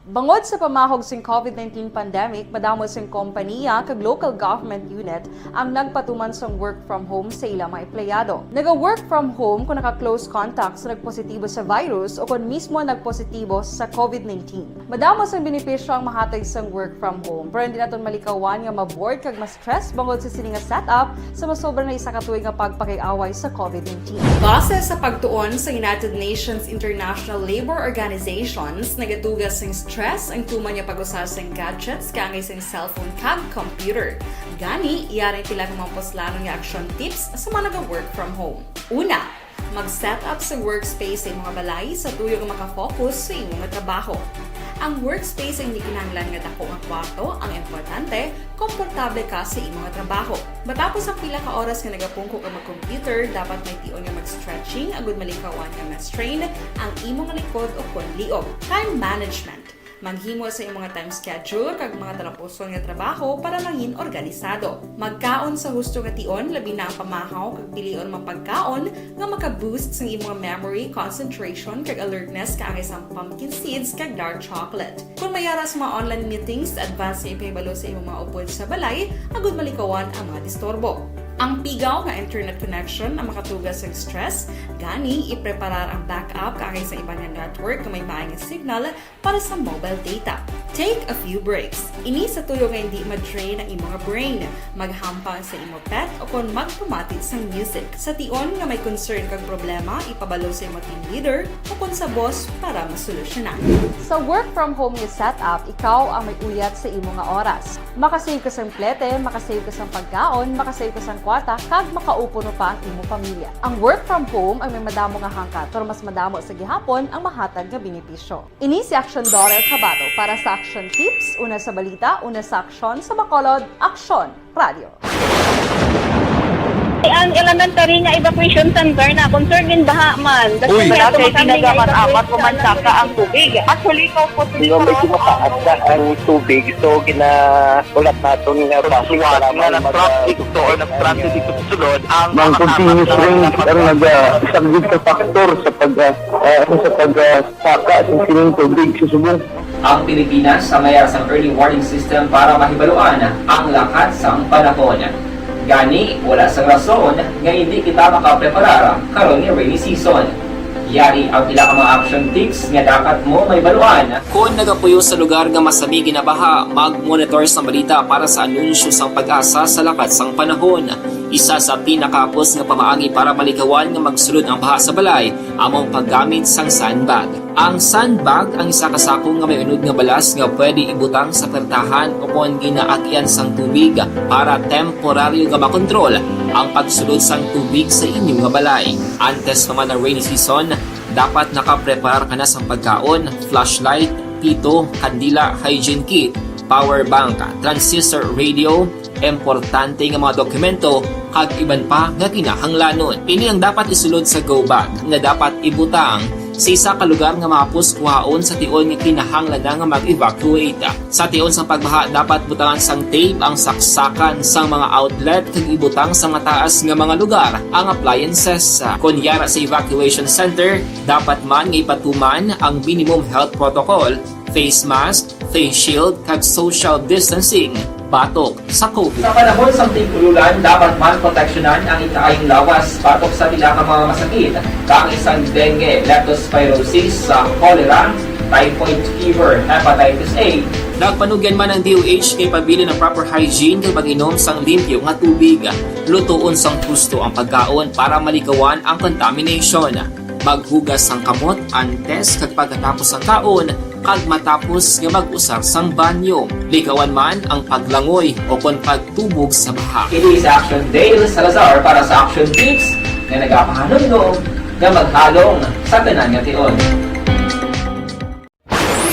Bangod sa pamahog sing covid nineteen pandemic, madamo sing kompaniya kag local government unit ang nagpatuman sang work from home sa ila mga empleyado. Naga-work from home kon naka-close contact sa nagpositibo sa virus o kon mismo nagpositibo sa covid nineteen. Madamo sang benepisyo ang mahatag sang work from home, pero hindi naton malikawan nga ma-bored kag ma-stress bangod sa sini nga setup sa masobra na isa ka tuig nga pagpakig-away sa covid nineteen. Base sa pagtuon sa United Nations International Labour Organizations, nagaduga sing stress ang tuman nga pag-usa sing gadgets kaangay sing cellphone kag computer. Gani, yari pila ka mga puslanon nga action tips sa mga naga-work from home. Una, mag-set up sa workspace sa imong balay sa tuyo nga maka-focus sa imo nga trabaho. Ang workspace ang hindi kinahanglan nga dako nga kwarto, ang importante, komportable ka sa imo nga trabaho. Matapos ang pila ka oras nga nagapungko ka mag-computer, dapat may tion nga mag-stretching agud malikawan nga ma-strain ang imo nga likod o kon liog. Time management. Maghimo sa imong time schedule kag mga talapuson nga trabaho para mangin organisado. Magkaon sa husto nga tion, labi na ang pamahaw kag pilion mga pagkaon nga maka-boost sang imong memory, concentration, kag alertness kaangay sang pumpkin seeds kag dark chocolate. Kung may ara sa mga online meetings, advance nga ipahibalo sa imong mga upod sa balay agud malikawan ang mga disturbo. Ang pigaw nga internet connection ang makatuga sa stress, gani ipreparar ang backup kaangay sa iban nga network nga may maay nga signal para sa mobile data. Take a few breaks. Ini sa tuyo nga hindi ma-drain ang imong brain. Maghampang sa imo pet o kon magpamati sang music. Sa tion nga may concern kag problema, ipabalo sa imo team leader o kon sa boss para masolusyonan. Sa work from home nga setup, ikaw ang may uyat sa imo nga oras. Makasave ka sang plete, makasave ka sang pagkaon, makasave ka sang kwarta, kag makaupo pa ang imo pamilya. Ang work from home ang may madamo nga hangkat, pero mas madamo sa gihapon ang mahatag nga benepisyo. Ini si Aksyon Dorel Cabato para sa Aksyon Tips, una sa balita, una sa aksyon, sa Bacolod, Aksyon Radio. Ang elementary nga evacuation center na concerned din baha man. Uy, Kasi wala kay tinaga man amat ko man saka ang tubig. Actually, ko po. Di ba may tumataas na ang tubig? So, gina-, ulat naton nga bakit kailangan mag-, nag-transit to or nag-transit dito sa sulod ang mga continuous rain ang nag-, ah, isang good factor sa pag, ah, ah, sa pag, ah, saka sa sining tubig sa subong. Ang Pilipinas ang may sang early warning system para mahibaluan ang lakat sang panahon. Gani, wala sang rason nga hindi kita makapreparar karon nga rainy season. Yari ang pila ka mga action tips nga dapat mo mahibaluan. Kon nagapuyo sa lugar nga masami ginabaha, mag-monitor sa balita para sa anunsyo sang PAGASA sa lakat sang panahon. Isa sa pinakahapos nga pamaagi para malikawan nga magsulod ang baha sa balay amo ang paggamit sang sandbag. Ang sandbag ang isa ka sako nga may unod nga balas nga pwede ibutang sa pertahan o kon ginaagian sang tubig para temporaryo nga makontrol ang pagsulod sang tubig sa inyo nga balay. Antes pa man ang rainy season, dapat nakapreparar ka na sang pagkaon, flashlight, pito, kandila, hygiene kit, power bank, transistor radio, importante nga mga dokumento, kag iban pa nga kinahanglanon. Ini ang dapat isulod sa go bag nga dapat ibutang sa isa ka lugar nga mahapos kuhaon sa tion nga kinahanglan na nga mag-evacuate. Sa tion sang pagbaha, dapat butangan sang tape ang saksakan sang mga outlet kag ibutang sa mataas nga mga lugar ang appliances. Kon yara sa evacuation center, dapat man nga ipatuman ang minimum health protocol, face mask, face shield, kag social distancing batok sa COVID. Sa panahon sang tig-ululan, dapat man proteksyonan ang ikaayong lawas batok sa pila ka mga masakit, kaangay sang dengue, leptospirosis, sa cholera, typhoid fever, hepatitis A. Nagpanugyan man ang D O H nga ipabilin ang proper hygiene kag pag-inom sang limpyo nga tubig. Lutoon sang husto ang pagkaon para malikawan ang contamination. Maghugas sang kamot antes kag pagkatapos sang kaon, kag matapos nga mag-usar sang banyo. Likawan man ang paglangoy o kon pagtubog sa baha. Ini si Action Dale Salazar para sa Action Tips nga nagapahanumdom nga maghalong sa tanan nga tion.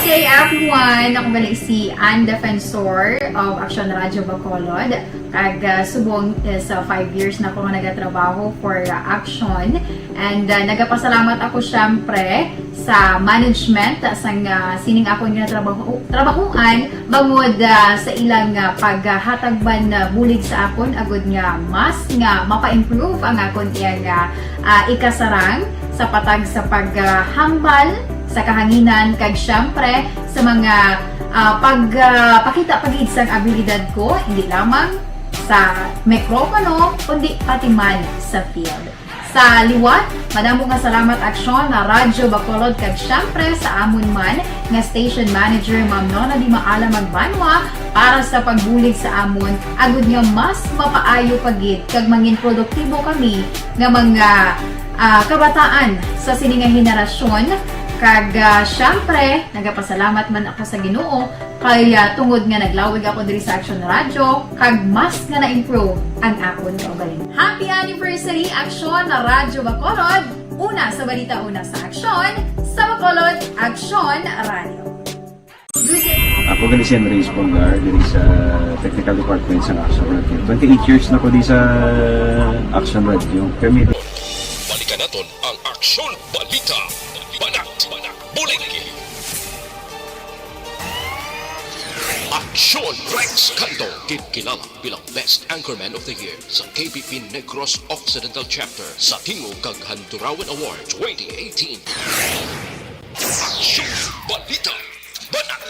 Good day, everyone! Ako gali si Ann Defensor of Action Radio Bacolod. Kag, ah, subong is, ah, five years na ako nga nagatrabaho for, ah, Action. And, ah, nagapasalamat ako, syempre, sa management, ah, sang, ah, sining akon nga trabaho, trabahuan, bangod, ah, sa ilang, ah, paghatag man, ah, bulig sa akon, agud nga mas nga mapa-improve ang akon iyang, ah, ah, ikasarang sa patag sa paghambal sa kahanginan, kag, syempre, sa mga, ah, pag, ah, pakita pa gid sang abilidad ko, hindi lamang sa mikropono, kundi pati man sa field. Sa liwat, madamo nga salamat, Aksyon, na Radyo Bacolod, kag, syempre, sa amon man nga station manager, Ma'am Nona Di Maala Magbanwa, para sa pagbulig sa amon, agud nga mas mapaayo pa gid kag mangin produktibo kami nga mga, ah, kabataan sa sini nga henerasyon. Kag, ah, syempre, nagapasalamat man ako sa Ginoo kay, ah, tungod nga naglawig ako diri sa Action Radio, kag mas nga na-improve ang akon kaugalingon. Happy anniversary, Action Radyo Bacolod! Una sa balita, una sa aksyon, sa Bacolod, Action Radio. Ako gali si Andres Polgar, diri sa technical department sa Action Radio. Twenty-eight years na ko di sa Action Radio. Kami Balikan naton ang Aksyon Balita. Banat, banat, bulig. Aksyon! Rex Canto, ginkilala bilang Best Anchorman of the Year sa K P P Negros Occidental Chapter sa Tingog kag Handurawan Award twenty eighteen. Aksyon! Balita! Banat!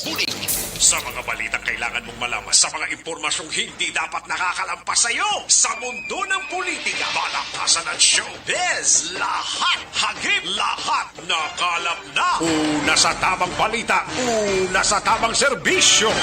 Bulig! Sa mga balitang kailangan mong malaman, sa mga impormasyong hindi dapat nakakalampas sa iyo, sa mundo ng politika, palakpasan at showbiz, lahat hagip, lahat nakalap na. Una sa tamang balita, una sa tamang serbisyo.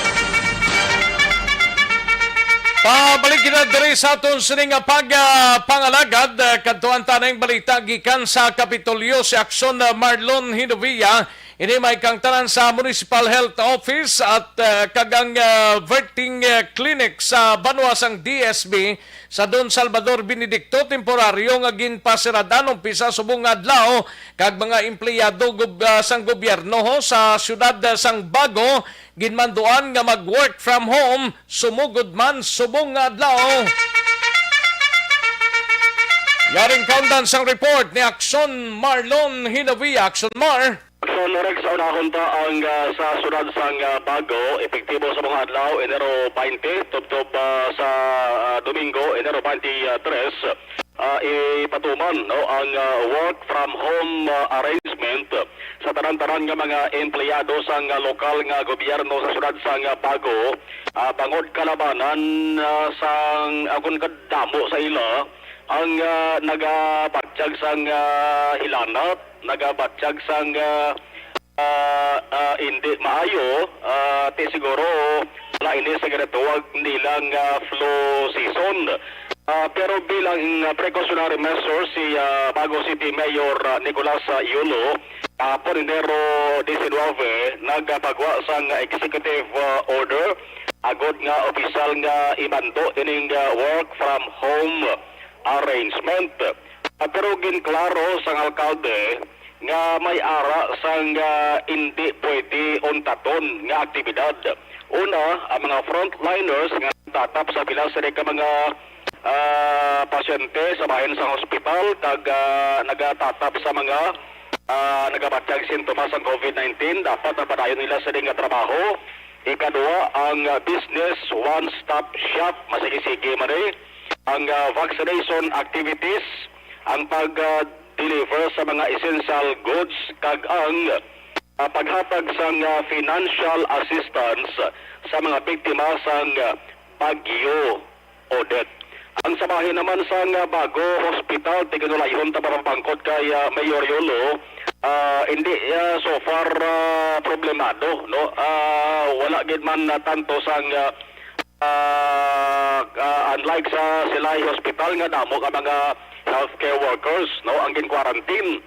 Pabalik kita diri sa aton sining nga pag, ah, pangalagad, ah, kadtuan ta ning balita gikan sa Kapitolyo, si Aksyon, ah, Marlon Hinovia. Ini may kangtanan sa Municipal Health Office at, ah, kag ang, ah, Verting, ah, Clinic sa banwa sang D S B sa Don Salvador Benedicto, temporaryo nga ginpasiradan umpisa subong nga adlaw, kag mga empleyado gob-, ah, sang gobyerno ho sa siyudad, ah, sang Bago ginmanduan nga mag-work from home sumugod man subong nga adlaw. Yaring kaundan sang report ni Aksyon Marlon Hinovia. Aksyon Mar. Aksyon Rex, sa unahon ta ang, ah, sa siyudad sang, ah, Bago, epektibo sa mga adlaw, Enero twenty, tubtob, ah, sa, ah, Domingo, Enero twenty-three. Ah, ipatuman, no, ang, ah, work from home, ah, arrangement sa tanan-tanan nga mga empleyado sang, ah, lokal nga gobyerno sa siyudad sang, ah, Bago, ah, bangod kalabanan, ah, sang, ah, kun kadamo sa ila ang, ah, nagabatyag sang, ah, hilanat, nagabatyag sang, ah, ah, ah, indi maayo, ah, ti siguro wala ini sa ginatawag nilang, ah, flu season. Ah, pero bilang, ah, precautionary measures, si, ah, Bago City Mayor, ah, Nicolas, ah, Yolo, kahapon, Enero diecinuebe, nagpagwa sang executive, ah, order agod nga opisyal nga imando ining, ah, work from home arrangement. Ah, pero ginklaro sang alkalde nga may ara sang, ah, indi pwede untaton nga aktibidad. Una, ang mga frontliners nga nagtatap sa pila sini ka mga, ah, pasyente sa bahin sang hospital kag, ah, nagatatap sa mga, ah, nagabatyag sintomas sang covid nineteen, dapat mapadayon nila sini nga trabaho. Ikadua, ang, ah, business one-stop shop, masigisigi man ni ang, ah, vaccination activities, ang pag, ah, deliver sa mga essential goods, kag ang, ah, paghatag sang, ah, financial assistance sa mga biktima sang, ah, Bagyo Odette. Ang sa bahin naman sang, ah, Bago Hospital, ti ginulayhon ta para mapangkot kay, ah, Mayor Yolo, ah, hindi, ah, so far, ah, problemado, no? Ah, wala gid man na tanto sang, ah, ah, ah, unlike sa Silay Hospital nga damo ka mga healthcare workers, no, ang gin-quarantine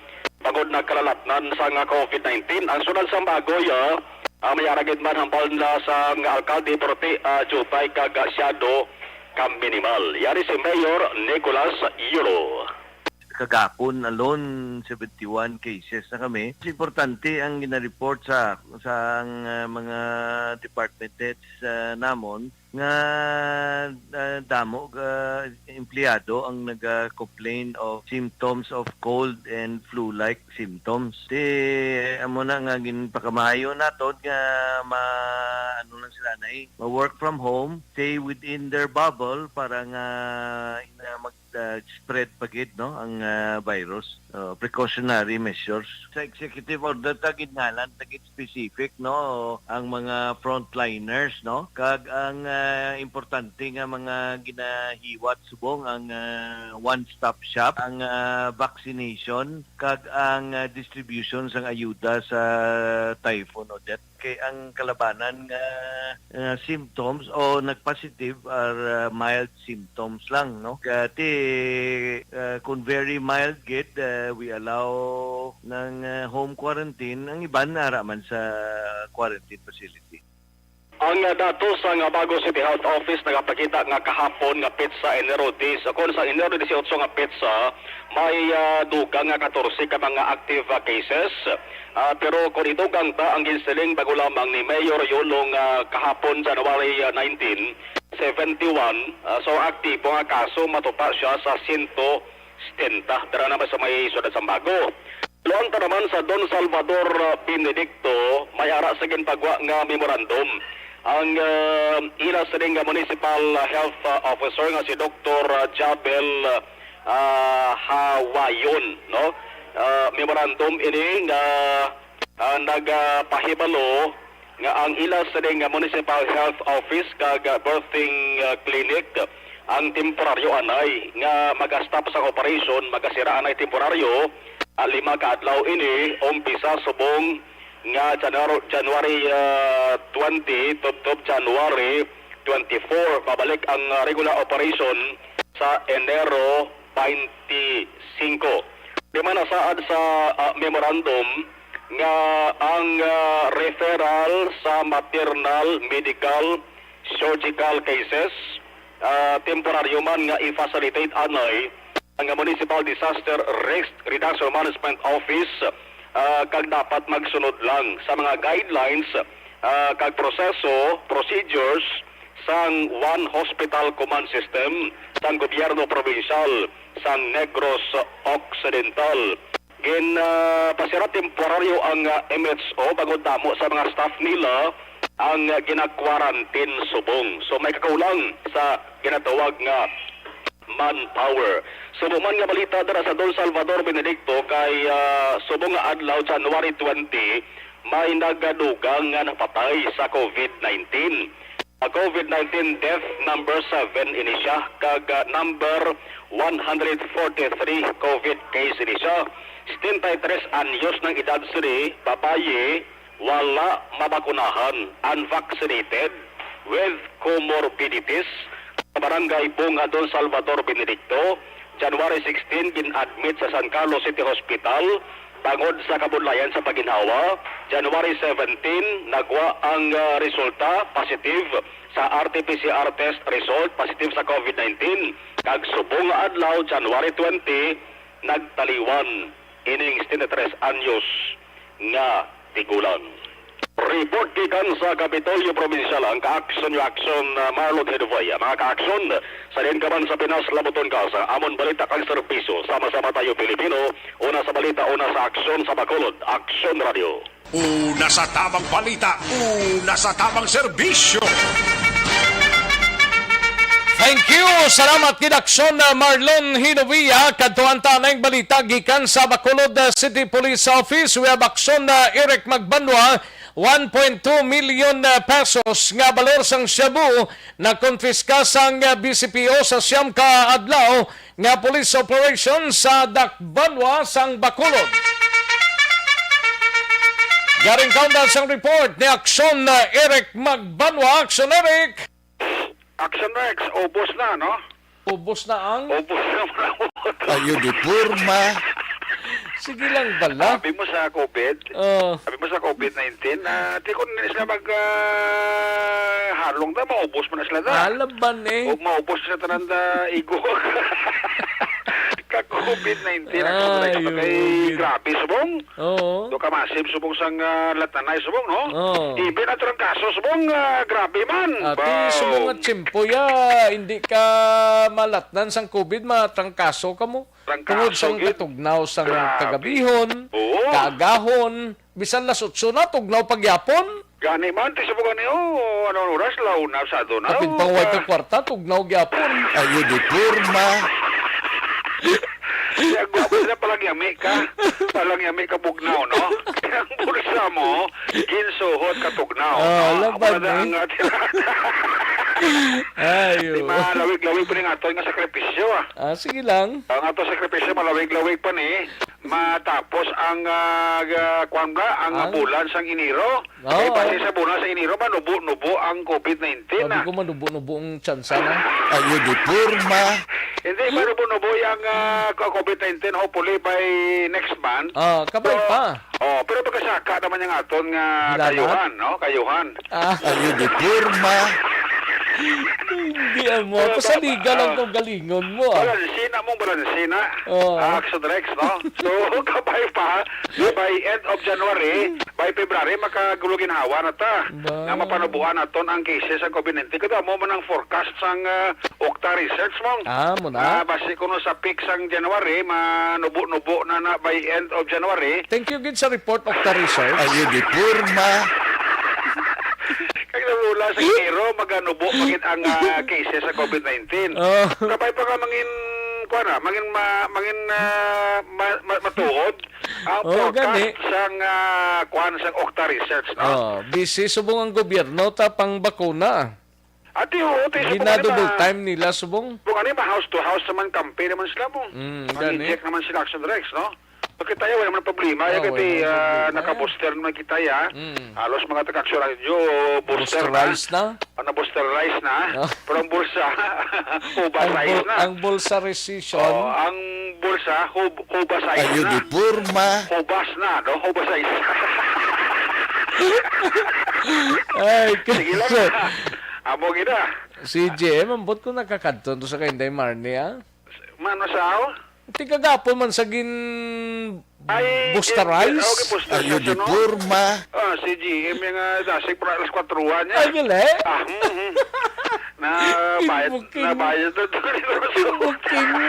bangod nagkalalatnan sang covid nineteen. Ang siyudad sang Bago, ah, ah, may ara gid man hambal na sang alkalde, pero ti, ah, diutay kag, ah, siyado ka minimal. Yari si Mayor Nicolas Yolo. Kagapon alone, seventy-one cases na kami. Mas importante ang gina-report sa, sa ang, ah, mga department heads, ah, namon nga, ah, damo ka empleyado ang naga-complain of symptoms of cold and flu-like symptoms. Ti, amo na nga ginpakamaayo naton nga ma-, ano lang sila na eh, ma-work from home, stay within their bubble para nga ina mag, ah, spread pa gid, no, ang, ah, virus. Uh, precautionary measures. Sa executive order ta, ginhalan ta gid specific, no, ang mga frontliners, no, kag ang, ah, importante nga mga ginahiwat subong ang, ah, one-stop shop, ang, ah, vaccination, kag ang, ah, distribution sang ayuda sa Typhoon Odette. Kay ang kalabanan nga, ah, symptoms o nag-positive are, ah, mild symptoms lang, no? Kati, ah, kung very mild gid, ah, we allow ng, ah, home quarantine. Ang iban ara man sa quarantine facility. Ang, ah, datos sang, ah, Bago City Health Office nagapakita nga kahapon nga petsa, Enero diyes, o kon sa Enero dieciocho nga petsa, may, ah, dugang nga katorse ka mga active, ah, cases. Ah, pero kung idugang ta ang ginsiling bag-o lamang ni Mayor Yolo nga kahapon, January, ah, nineteen, seventy-one, ah, so aktibo nga kaso matupa siya sa sento setenta dira naman sa may siyudad sang Bago. Luang ta naman sa Don Salvador, ah, Benedicto, may ara sa ginpagwa nga memorandum. Ang, ah, ila sining nga municipal, ah, health, ah, officer nga si Doktor, ah, Jabel, ah, Hawayon, no? Ah, memorandum ini nga, ah, nagapahibalo nga ang ila sining nga municipal health office kag, ah, birthing, ah, clinic ang temporaryo anay nga maga-stop sang operation, magasira anay temporaryo, ah, lima ka adlaw ini, umpisa subong nga Januar-, January, ah, twenty tubtob January twenty-four. Pabalik ang, ah, regular operation sa Enero twenty-five. Di man nasaad sa, ah, memorandum nga ang, ah, referral sa maternal, medical, surgical cases, ah, temporaryo man nga i-facilitate anay ang Municipal Disaster Risk Reduction Management Office, ah, kag dapat magsunod lang sa mga guidelines, ah, kag proseso, procedures sang One Hospital Command System sang gobyerno probinsyal sang Negros Occidental. Gin, ah, pasira temporaryo ang, ah, M H O bangod damo sa mga staff nila ang, ah, gina-quarantine subong. So, may kakaulang sa ginatawag nga manpower. Subong man nga balita dira sa Don Salvador Benedicto kay, ah, subong nga adlaw, January twenty, may nagadugang nga napatay sa COVID nineteen. Ang COVID nineteen death number seven ini siya, kag, ah, number one hundred forty-three COVID case ini siya. Setenta y tres anyos ng edad sini, babayi, wala mabakunahan, unvaccinated, with comorbidities. Sa Barangay Bunga, Don Salvador Benedicto, January sixteen, gin-admit sa San Carlos City Hospital bangod sa kabudlayan sa pagginhawa. January seventeen, nagwa ang, ah, resulta, positive sa R T P C R test result, positive sa COVID nineteen. Kag subong nga adlaw, January twenty, nagtaliwan ining setenta y tres anyos nga tigulang. Report gikan sa Kapitolyo Probinsyal, ang Kaaksyon nga Aksyon, ah, Marlon Hedovaya. Mga Kaaksyon, sa diin ka man sa Pinas, labuton ka sa amon balita kag serbisyo. Sama-sama tayo, Pilipino, una sa balita, una sa aksyon sa Bacolod. Aksyon Radio. Una sa tamang balita, una sa tamang serbisyo. Thank you. Salamat gid, Aksyon, uh, Marlon Hinovia. Kadtuan ta na ang balita gikan sa Bacolod, uh, City Police Office. We have Aksyon, uh, Eric Magbanwa. One point two million, uh, pesos nga balor sang shabu na konpiska sang, uh, B C P O sa siyam ka adlaw nga police operation sa Dakbanwa sang Bacolod. Garing kaunda sang report ni Aksyon, uh, Eric Magbanwa. Aksyon, Eric! Action Rex, ubos na, no? Ubos na ang Ubos na, mga motor. Ayo di porma. Sige lang bala. Sabi mo sa COVID, Oh. sabi mo sa COVID nineteen, ah, di ko na sila mag, ah, halong na, maubos mo na sila na. Alaban eh. O maubos sa tanan na igo. Ka COVID nineteen, ang Ay, COVID, kay yun. Grabe, subong. Oo. Do ka masib subong sang, ah, latanay subong, no? Oo. Even ang trangkaso subong, ah, grabe man. Ati, Wow. subong at tiyempo ya, hindi ka malatnan sang COVID, matrangkaso ka mo. Trangkaso Tungod sang gid. katugnaw sang Grabe. kagabihon, Oo. kaagahon, bisan las otso na, tugnaw pagyapon. Gani man, ti subong gani, oh, ano oras, launa, sado na, Kapin oh, pang way ka ka- kwarta, tugnaw gyapon. Ayo di porma. Siya, gwapo na, palangyami ka. Palangyami ka bugnaw, no? Ang bulsa mo, ginsuhot ka tugnaw, Ah, no? Ako laban, na eh. ang, ah, Ayo. Di malawig-lawig pa rin ato nga sakripisyo, ah. Ah, sige lang. Ang ato sakripisyo, malawig-lawig pa ni. Matapos ang, ah, ga-, kwan ba? Ang Ang bulan sang Enero. Oo. Kay base sa bulan sa Enero, manubo-nubo ang COVID nineteen, Sabi ah. ko, manubo-nubo ang tsansa na. Ayo di porma. Hindi, manubo-nubo yung, ah, ko-, COVID nineteen, hopefully by next month. Ah, kabay So, pa. oh, pero pagkasaka naman yung aton nga Hilanat? kayuhan, no? Kayuhan. Ah. Ayo di porma. Hindi, amo. Pero Ako sa ba-, liga lang ah, kung galingon mo, ah. Balanse na mong balanse na. Oo. Ah, Action Rex, no? So, kabay pa, by end of January, by February, makaguluginhawa na ta. Ba? Nga mapanubuan naton ang cases sa covid nineteen. Kada mo man ang forecast sang, ah, Okta Research mo. Ah, mo na? Ah, basi kuno sa peak sang January, manubo-nubo na na by end of January. Thank you gid sa report, Okta Research. Ayo di porma. Kag nalula sa Enero, maganubo pa gid ang, ah, cases sa covid nineteen. Oh. Kabay pa nga mangin, kuwan na, mangin ma-, mangin, ah, ma-, ma-, matuod ang Oh, forecast gani. sang, ah, kuwan, sang Okta Research, no? Oh, busy subong ang gobyerno ta pang bakuna. Ati, oo, ati, subong Gina-double ani ma-, time nila subong. Kung ano, ma-house to house naman, campaign naman sila mo. Mm, gani. Mag-inject naman sila, Action Rex, no? Pagkataya, wala naman problema. Oh, Kaya wala kati, naman ah, problema. Naka-booster naman kita, ya. Mm. Halos mga taga-Action Radyo, booster na. Boosterize na? Ano, boosterize na. Oh. Pero ang bulsa, Ang hubasize bul-, na. ang bulsa rescission. Oh, ang bulsa, hub-, hubasize Ayo na. di porma. Hubas na, no? Hubasize. Ay, Sige lang, kaso. ah. Amo gina. Si J M, ambot ko nakakadto to sa kay Inday Marnie, ah. Mano sao? Ti kagapon man sa gin Ay, boosterize? gin-, oh, gin-boosterize, Ayo di ano? porma. Ah, si G M yung, ah, dasig para alas kwatro niya. Ay, gali? Ah, mm, mm. Na bayad, Booking. na bayad na to. Booking mo.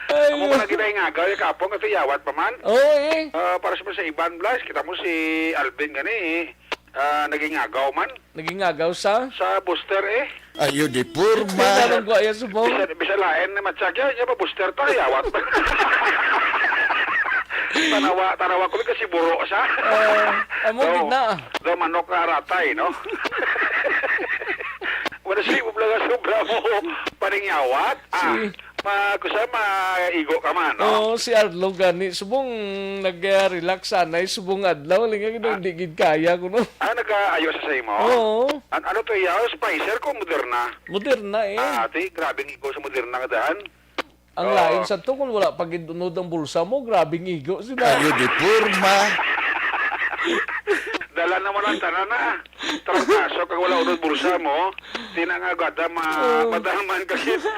Amo Ayo. ko na ginahingagaw, yung kapong, ito yawat pa man. Oo, eh. Ah, para sa, sa iban, Blas, kita mo si Alvin gani, eh. Ah, naging agaw man. Naging agaw sa? Sa booster, eh. Ayo di porma. Nalunggo ayo subong. Bisa, bisa lain ni Matsakya, niya ba booster ta, yawat. Tanawa, tanawa ko kasi buro sa. Ah, amo Daw, gid na. daw manok nga aratay, no? Wala sa imo lang nga sobra mo, paningyawat. Ah, Si ma, kusa maigo ka man, no? Oo, si Arlo gani. Subong nag-relax sanay, subong adlaw. Linga gid, Ah. hindi gid kaya kuno. Ah, nagkaayo sa sa imo? Oo. An-, ano to iya? Pfizer ko Moderna? Moderna, eh. Ah, ati, grabing igo sa Moderna nga daan. Ang Oo. lain sa to, kung wala pag-unod ang bulsa mo, grabing igo sila. Ayo di porma. Dala naman ang tanan na. Trangkaso kag wala unod bulsa mo, di na nga gada ma-, Oh. madalman ka sito.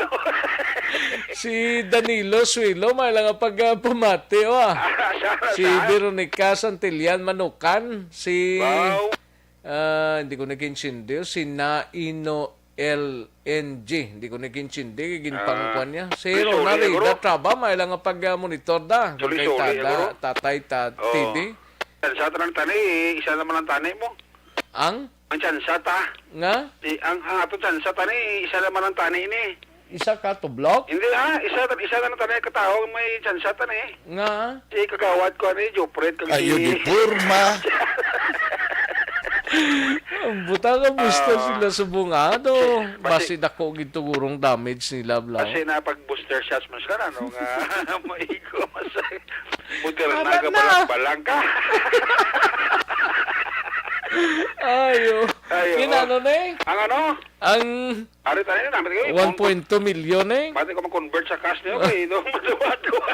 Si Danilo Suelo, may lang nga pag, ah, pamati, oh, ah. Sa, Si sa? Veronica Santillan Manukan, si, Wow. ah, hindi ko nagkaintindi, oh, si Naino L N G, hindi ko nagkaintindi, kay ginpangkuan Ah, niya. Si Rizzo, Rona Rida siguro? Traba, may lang nga pag, ah, monitor da. Sorry, Kay sorry, Tada, siguro? Tatay, ta-, Oh. T V. Yan, sa tanan tani, isa naman ang tani mo. Ang? Ang tsansa ta. Nga? Di, ang, ang ato tsansa ta ni, isa naman ang tani ni. Isa ka to block? Hindi, ah, isa, isa na lang tani katawo may tsansa ta ni. Nga? Si kagawad ko ni, Jopret, kag Ayo si di porma. Ang butang, ang gusto Ah. sila subong, ano? Si, basi Basi dako gid to gurong damage nila, bla. Basi na pag booster shots man sila, no? Nga, maigo, masay. Moderna Tama ka, na. balang-balang ka. Ayo. Ayo. Kinano na eh? Ang ano? Ang Ari tayo na, namin kayo, one point two million eh? Pati ko mag-convert sa cash niyo, kay no, maduwa-duwa.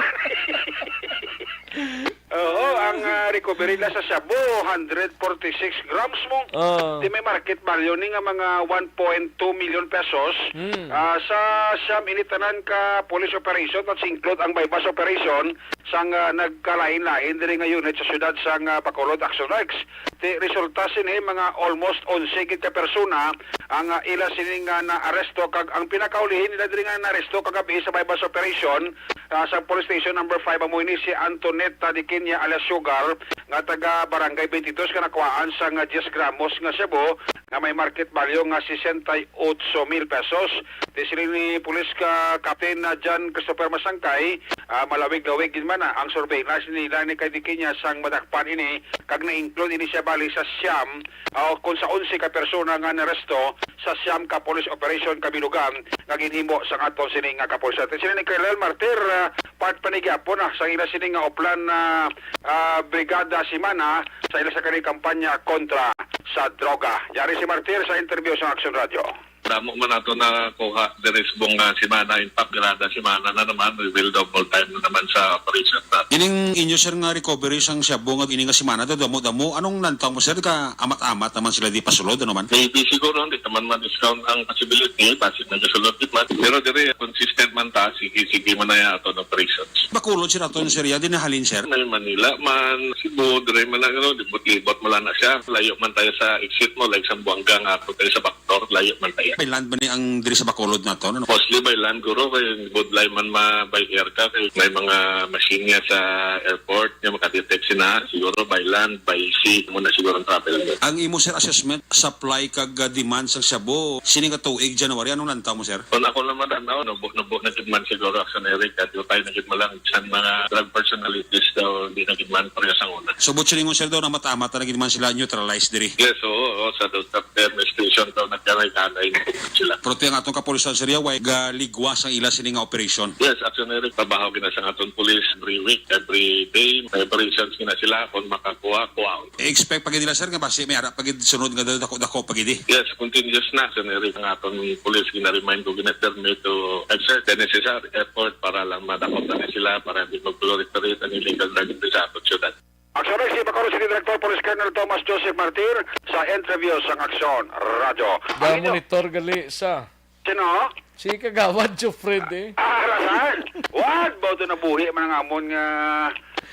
Oo, ang, ah, recovery na sa shabu, hundred forty-six grams mo. Oh. Di may market value ni nga mga one point two million pesos. Hmm. Ah, sa siyam ini tanan ka police operation, that's include ang buy-bust operation, sang, ah, nagkalain-lain diri nga unit sa siyudad sang, ah, Bacolod, Action Rex. Ti resulta sini mga almost onse gid ka persona ang, ah, ila sini nga naaresto, kag ang pinakaulihi nila diri nga naaresto kagabi sa buy-bust operation, ah, sa Police Station Number Five amo ini si Antonetta de Quina alias Sugar nga taga Barangay twenty-two nga nakuhaan sang, ah, diyes gramos nga shabu nga may market value nga sesenta y ocho mil pesos. Ti siling ni Police ka Captain, ah, John Christopher Masangkay, ah, malawig-lawig gid man, ah, ang surveillance nila ni kay de Quina sang madakpan ini, kag na-include ini siya bali sa siyam, ah, o kung sa onse ka persona nga naresto sa siyam ka police operation kabilugan nga ginhimo sang aton sini nga kapulisan. Ti sila ni Colonel Martir, ah, part pa ni gyapon, ah, sa ila sini nga uplan na, ah, Brigada Semana sa ila sa kani kampanya kontra sa droga. Yari si Martir sa interview sa Action Radio. Damo man nato na kuha diri subong nga semana. In fact, kada semana na naman, we will double time na naman sa operation nato. Ining inyo, sir, nga recovery sang shabu nga ini nga semana daw, damo-damo, anong lantaw mo, sir? Ka amat-amat naman sila di pasulod, ano man? Maybe siguro, hindi naman ma-discount ang possibility, basi nagasulod gid man. Pero diri, consistent man ta, sige-sige man na yung aton operations. Bacolod, sir, aton, sir, ya, di nahalin, sir? May Manila man, Cebu, diri man lang, ano, libot-libot mo lang na siya. Layo man tayo sa exit mo, like Zamboanga nga ako tayo sa backdoor, layo man tayo. By land ba ni ang diri sa Bacolod naton, ano? Mostly by land, guro, kay budlay man ma by air ka, kay may mga machine nga sa airport nga makadetect sina, siguro by land, by sea, mo na siguro ang travel mo. Ang imo, sir, assessment, supply kag, ah, demand sang shabu, sini nga tuig, January, anong lantaw mo, sir? Kung ako naman, ano, nubo-nubo na gid man siguro, Action Eric, at tayo na gid man lang sa mga drug personalities daw, hindi na gid man pareho sa una. So, but siya ningon, sir, daw na mata-mata na gid man sila neutralized diri? Yes, oo, oo, sa daw sa administration daw nagkanay-kanay sila. Pero ti ang atong kapulisan, sir, ya, way galigwas ang ila sini nga operation. Yes, Action Eric, trabaho gina sa aton police every week, every day, may operations gina sila kung makakuha, kuha. Expect pa gid nila, sir, nga basi may ara pa gid sunod nga dako-dako pa gid, eh. Yes, continuous na, Action Eric, ang aton police gina-remind ko gina, sir, me to exert the necessary effort para lang madakop na sila, para hindi mag-proliferate ang illegal drug sa aton syudad. Aksyon Rex, si Bacolod City Director Police Colonel Thomas Joseph Martir sa interview sang Aksyon Radyo. Ang inyo Ga-monitor gali sa sino? Si Kagawad Jofred, eh. Ah, rasan? Wad, ba ito nabuhi man ang amon nga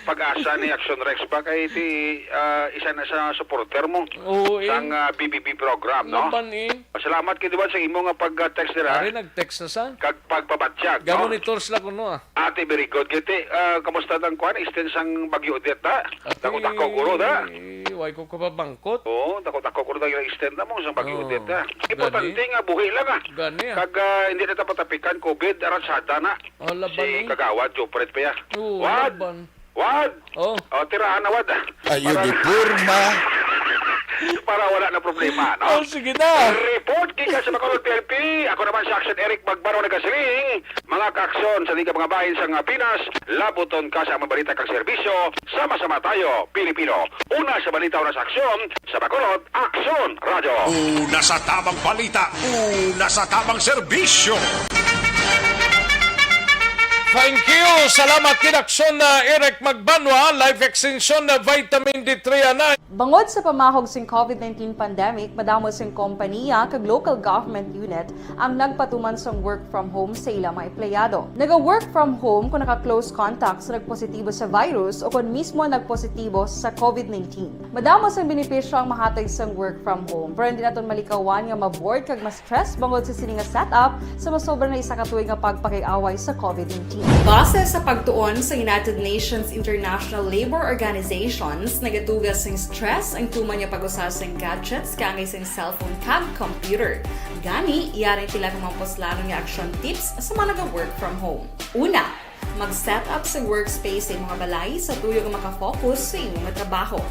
pag-asa ni Aksyon Rex ba kay ti, ah, isa na sa supporter mo Oo, eh. sang, ah, B B B program, no? Laban, eh. Salamat kay Duwan sa imo nga pag-text nila. Ari, nag-text na sa? Kag pagpabatyag, no? Ga-monitor sila kuno, ah. Ate, very good. Kiti, ah, kamusta tang kuan? Extend sang Bagyo Odette, ha? Ate, dako-dako, guro, da? Way ko kapabangkot. Oo, dako-dako, guro, da, yung extend na mo sang Bagyo Oo. Odette, ha? Gani. Importante nga buhi lang, ha? Gani, ah. Kag, ah, hindi na tapatapikan, covid, aransada na. Oh, laban, Si eh. Kagawad, Jopret pa, ya. Oo, Wad! laban. Wad! Oh. Oh, tirahan na, Wad. Ayo Para di porma. Para wala na problema, no? Oh, sige na. Report gikan sa Bacolod P N P. Ako naman si Action Eric Magbaro nagasiling, mga kaaksyon sa liga mga bahin sa nga Pinas, labuton ka sa among balita kag serbisyo. Sama-sama tayo, Pilipino. Una sa balita, una sa aksyon, sa Bacolod, Aksyon Radyo. Una sa tamang balita, una sa tamang serbisyo. Thank you. Salamat gid, Aksyon na Eric Magbanwa, Life Extension na Vitamin D three ana. Bangod sa pamahog sing covid nineteen pandemic, madamo sing kompaniya kag local government unit ang nagpatuman sang work from home sa ila mga empleyado. Naga-work from home kung naka-close contact sa nagpositibo sa virus o kon mismo nagpositibo sa covid nineteen. Madamo sang benepisyo ang mahatag sang work from home, pero hindi naton malikawan nga ma-bored kag ma-stress bangod sa sini nga setup sa masobra na isa ka tuig nga pagpakig-away sa covid nineteen. Base sa pagtuon sa United Nations International Labour Organizations, nagadugas sing stress ang tuman nga pag-usa sing gadgets kaangay sing cellphone kag computer. Gani, yari ang pila ka mga puslanon nga action tips sa mga naga-work from home. Una, mag-set up sa workspace sa imong balay sa tuyo nga makafocus sa imong trabaho.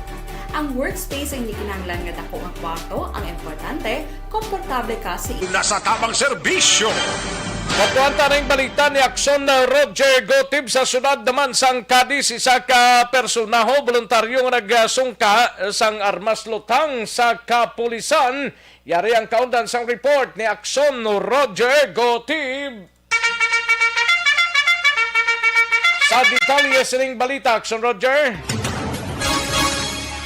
Ang workspace ay hindi kinahanglan nga dako nga kwarto, ang importante, komportable ka sa imo. Nasa tamang serbisyo. Makuha ta ning balita ni Aksyon na Roger Gotib sa siyudad naman sang Cadiz. Isa ka personaho, voluntaryo nga nagsungka sang armas lutang sa kapulisan. Yari ang kaundan sang report ni Aksyon Roger Gotib. Sa detalye sining balita, Action Roger.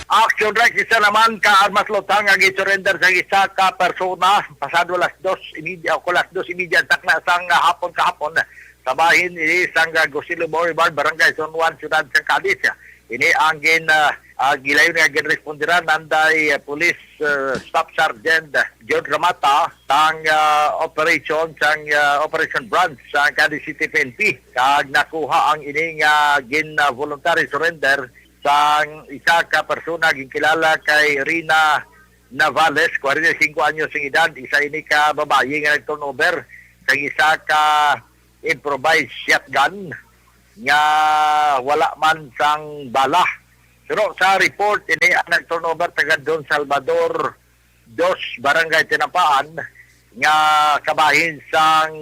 Action Rex, isa naman ka armas lutang ang i-surrender sa isa ka persona pasado alas dos y media o alas dos y media takna sang hapon kahapon sa bahin ini sang Gusilo Boulevard, Barangay San Juan, Siyudad sang Cadiz. Ini ang gin, ah, ah, gilayon nga ginresponderan nanday, ah, Police, ah, Staff Sergeant George Ramata sang, ah, operation sang, ah, Operation Branch sa Cadiz City P N P, kag nakuha ang ini nga gin, ah, voluntary surrender sang isa ka persona ginkilala kay Rina Navales, kwarenta y singko anyos ang edad, isa ini ka babayi nga nag-turnover sang isa ka improvised shotgun nga wala man sang bala. Pero sa report, ini ang nag-turnover taga Don Salvador Dos, Barangay Tinapaan, nga kabahin sang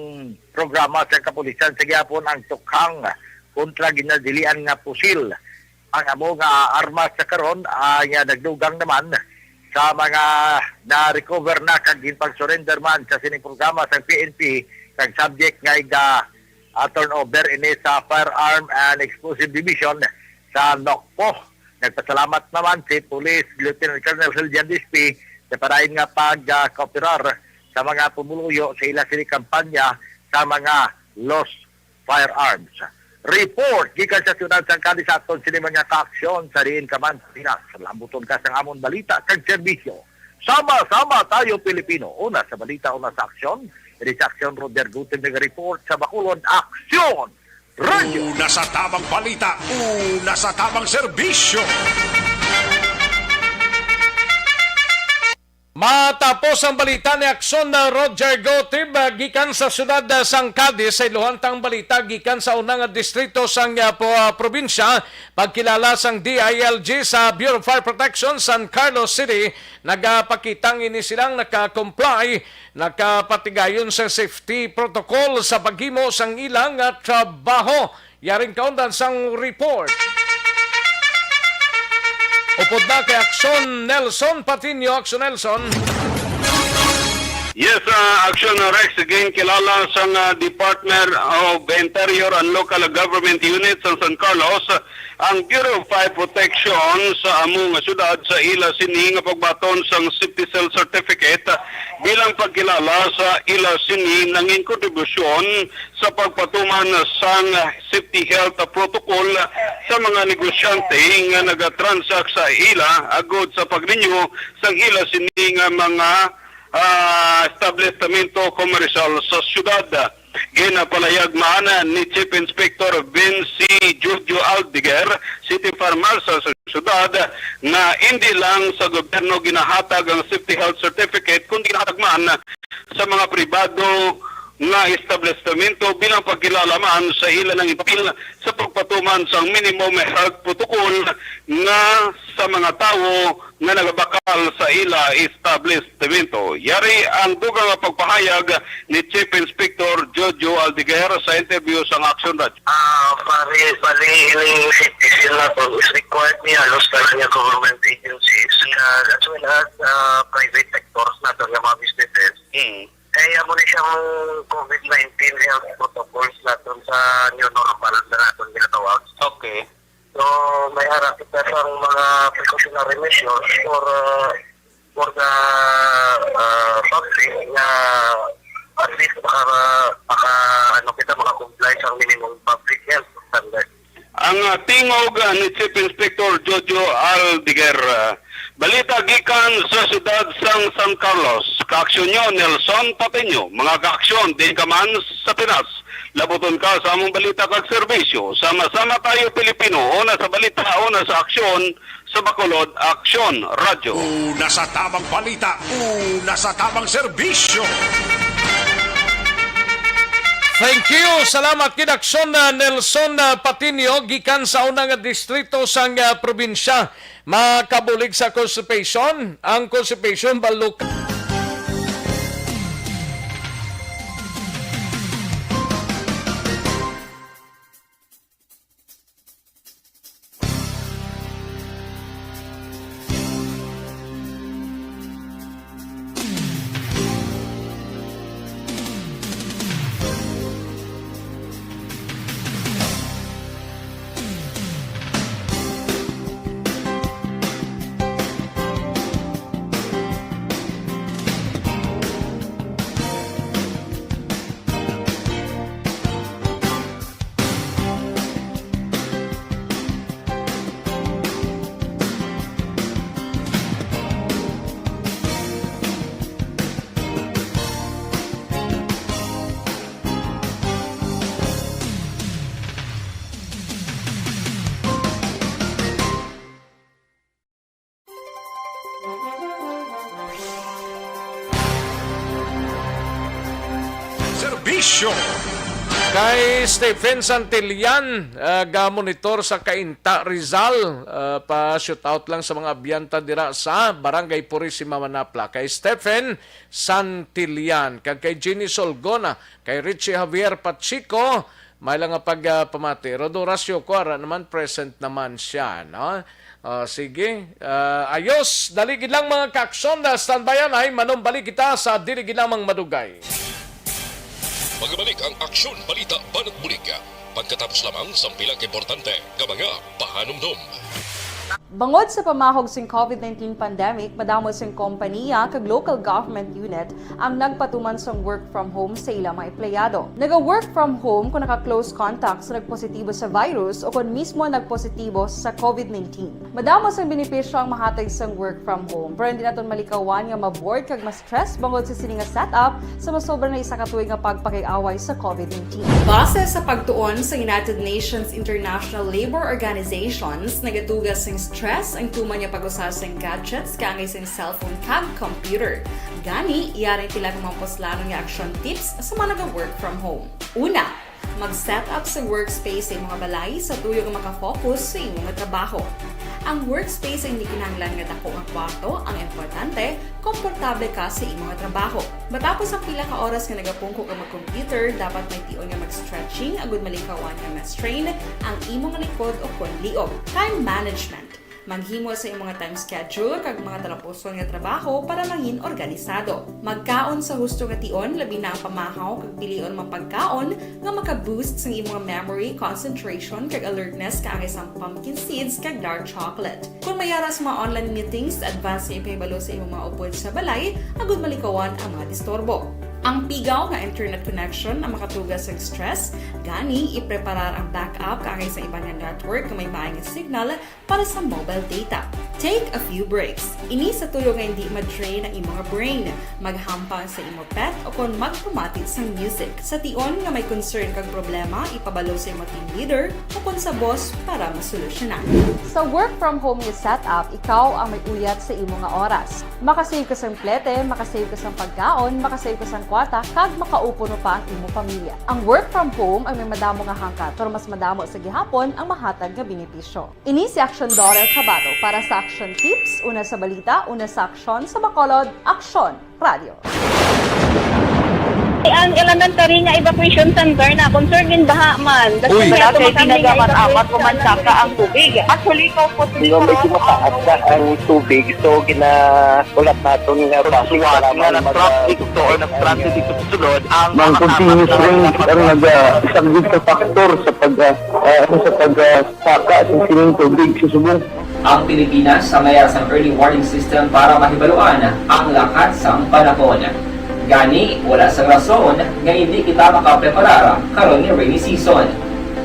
programa sa kapulisan sa gihapon ang tukhang kontra ginadilian nga pusil. Ang amo nga armas sa karon ay, ah, nagdugang naman sa mga na-recover na kag ginpag-surrender man sa sining programa sa P N P, kag subject nga iga, ah, turnover ini sa Firearm and Explosive Division sa NOCPO. Nagpasalamat naman si Police Lieutenant Colonel Hildian Dispi sa parain nga pag, ah, kooperar sa mga pumuluyo sa ila sini kampanya sa mga lost firearms. Report gikan sa siyudad sang Cadiz sa aton sini mga kaaksyon sa diin ka man sa Pinas. Lambuton ka sang amon balita kag serbisyo. Sama-sama tayo, Pilipino. Una sa balita, una sa aksyon. Ini sa aksyon, Roger Gutim nag-report sa Bacolod. Aksyon! Radyo! Una sa tamang balita, una sa tamang serbisyo. Matapos ang balita ni Aksyon na Roger Gotib, ah, gikan sa siyudad, ah, sang Cadiz, sa iluhantang balita gikan sa una nga distrito sang, ah, po, ah, probinsya, pagkilala sang D I L G sa Bureau of Fire Protection, San Carlos City, nagapakita nga ini silang naka-comply, nakapatigayon sa safety protocol sa paghimo sang ilang, ah, trabaho. Yaring kaundan sang report. Upod na kay Aksyon Nelson Patiño. Aksyon Nelson. Yes, ah, Aksyon Rex, ginkilala sang, ah, Department of Interior and Local Government Unit sa San Carlos ang Bureau of Fire Protection sa amo nga syudad sa ila sini nga pagbaton sang Safety Cell Certificate bilang pagkilala sa ila sini nangin kontribusyon sa pagpatuman sang safety health protocol sa mga negosyante nga nagatransact sa ila agod sa pag-renew sang ila sini nga mga, ah, establishmento komersyal sa syudad. Ginapalahayag man ni Chief Inspector Vinci Jojo Aldeguer, City Fire Marshal sa syudad, nga indi lang sa gobyerno ginahatag ang safety health certificate, kundi ginahatag man sa mga pribado nga establishmento bilang pagkilala man sa ila nang ipapil sa pagpatuman sang minimum health protocol nga sa mga tawo nga nagabakal sa ila establishmento. Yari ang dugang nga pagpahayag ni Chief Inspector Jojo Aldeguer sa interview sa Action Radio. Ah, pare, bali, ining citizen naton is required ni halos tanan nga government agencies, ah, as well as, ah, private sectors naton nga mga businesses. Mm. Kaya mo na siyang COVID nineteen health protocols naton sa new normal na naton ginatawag. Okay. So, may ara kita sang mga precautionary measures for, uh, for the, uh, public nga at least maka, maka, ano kita, maka-comply sa minimum public health standard. Ang, uh, tingog, uh, ni Chief Inspector Jojo Aldeguer. Uh, balita gikan sa siyudad sang San Carlos. Kaaksyon nyo, Nelson Patiño. Mga kaaksyon, din ka man sa Pinas. Labuton ka sa among balita kag serbisyo. Sama-sama tayo, Pilipino. Una sa balita, una sa aksyon, sa Bacolod Aksyon Radyo. Una sa tamang balita, una sa tamang serbisyo. Thank you. Salamat gid, Aksyon, ah, Nelson, ah, Patinio, gikan sa una nga distrito sang, ah, probinsya. Makabulig sa constipation. Ang constipation, balok. Serbisyo. Kay Stephen Santillan, ah, ga-monitor sa Cainta, Rizal, ah, pa-shoutout lang sa mga abyanta dira sa Barangay Purisima, Manapla. Kay Stephen Santillan, kag kay Jenny Solgona, kay Richie Javier Pacheco, May lang nga pag, ah, pamati. Rod Horacio Cuara naman, present naman siya, no? Ah, sige. Ah, ayos. Dali gid lang, mga kaaksyon. Ah, standby yan, ay. Manumbalik kita sa dili gid lamang madugay. Magabalik ang Aksyon Balita Banat Bulig pagkatapos lamang sang pila ka importante nga mga pahanumdom. Bangod sa pamahog sing COVID nineteen pandemic, madamo sing kompaniya kag local government unit ang nagpatuman sang work from home sa ila mga empleyado. Naga-work from home kon naka-close contact sa nagpositibo sa virus o kon mismo nagpositibo sa COVID nineteen. Madamo sang benepisyo ang mahatag sang work from home, pero hindi naton malikawan nga ma-bored kag ma-stress bangod sa sini nga setup sa masobra na isa ka tuig nga pagpakig-away sa COVID nineteen. Base sa pagtuon sa United Nations International Labour Organizations, nagatuga sing stress ang tuman nga pag-usa sing gadgets kaangay sing cellphone kag computer. Gani, yari pila ka mga puslanon nga action tips sa mga naga-work from home. Una, mag-set up sa workspace sa imo nga balay sa tuyo nga maka-focus sa imo nga trabaho. Ang workspace ay hindi kinahanglan nga dako nga kwarto ang importante, komportable ka sa imo nga trabaho. Matapos ang pila ka oras nga nagapungko ka mag-computer, dapat may tion nga mag-stretching agud malikawan nga ma-strain ang imo nga likod o kon liog. Time management. Maghimo sa imo nga time schedule kag mga talapuson nga trabaho para mangin organisado. Magkaon sa husto nga tion, labi na ang pamahaw kag pilion mga pagkaon nga maka-boost sang imo nga memory, concentration, kag alertness kaangay sang pumpkin seeds kag dark chocolate. Kon may ara sa mga online meetings, advance nga ipahibalo sa imo mga upod sa balay agud malikawan ang mga disturbo. Ang pigaw nga internet connection ang makatuga sa stress, gani ipreparar ang backup kaangay sa iban nga network nga may maay nga signal para sa mobile data. Take a few breaks. Ini sa tuyo nga hindi ma-drain ang imo nga brain. Maghampang sa imo pet o kon magpamati sang music. Sa tion nga may concern kag problema, ipabalo sa imo team leader o kon sa boss para masolusyonan. Sa work from home nga setup, ikaw ang may uyat sa imo nga oras. Makasave ka sang plete, makasave ka sang pagkaon, makasave ka sang kwarta, kag makaupod pa ang imo pamilya. Ang work from home ang may madamo nga hangkat, pero mas madamo sa gihapon ang mahatag nga benepisyo. Ini si Aksyon Dorel Cabato para sa Aksyon Tips, una sa balita, una sa aksyon, sa Bacolod, Aksyon Radio. Ang elementary nga evacuation center na concern in baha man. Uy. Wala kay ginagamat-amat ko man saka ang tubig. Actually, ko po. Medyo mataas na ang tubig, so ginahulat naton nga base nga nag-traffic to or nag-transit dito sa sulod ang mga continuous rain ang nag-, ah, isang big factor sa pag, ah, ah, sa pag, ah, saka sa sining tubig sa subong. Ang Pilipinas ang may sang early warning system para mahibaluan ang lakat sang panahon. Gani, wala sang rason nga hindi kita makapreparar karon nga rainy season.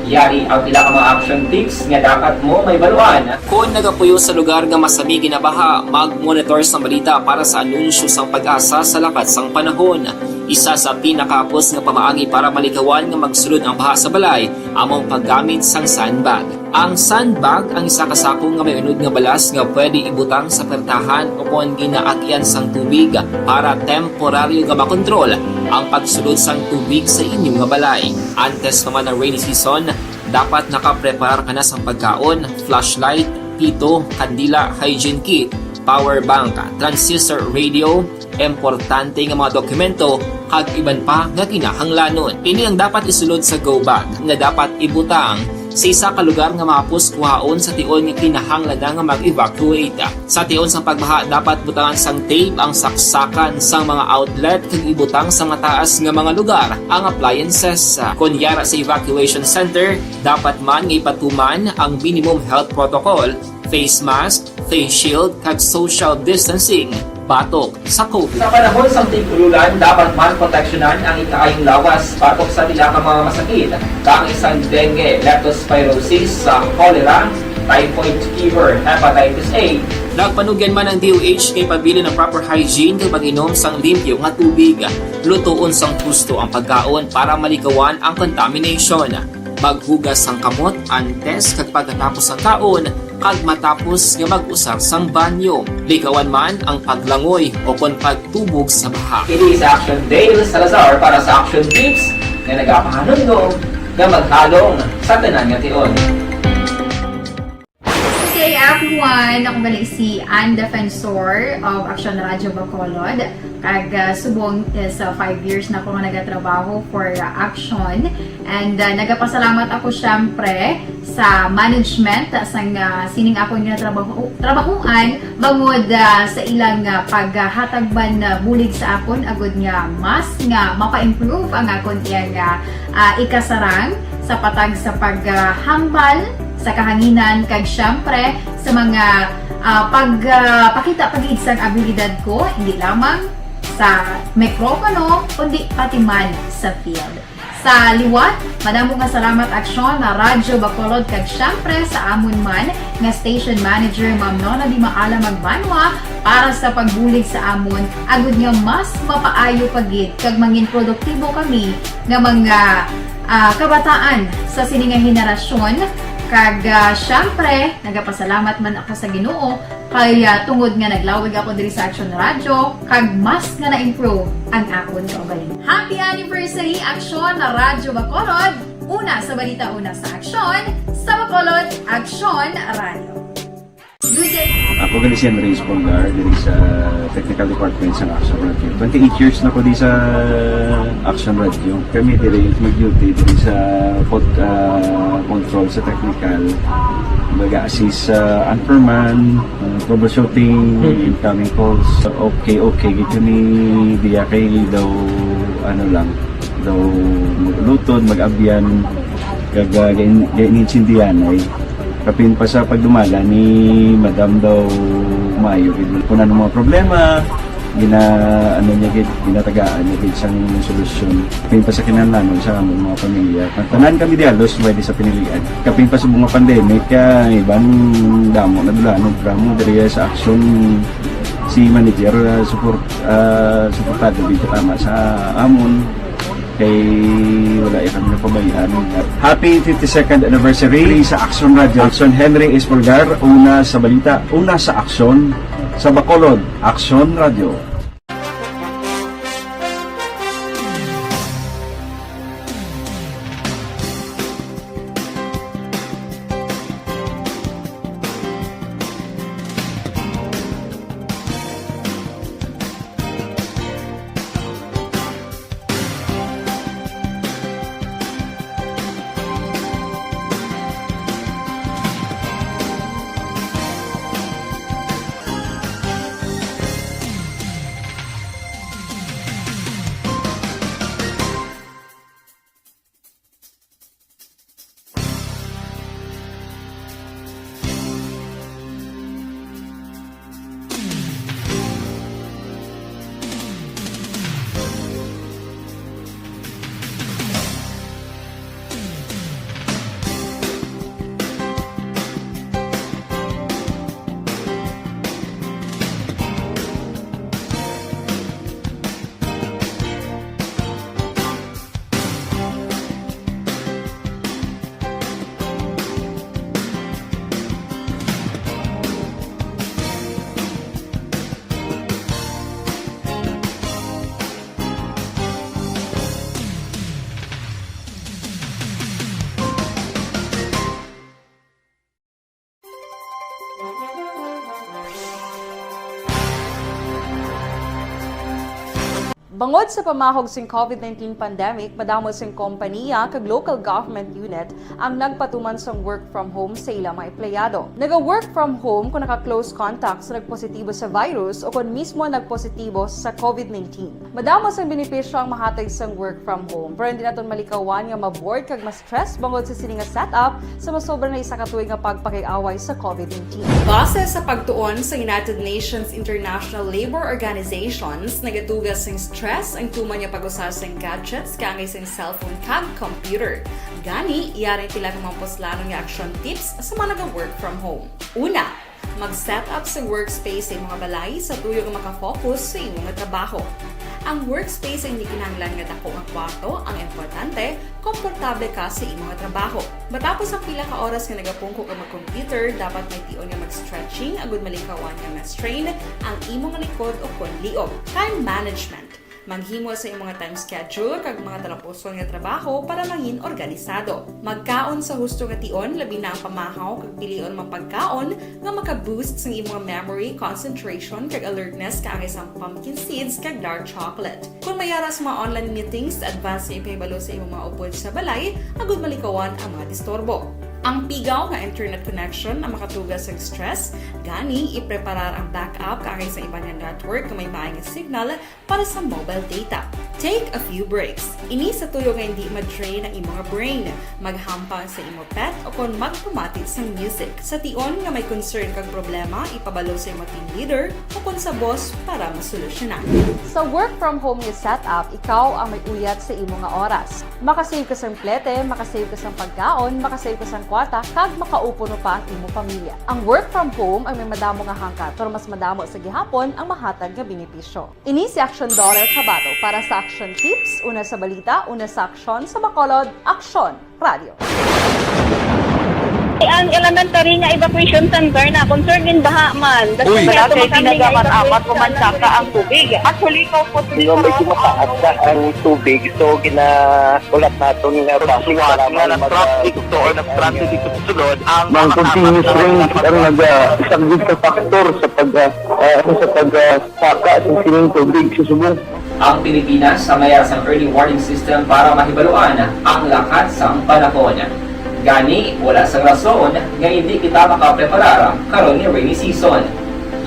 Yari ang pila ka mga action tips nga dapat mo mahibaluan. Kon nagapuyo sa lugar nga masami ginabaha, mag-monitor sang balita para sa anunsyo sang PAGASA sa lakat sang panahon. Isa sa pinakahapos nga pamaagi para malikawan nga magsulod ang baha sa balay amo ang paggamit sang sandbag. Ang sandbag ang isa ka sako nga may unod nga balas nga pwede ibutang sa pertahan o kon ginaagyan sang tubig para temporaryo nga makontrol ang pagsulod sang tubig sa inyo nga balay. Antes pa man ang rainy season, dapat nakapreparar ka na sang pagkaon, flashlight, pito, kandila, hygiene kit, power bank, transistor radio, importante nga mga dokumento, kag iban pa nga kinahanglanon. Ini ang dapat isulod sa go bag nga dapat ibutang sa isa ka lugar nga mahapos kuhaon sa tion nga kinahanglan na nga mag-evacuate. Sa tion sang pagbaha, dapat butangan sang tape ang saksakan sang mga outlet kag ibutang sa mataas nga mga lugar ang appliances. Kon yara sa evacuation center, dapat man nga ipatuman ang minimum health protocol, face mask, face shield, kag social distancing batok sa COVID. Sa panahon sang tig-ululan, dapat man proteksyonan ang ikaayong lawas batok sa pila ka mga masakit, kaangay sang dengue, leptospirosis, sa cholera, typhoid fever, hepatitis A. Nagpanugyan man ang D O H nga ipabilin ang proper hygiene kag pag-inom sang limpyo nga tubig. Lutoon sang husto ang pagkaon para malikawan ang contamination. Maghugas sang kamot antes kag pagkatapos sang kaon kag matapos nga mag-usar sang banyo. Likawan man ang paglangoy o kon pagtubog sa baha. Kini si Action Dale Salazar para sa Action Tips nga nagapahanumdom nga maghalong sa tanan nga tion. Sa K I F One, ako gali si Ann Defensor of Action Radio Bacolod. Kag, ah, subong is, ah, five years na ako nga nagatrabaho for, ah, Action. And, ah, nagapasalamat ako, syempre, sa management, ah, sang, ah, sining akon nga trabaho, trabahuan, bangod, ah, sa ilang, ah, paghatag man, ah, bulig sa akon, agud nga mas nga mapa-improve ang akon iyang, ah, ah, ikasarang sa patag sa paghambal sa kahanginan, kag syempre sa mga, ah, pag, ah, pakita pa gid sang abilidad ko, hindi lamang sa mikropono, kundi pati man sa field. Sa liwat, madamo nga salamat, Aksyon, na Radyo Bacolod, kag syempre sa amon man nga station manager, Ma'am Nona Di Maala Magbanwa, para sa pagbulig sa amon, agud nga mas mapaayo pa gid kag mangin produktibo kami nga mga, ah, kabataan sa sini nga henerasyon. Kag, ah, syempre, nagapasalamat man ako sa Ginoo kay, ah, tungod nga naglawig ako diri sa Action Radio, kag mas nga na-improve ang akon kaugalingon. Happy anniversary, Action Radyo Bacolod! Una sa balita, una sa aksyon, sa Bacolod, Action Radio. Good day. Ako gali si Henry Espolgar, diri sa Technical Department sa Action Radio. Twenty-eight years na ko di sa Action Radio. Kami diri mag-duty diri sa pod-, ah, control sa technical. Baga assist sa anchorman, ah, troubleshooting, Mhm. incoming calls. Okay, okay, gid kami diya kay daw, ano lang, daw mag-ulutod, mag-abyan, kag, ah, gain-, gain-, gaintindihan ay. Kapin pa sa pagdumala ni Madam daw maayo gid. Kung ano mga problema, gina, ano niya gid, ginatagaan niya gid sang solusyon. Kapin pa sa kinahanglanon sa among mga pamilya. Ang tanan kami di halos pwede sa pinilian. Kapin pa sa mga pandemic, kaya iban damo na dulanon, drama diri sa aksyon si manager, ah, support, ah, suportado gid tama sa amon. Kay wala ya kami napabayaan. Happy fifty-second anniversary sa Action Radio. Action Henry Espolgar, una sa balita, una sa aksyon, sa Bacolod, Action Radio. Bangod sa pamahog sing COVID nineteen pandemic, madamo sing kompaniya kag local government unit ang nagpatuman sang work from home sa ila mga empleyado. Naga-work from home kung naka-close contact sa nagpositibo sa virus o kon mismo nagpositibo sa COVID nineteen. Madamo sang benepisyo ang mahatag sang work from home, pero hindi naton malikawan nga ma-bored kag ma-stress bangod sa sini nga setup sa masobra na isa ka tuig nga pagpakig-away sa COVID nineteen. Base sa pagtuon sa United Nations International Labour Organizations, nagaduga sing stress ang tuman nga pag-usa sing gadgets kaangay sing cellphone kag computer. Gani, yari tila ka mga puslanon nga action tips sa mga naga-work from home. Una, mag-set up sa workspace sa imong balay sa tuyo nga makafocus sa imo nga trabaho. Ang workspace ay hindi kinahanglan nga dako nga kwarto, ang importante, komportable ka sa imo nga trabaho. Matapos ang pila ka oras nga nagapungko ka mag-computer, dapat may tion nga mag-stretching agud malikawan nga ma-strain ang imo nga likod o kon liog. Time management. Maghimo sa imong time schedule kag mga talapuson nga trabaho para mangin organisado. Magkaon sa husto nga tion, labi na ang pamahaw kag pilion mga pagkaon nga maka-boost sang imong memory, concentration, kag alertness kaangay sang pumpkin seeds kag dark chocolate. Kung may ara sa mga online meetings, advance nga ipahibalo sa imong mga upod sa balay agud malikawan ang mga disturbo. Ang pigaw nga internet connection ang makatuga sa stress, gani ipreparar ang backup kaangay sa iban nga network nga may maay nga signal para sa mobile data. Take a few breaks. Ini sa tuyo nga hindi ma-drain ang imo nga brain, maghampang sa imo pet, o kon magpamati sang music. Sa tion nga may concern kag problema, ipabalo sa imo team leader o kon sa boss para masolusyonan. Sa work from home nga setup, ikaw ang may uyat sa imo nga oras. Makasave ka sang plete, makasave ka sang pagkaon, makasave ka sang kwarta, kag makaupuno pa ang imo pamilya. Ang work from home ang may madamo nga hangkat, pero mas madamo sa gihapon ang mahatag nga benepisyo. Ini si Action Daughter Kabato para sa Action Tips, una sa balita, una sa aksyon, sa Bacolod, Aksyon Radio. Ang elementary nga evacuation center na concerned in baha man. Uy. Wala kay ginagamat-amat, kumansaka ang tubig. Actually, ikaw po, Hindi mo, medyo mataas na ang tubig, so ginaulat naton nga bus para nga mag- na traffic to or na traffic to sulod ang Ang continuous rain ang nagasaglit sa factor sa pag, ah, ah, sa pag, ah, saka sa sining tubig sa subong. Ang Pilipinas ang may sang early warning system para mahibaluan ang lakat sang panahon. Gani, wala sang rason nga hindi kita makapreparar karon ni rainy season.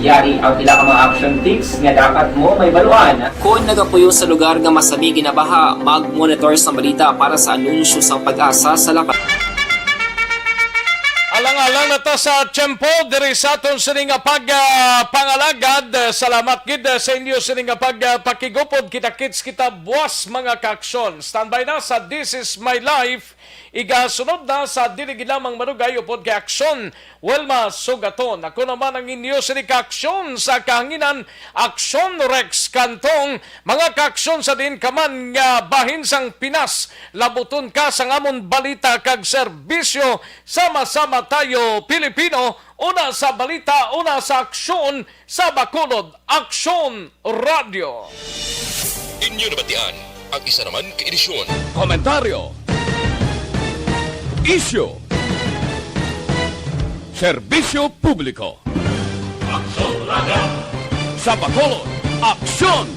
Yari ang pila ka mga action tips nga dapat mo mahibaluan. Kon nagapuyo sa lugar nga masami ginabaha, mag-monitor sa balita para sa anunsyo sang PAGASA sa lakat. Alang-alang na ta sa tiyempo diri sa aton sini nga pag, ah, pangalagad. Salamat gid, ah, sa inyo sini nga pag, ah, pakigupod. Kita-kits kita buwas, mga kaaksyon. Standby na sa This Is My Life. Igasunod na sa dili gid lamang madugay upod kay Aksyon, Wilma Sugaton. Ako naman ang inyo sini kaaksyon sa kahanginan, Aksyon Rex Cantong. Mga kaaksyon, sa diin ka man nga bahin sang Pinas, labuton ka sang amon balita kag serbisyo. Sama-sama tayo, Pilipino, una sa balita, una sa aksyon, sa Bacolod Aksyon Radio. Inyo nabatian ang isa naman ka edisyon. Komentaryo. Isyu. Serbisyo publiko. Aksyon Radio. Sa Bacolod, Aksyon